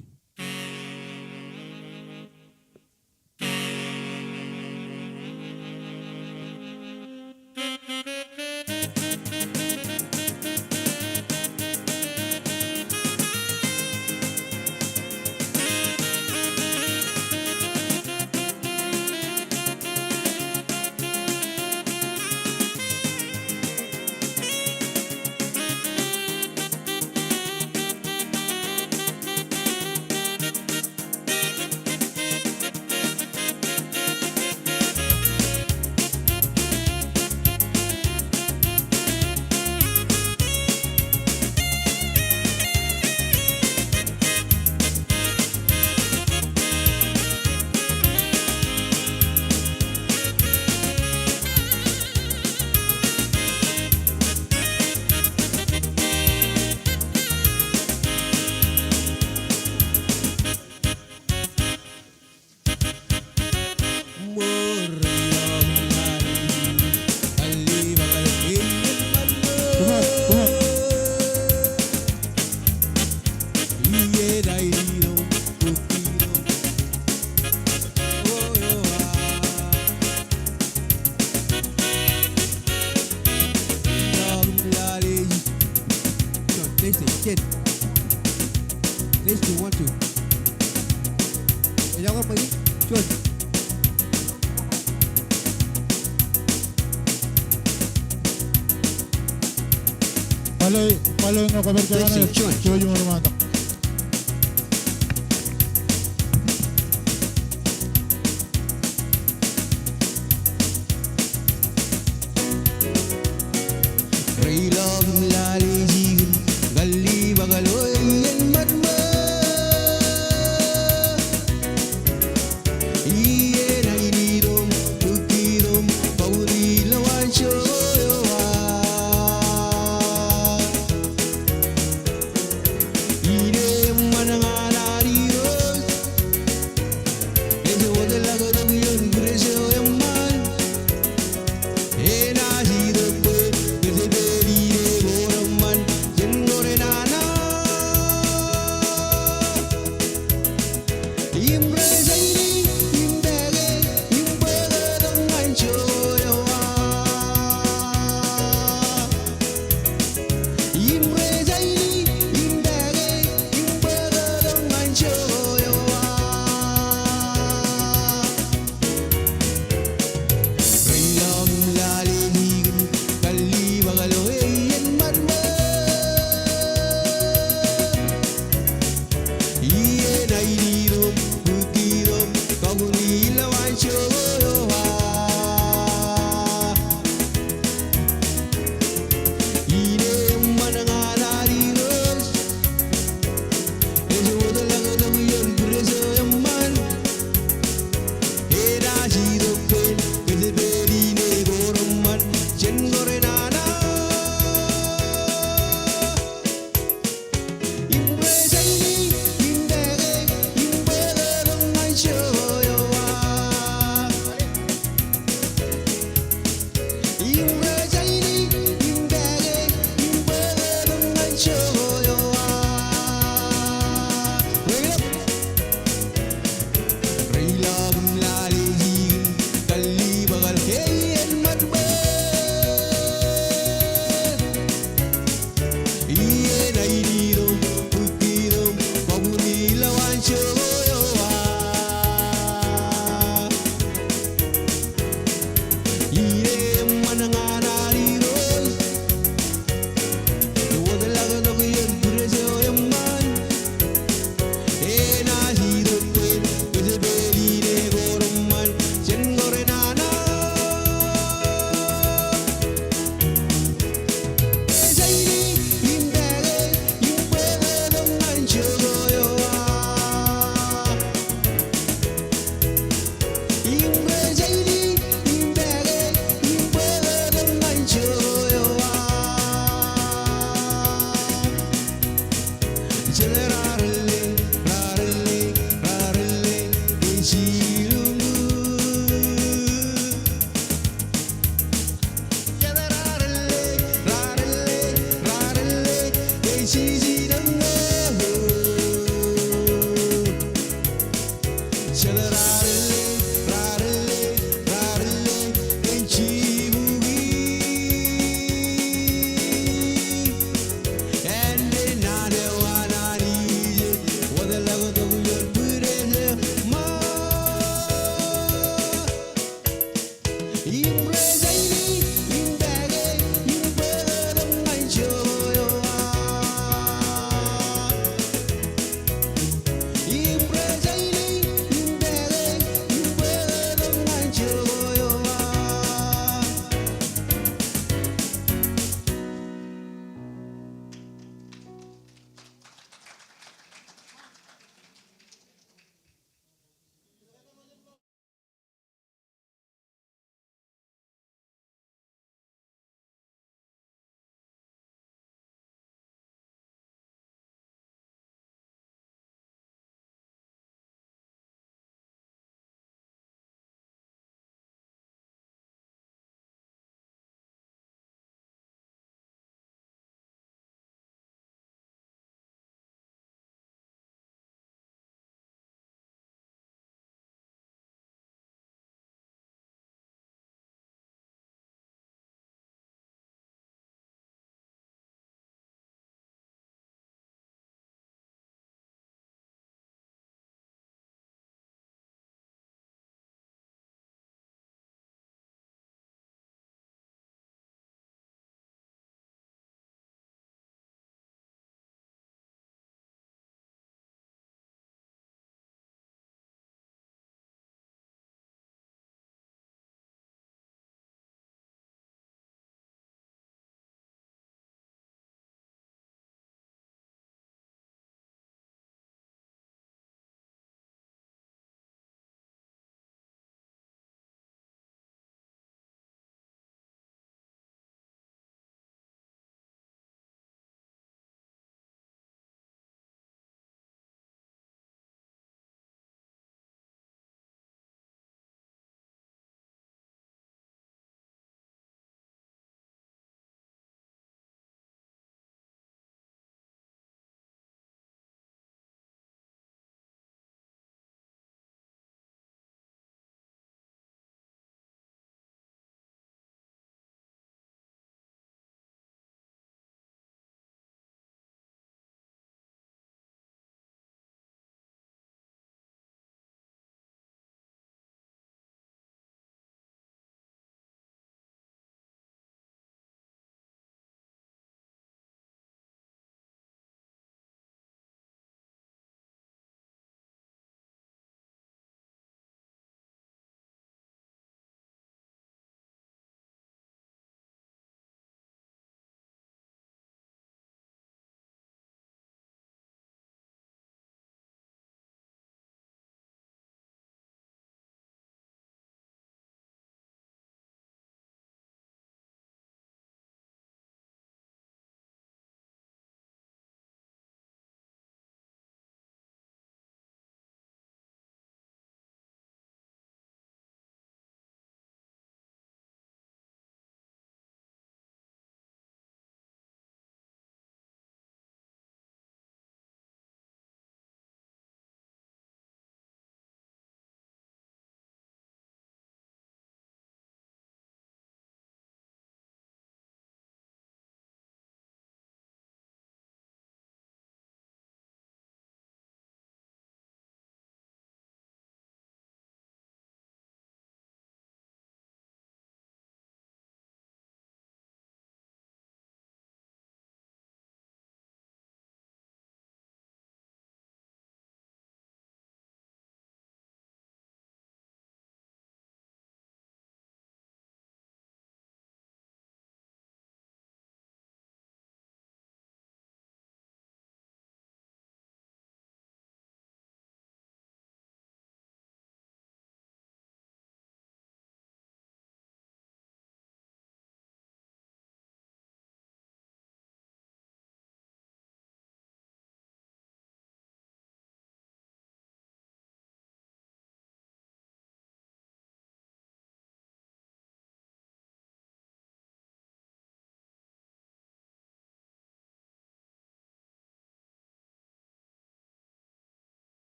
Test two, one, two. Ejako, Mike. Juon. Pālle, pālle ñe kwōpād kōṇaan. Testing, juon. Juon, juon, juon. Reilọk im lale jikin, kalliṃakḷọk ej ṃadṃōd. Iien ainitom, bōk kiitom, bọkun ilowaan jowa. Ine eṃṃan ñan Anij. Ej wōtlọk tok ioon Kūrjeo eṃṃan. Enaaj itok bwe kōjepel ine ko reṃṃan jān kore nana. Im rej aini im pāke im bōktok ñan jowa. Im rej aini im pāke im bōktok ñan jowa. Reilọk im lale jikin, kalliṃakḷọk ej ṃadṃōd. Iien ainitom, bōk kiitom, bọkun ilowaan jowa. Ine eṃṃan ñan Anij. Ej wōtlọk tok ioon Kūrjeo eṃṃan. Enaaj itok bwe kōjepel ine ko reṃṃan jān kore nana. Im rej aini im pāke im bōktok ñan jowa. Im rej aini im pāke im bōktok ñan jowa. Reilọk. Reilọk im lale jikin, kalliṃakḷọk ej ṃadṃōd. Iien ainitom, bōk kiitom, bọkun ilowaan jowa. Ine eṃṃan ñan Anij. Ej wōtlọk tok ioon Kūrjeo eṃṃan. Enaaj itok bwe kōjepel ine ko reṃṃan jān kore nana. Ej aini im pāke im bōktok ñan jowa. Im rej aini im pāke im bōktok ñan jowa. Jen rarle, rarle, rarle, ej ilumū. Jen rarle, rarle, rarle, ej